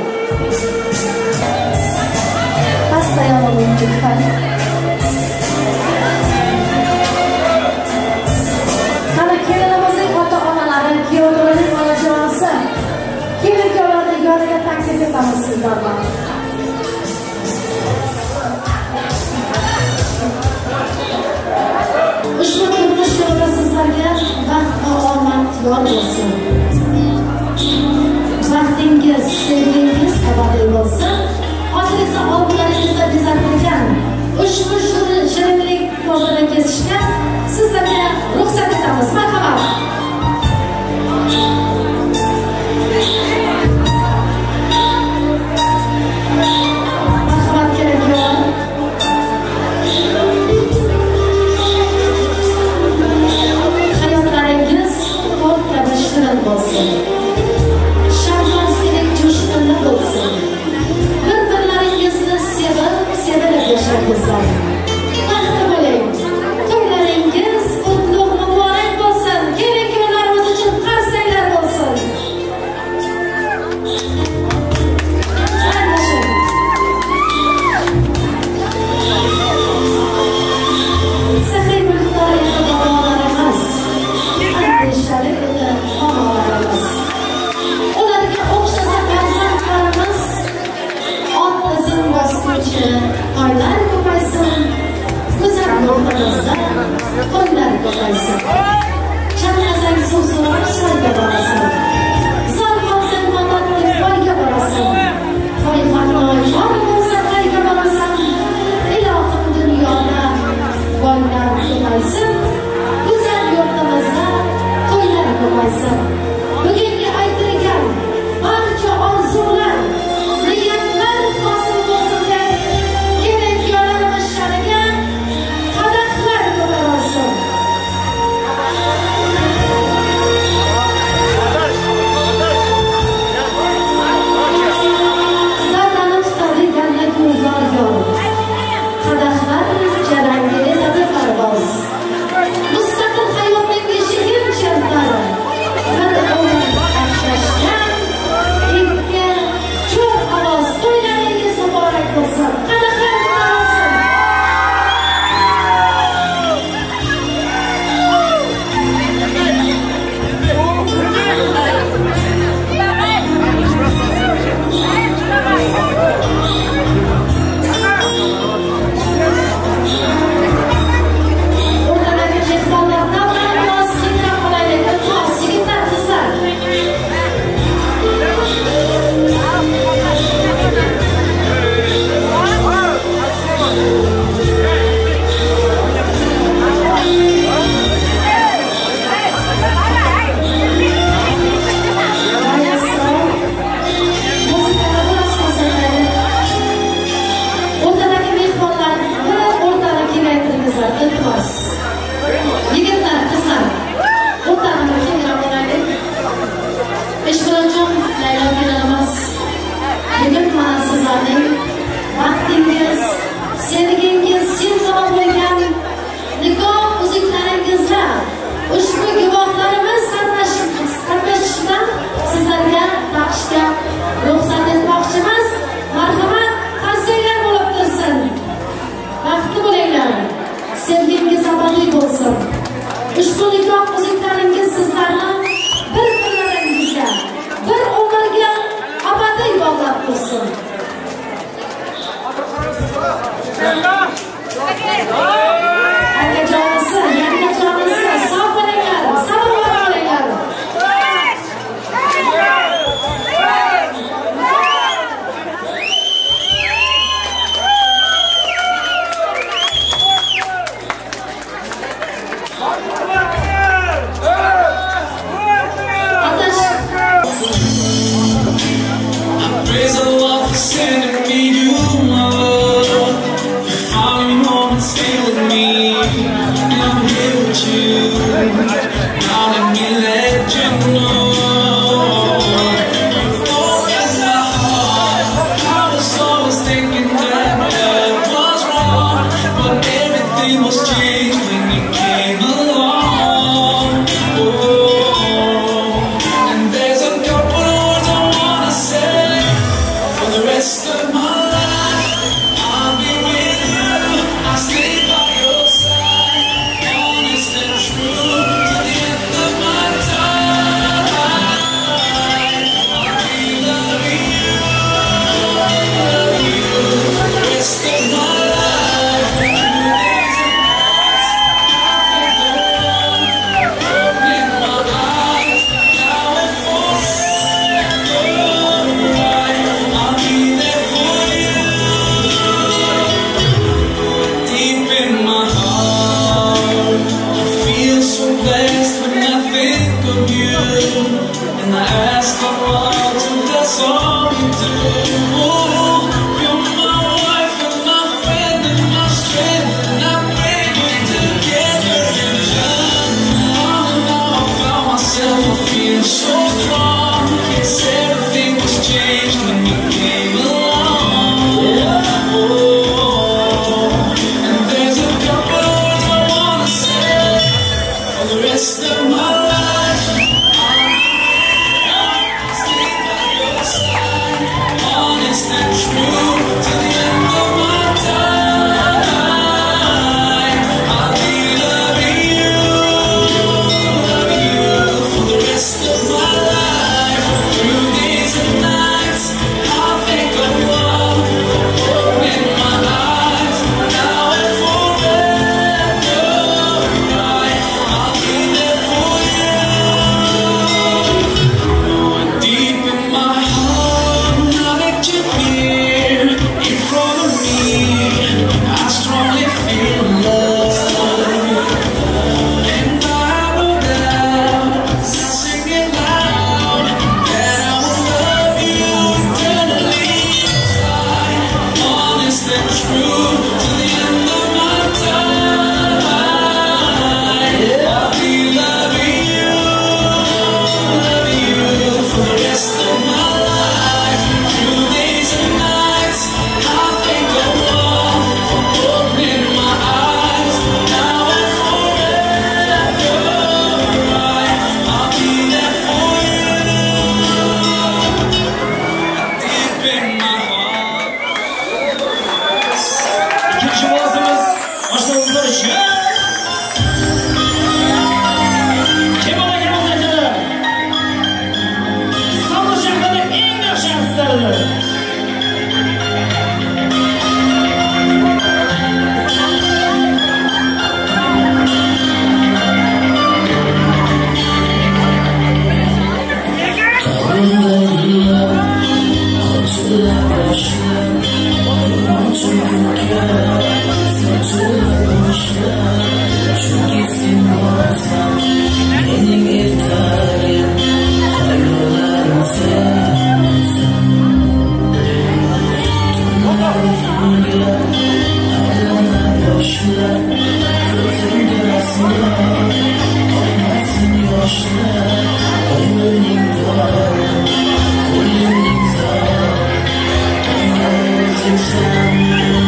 Pastayam o'yinchoqlar. Qani kelinimizning ota-onalari, kuyovlarning onajonisi, kelin kuyovlarni yoniga taklif etamiz sizlarni. Ushbu turmush yo'lida sizlarga baxt va omad yor bo'lsin. Baxtingiz, sevgingiz abadiy bo'lsin. Hozir esa oldinlaringizda bezatilgan ushbu shirinlik tortini kesishga sizlarga ruxsat etamiz. Marhamat. Marhamat, kelin kuyovlar. Hayotlaringiz tort kabi shirin bo'lsin. Sharmansilik jo'shqinli bo'lsin. Bir-birlaringizni sevib, sevilib yashangizlar. Baxtli bo'ling. To'ylaringiz qutlug' muborak bo'lsin. Kelin kuyovlarimiz uchun qarsaklar bo'lsin. Xayrlashing. Saxiy mulkdor edi bobolarimiz, andishali edi onalarimiz. Ularga o'xshasa farzandlarimiz, ot izin bosuvchi toylar ko'paysin, go'zal yurtimizda to'ylar ko'paysin. Chanqasang suv so'rab soyga borasan, zor qolsang madadli boyga borasan, toy harnoy bor bo'lsa qayga borasan. Ilohim dunyoda boylar ko'paysin, go'zal yurtimizda to'ylar ko'paysin. Bugungi aytilgan barcha orzular, niyatlar hosil bo'lsin deb kelin kuyovlarimiz sha'niga qadahlar ko'tarilsin. Davrani tutadi galla yor yor, qadahlar jarangi etadi parvoz. Mustaqil hayotning eshigin chertar, bir umr asrashgan ikki cho'l ovoz. To'ylaringiz muborak bo'lsin. Qadahlar ko'tarilsin. O'rtadagi mehmonlardan biroz kengroq olaylik. Iltimos, yigitlar, qizlar. Muzikani biroz pasaytiraylik. O'rtadagi mehmonlar bir o'rtani kengaytiringizlar, iltimos. Yigitlar, qizlar, o'rtani bir kengroq olaylik. Eshmurodjon, Laylo kelinimiz, bugun mana sizlarning baxtingiz, sevgingiz simvoli bo'lgan nikoh uzuklaringizda ushbu guvohlarimiz qatnashishidan sizlarga taqishga ruxsat etmoqchimiz. Marhamat, qarsaklar bo'lib tursin. Baxtli bo'linglar. Sevgingiz abadiy bo'lsin. Ushbu nikoh uzuklaringiz sizlarni bir-birlaringizga, bir umrga abadiy bog'lab tursin. changed when you came along. Oh, and there's a couple words I wanna say. For the rest of my life, I'll be with you. I'll stay by your side, honest and true, till the end of my time. I'll be loving you for the rest of my life. Through days and nights, I thank the Lord for opening my eyes. Now and forever, I'll be there for you. Deep in my heart, I feel so blessed when I think of you, and I ask Allah to bless all you do. You're my wife and my friend and my strength, and I pray we're together in Jannah. Now I found myself, I feel so strong. Yes, everything was changed when you came along. Oh, and there's a couple words I wanna say. For the rest of my life, I'll stay by your side, honest and true, till the end of my time. I'll be loving you for the rest of my life. Through days and nights, I'll thank Allah for opening my eyes. Now and forever, I'll be there for you. Deep in my heart, now that you're here in front of me, I strongly feel love. And I have no doubt, I sing it loud, that I will love you eternally. Honest and true, till the end of my time. I'll be loving you for the rest of my life. Through days and nights, I thank Allah for opening my eyes. Now and forever, I'll be there for you. Deep in my heart. Ikkinchi valsimiz oshnamizlar uchun. Kim olgan bo'lsa, Istanbul shahrining eng yaxshi artistlaridir. Chunki sen borsan, mening ertagim, xayollarim sensan. Tunlarim tunga aylana boshlab, ko'zimga rasmlar, olmasin yoshlar, umrning dori, qo'limning zori, tanga o'zingsan, jonim.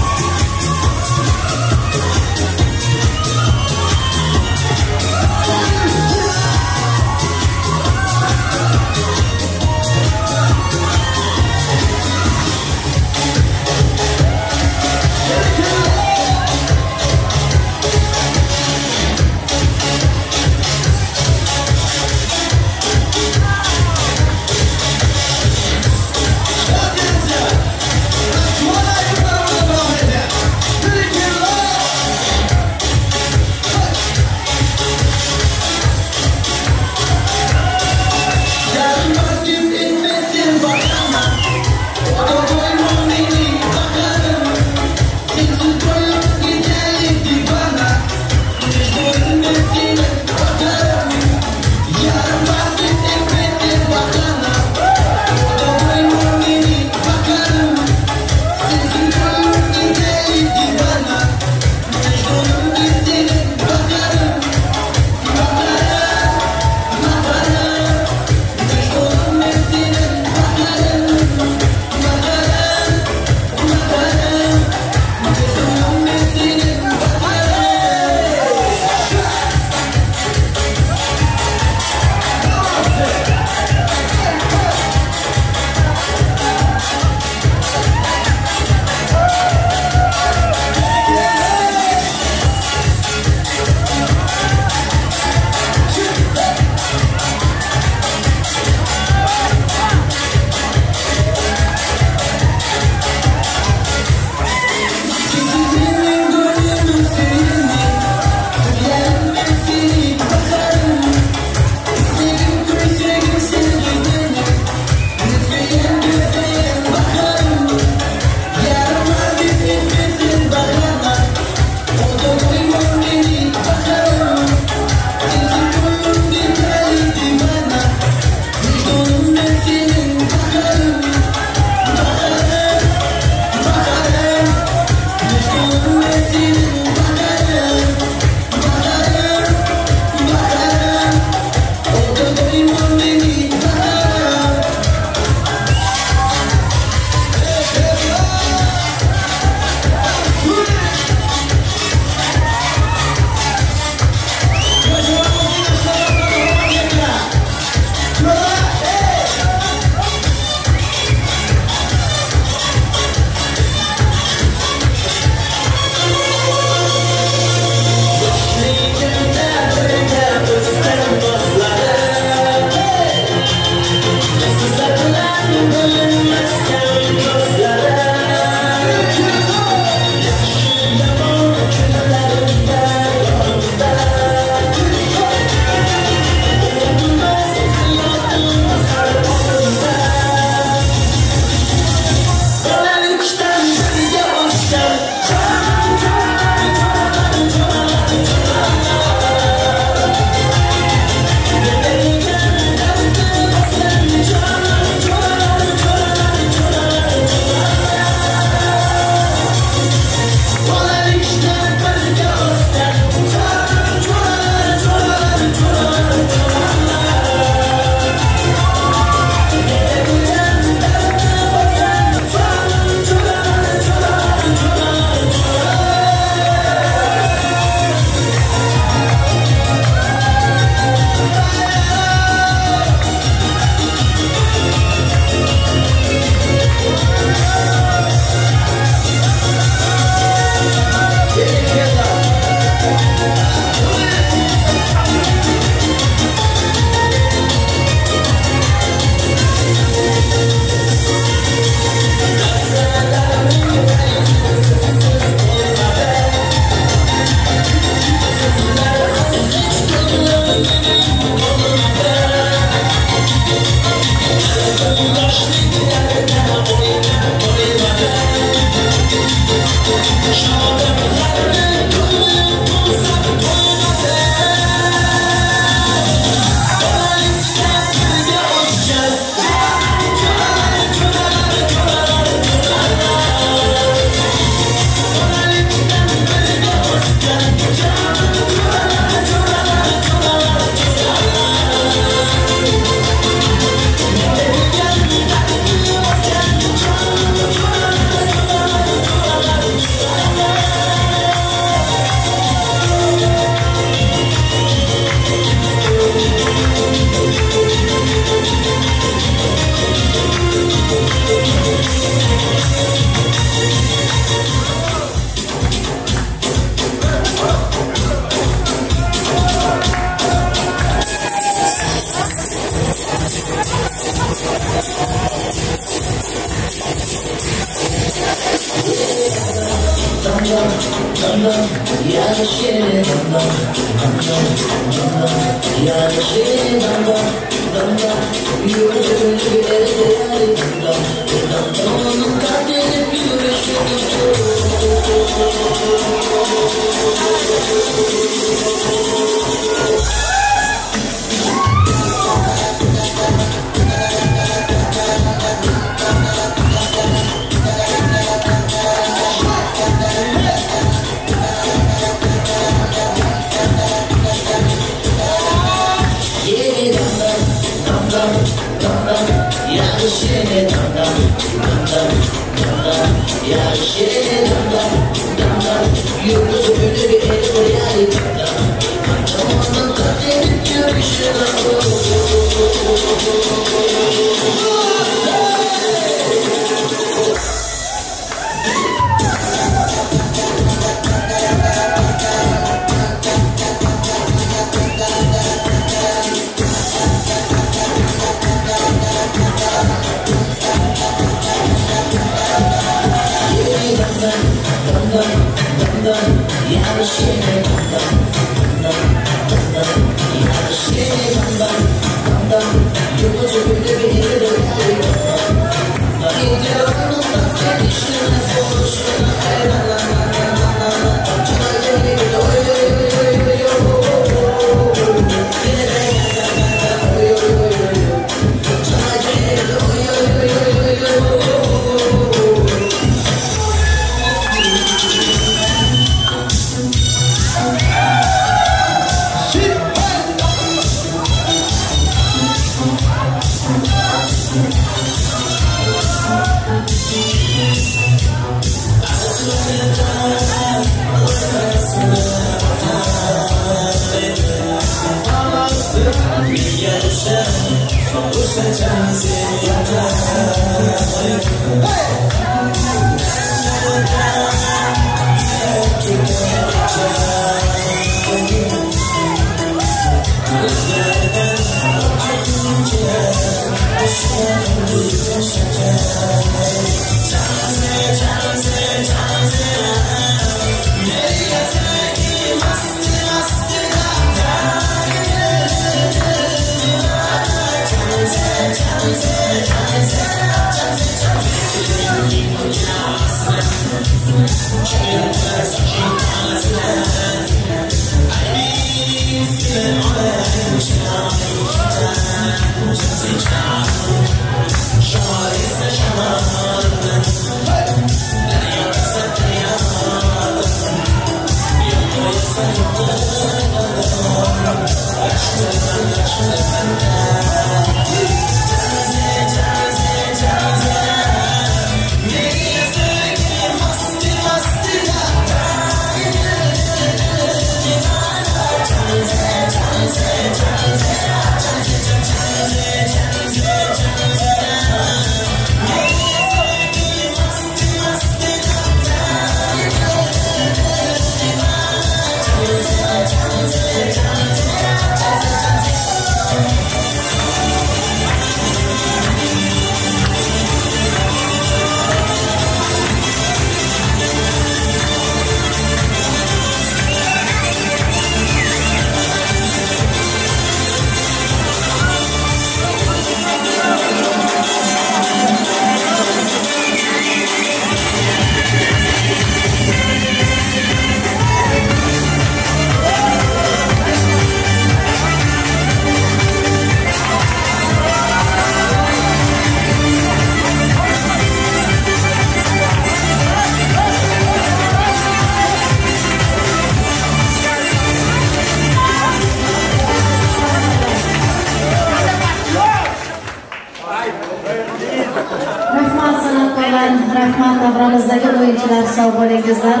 Rahmat davramizdagi o'yinchilar, sog' bo'lingizlar.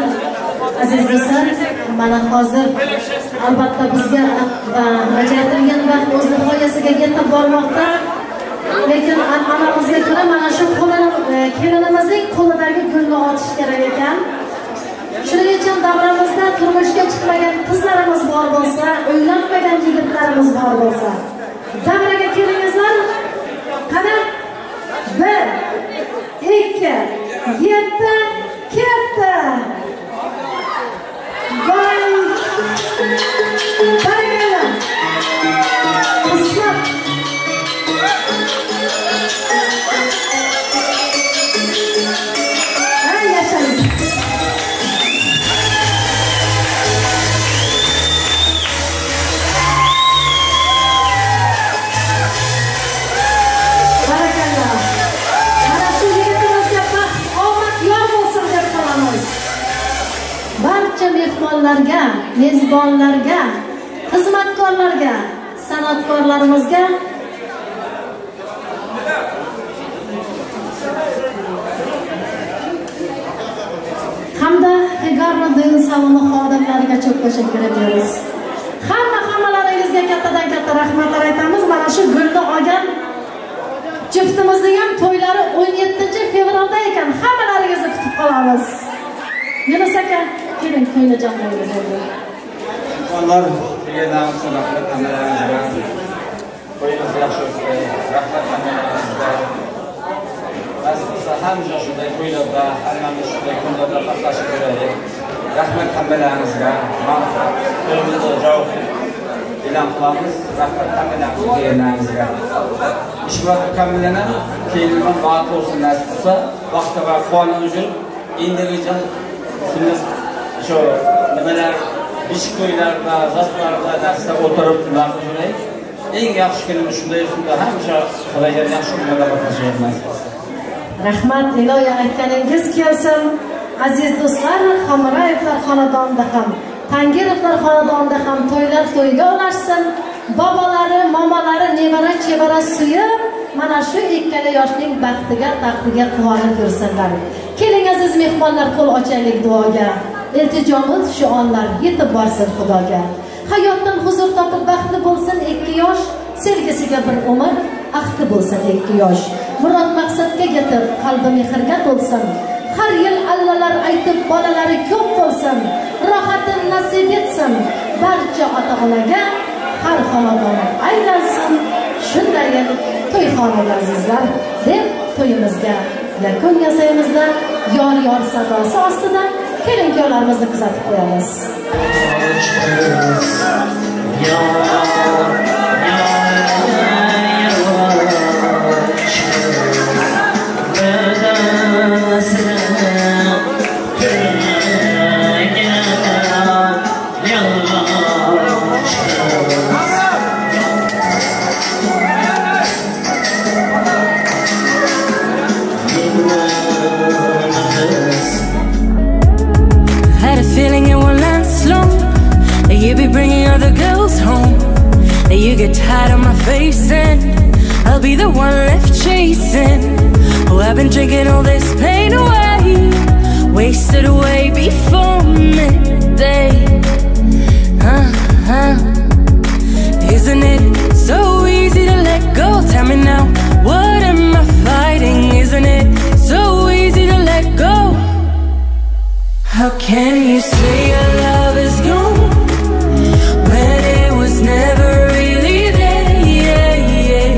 Aziz do'stlar, mana hozir albatta bizga ajratilgan vaqt o'z nihoyasiga yetib bormoqda. Lekin an'anamizga ko'ra mana shu kelinimizning qo'lidagi gulni otish kerak ekan. Shuning uchun davramizda turmushga chiqmagan qizlarimiz bor bo'lsa, uylanmagan yigitlarimiz bor bo'lsa, davraga kelingizlar. Qani 1 2 7 ketdi. Barakalla. Qismat. Ha, yashang. Barakalla. Mana shu yigitimizga baxt, omad yor bo'lsin deb qolamiz. Barcha mehmonlarga, mezbonlarga, xizmatkorlarga, san'atkorlarimizga hamda Figaro düğün saloni xodimlariga çok teşekkür ediyoruz. Hammalaringizga kattadan katta rahmatlar aytamiz. Mana shu gulni olgan juftimizning ham to'ylari 17 fevralda ekan. Hammalaringizni kutib qolamiz. Yunus aka, keling to'yni jonlaymiz endi. Mehmonlar, deganlarimiz rahmat hammalaringizga. To'yimiz yaxshi o'tdi. Rahmat hammalaringizga. Nasib qilsa hamisha shunday to'ylarda, hammamiz shunday kunlarda qatnashib yuraylik. Rahmat hammalaringizga. To'yimizni javob e'lon qilamiz. Rahmat hammalaringizga deganlaringizga. Ishmat ukam bilan kelinim baxtli bo'lsin nasib qilsa, vaqti va qonun uchun endigi siz shu nimalar beshik to'ylarda, zotlarda narsa o'tirib nima qilib eng yaxshi kunimiz shunday shunda hamisha Xudoga yaxshi kunlarda qatnashaylik nasib qilsa. Rahmat, iloyo aytganingiz kelsin. Aziz do'stlar, Hamrayevlar xonadonida ham, Tangirovlar xonadonida ham to'ylar to'yga ulashsin. Bobolari, momalari, nevara, chevara suyib, mana shu ikkala yoshning baxtiga, taxtiga quvonib yursinlar. Keling aziz mehmonlar, qo'l ochaylik duoga. Iltijomiz shu onlar yetib borsin Xudoga. Hayotdan huzur topib baxtli bo'lsin ikki yosh, sevgisiga bir umr ahdi bo'lsin ikki yosh. Murod maqsadga yetib, qalbi mehrga to'lsin. Har yil allalar aytib bolalari ko'p bo'lsin. Rohatin nasib etsin barcha ota-onaga, har xonadon aylansin. Shunday to'yxonada azizlar deb to'yimizga yakun yasaymizda yor yor sadosi ostida kelin kuyovlarimizni kuzatib qo'yamiz. Had a feeling it won't last long. You be bringing other girls home. You get tired of my face and I'll be the one left chasing. Oh, I've been drinking all this pain away, wasted away before midday. Isn't it so easy to let go? Tell me now, what am I fighting? Isn't it so easy to let go? How can you say your love is gone when it was never really there? Yeah, yeah.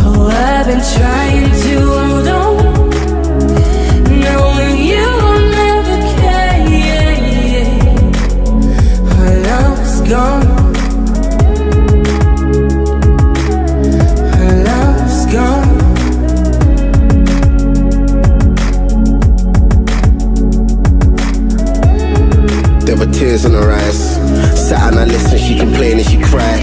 Oh, I've been trying to hold on, knowing you will never care. Yeah, yeah. Her love's gone. Her love's gone. There were tears in her eyes. Sat and I listened, she complained and she cried.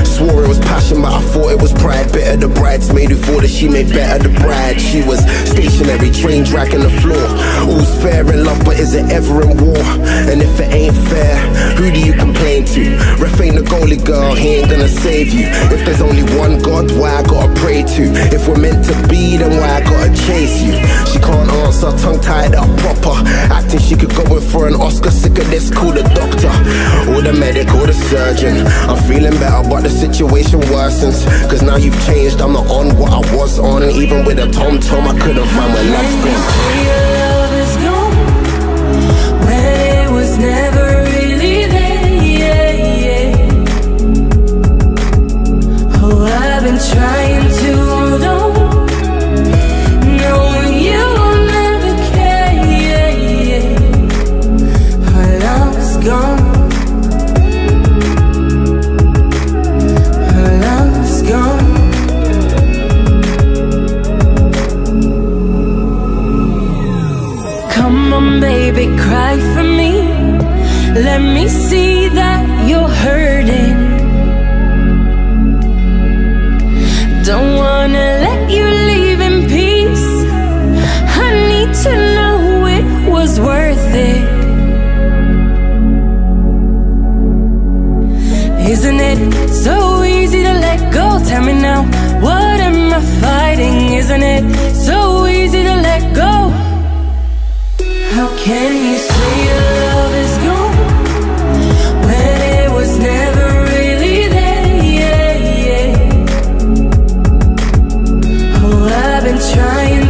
Swore it was passion, but I thought it was pride. Better the bridesmaid who thought that she made better the bride. She was stationary, train dragging the floor. All's fair in love, but is it ever in war? And if it ain't fair, who do you complain to? Ref ain't the goalie girl, he ain't gonna save you. If there's only one God, why I gotta pray to? If we're meant to be, then why I gotta chase you? She can't answer, tongue tied up proper. Acting she could go in for an Oscar. Sick of this, call the doctor, or the medic, or the surgeon. I'm feeling better, but the situation worsens. Cause now you've changed, I'm not on what I was on. Even with a tom-tom, I couldn't find where love's gone. Your love is gone when it was never really there. Yeah, yeah. Oh, I've been trying to hold on, knowing you will never care. Yeah, yeah. Her Let me see that you're hurting. Don't wanna let you leave in peace. I need to know it was worth it. Isn't it so easy to let go? Tell me now, what am I fighting? Isn't it so easy to let go? How can you say your love is gone when it was never really there? Yeah, yeah. Oh, I've been trying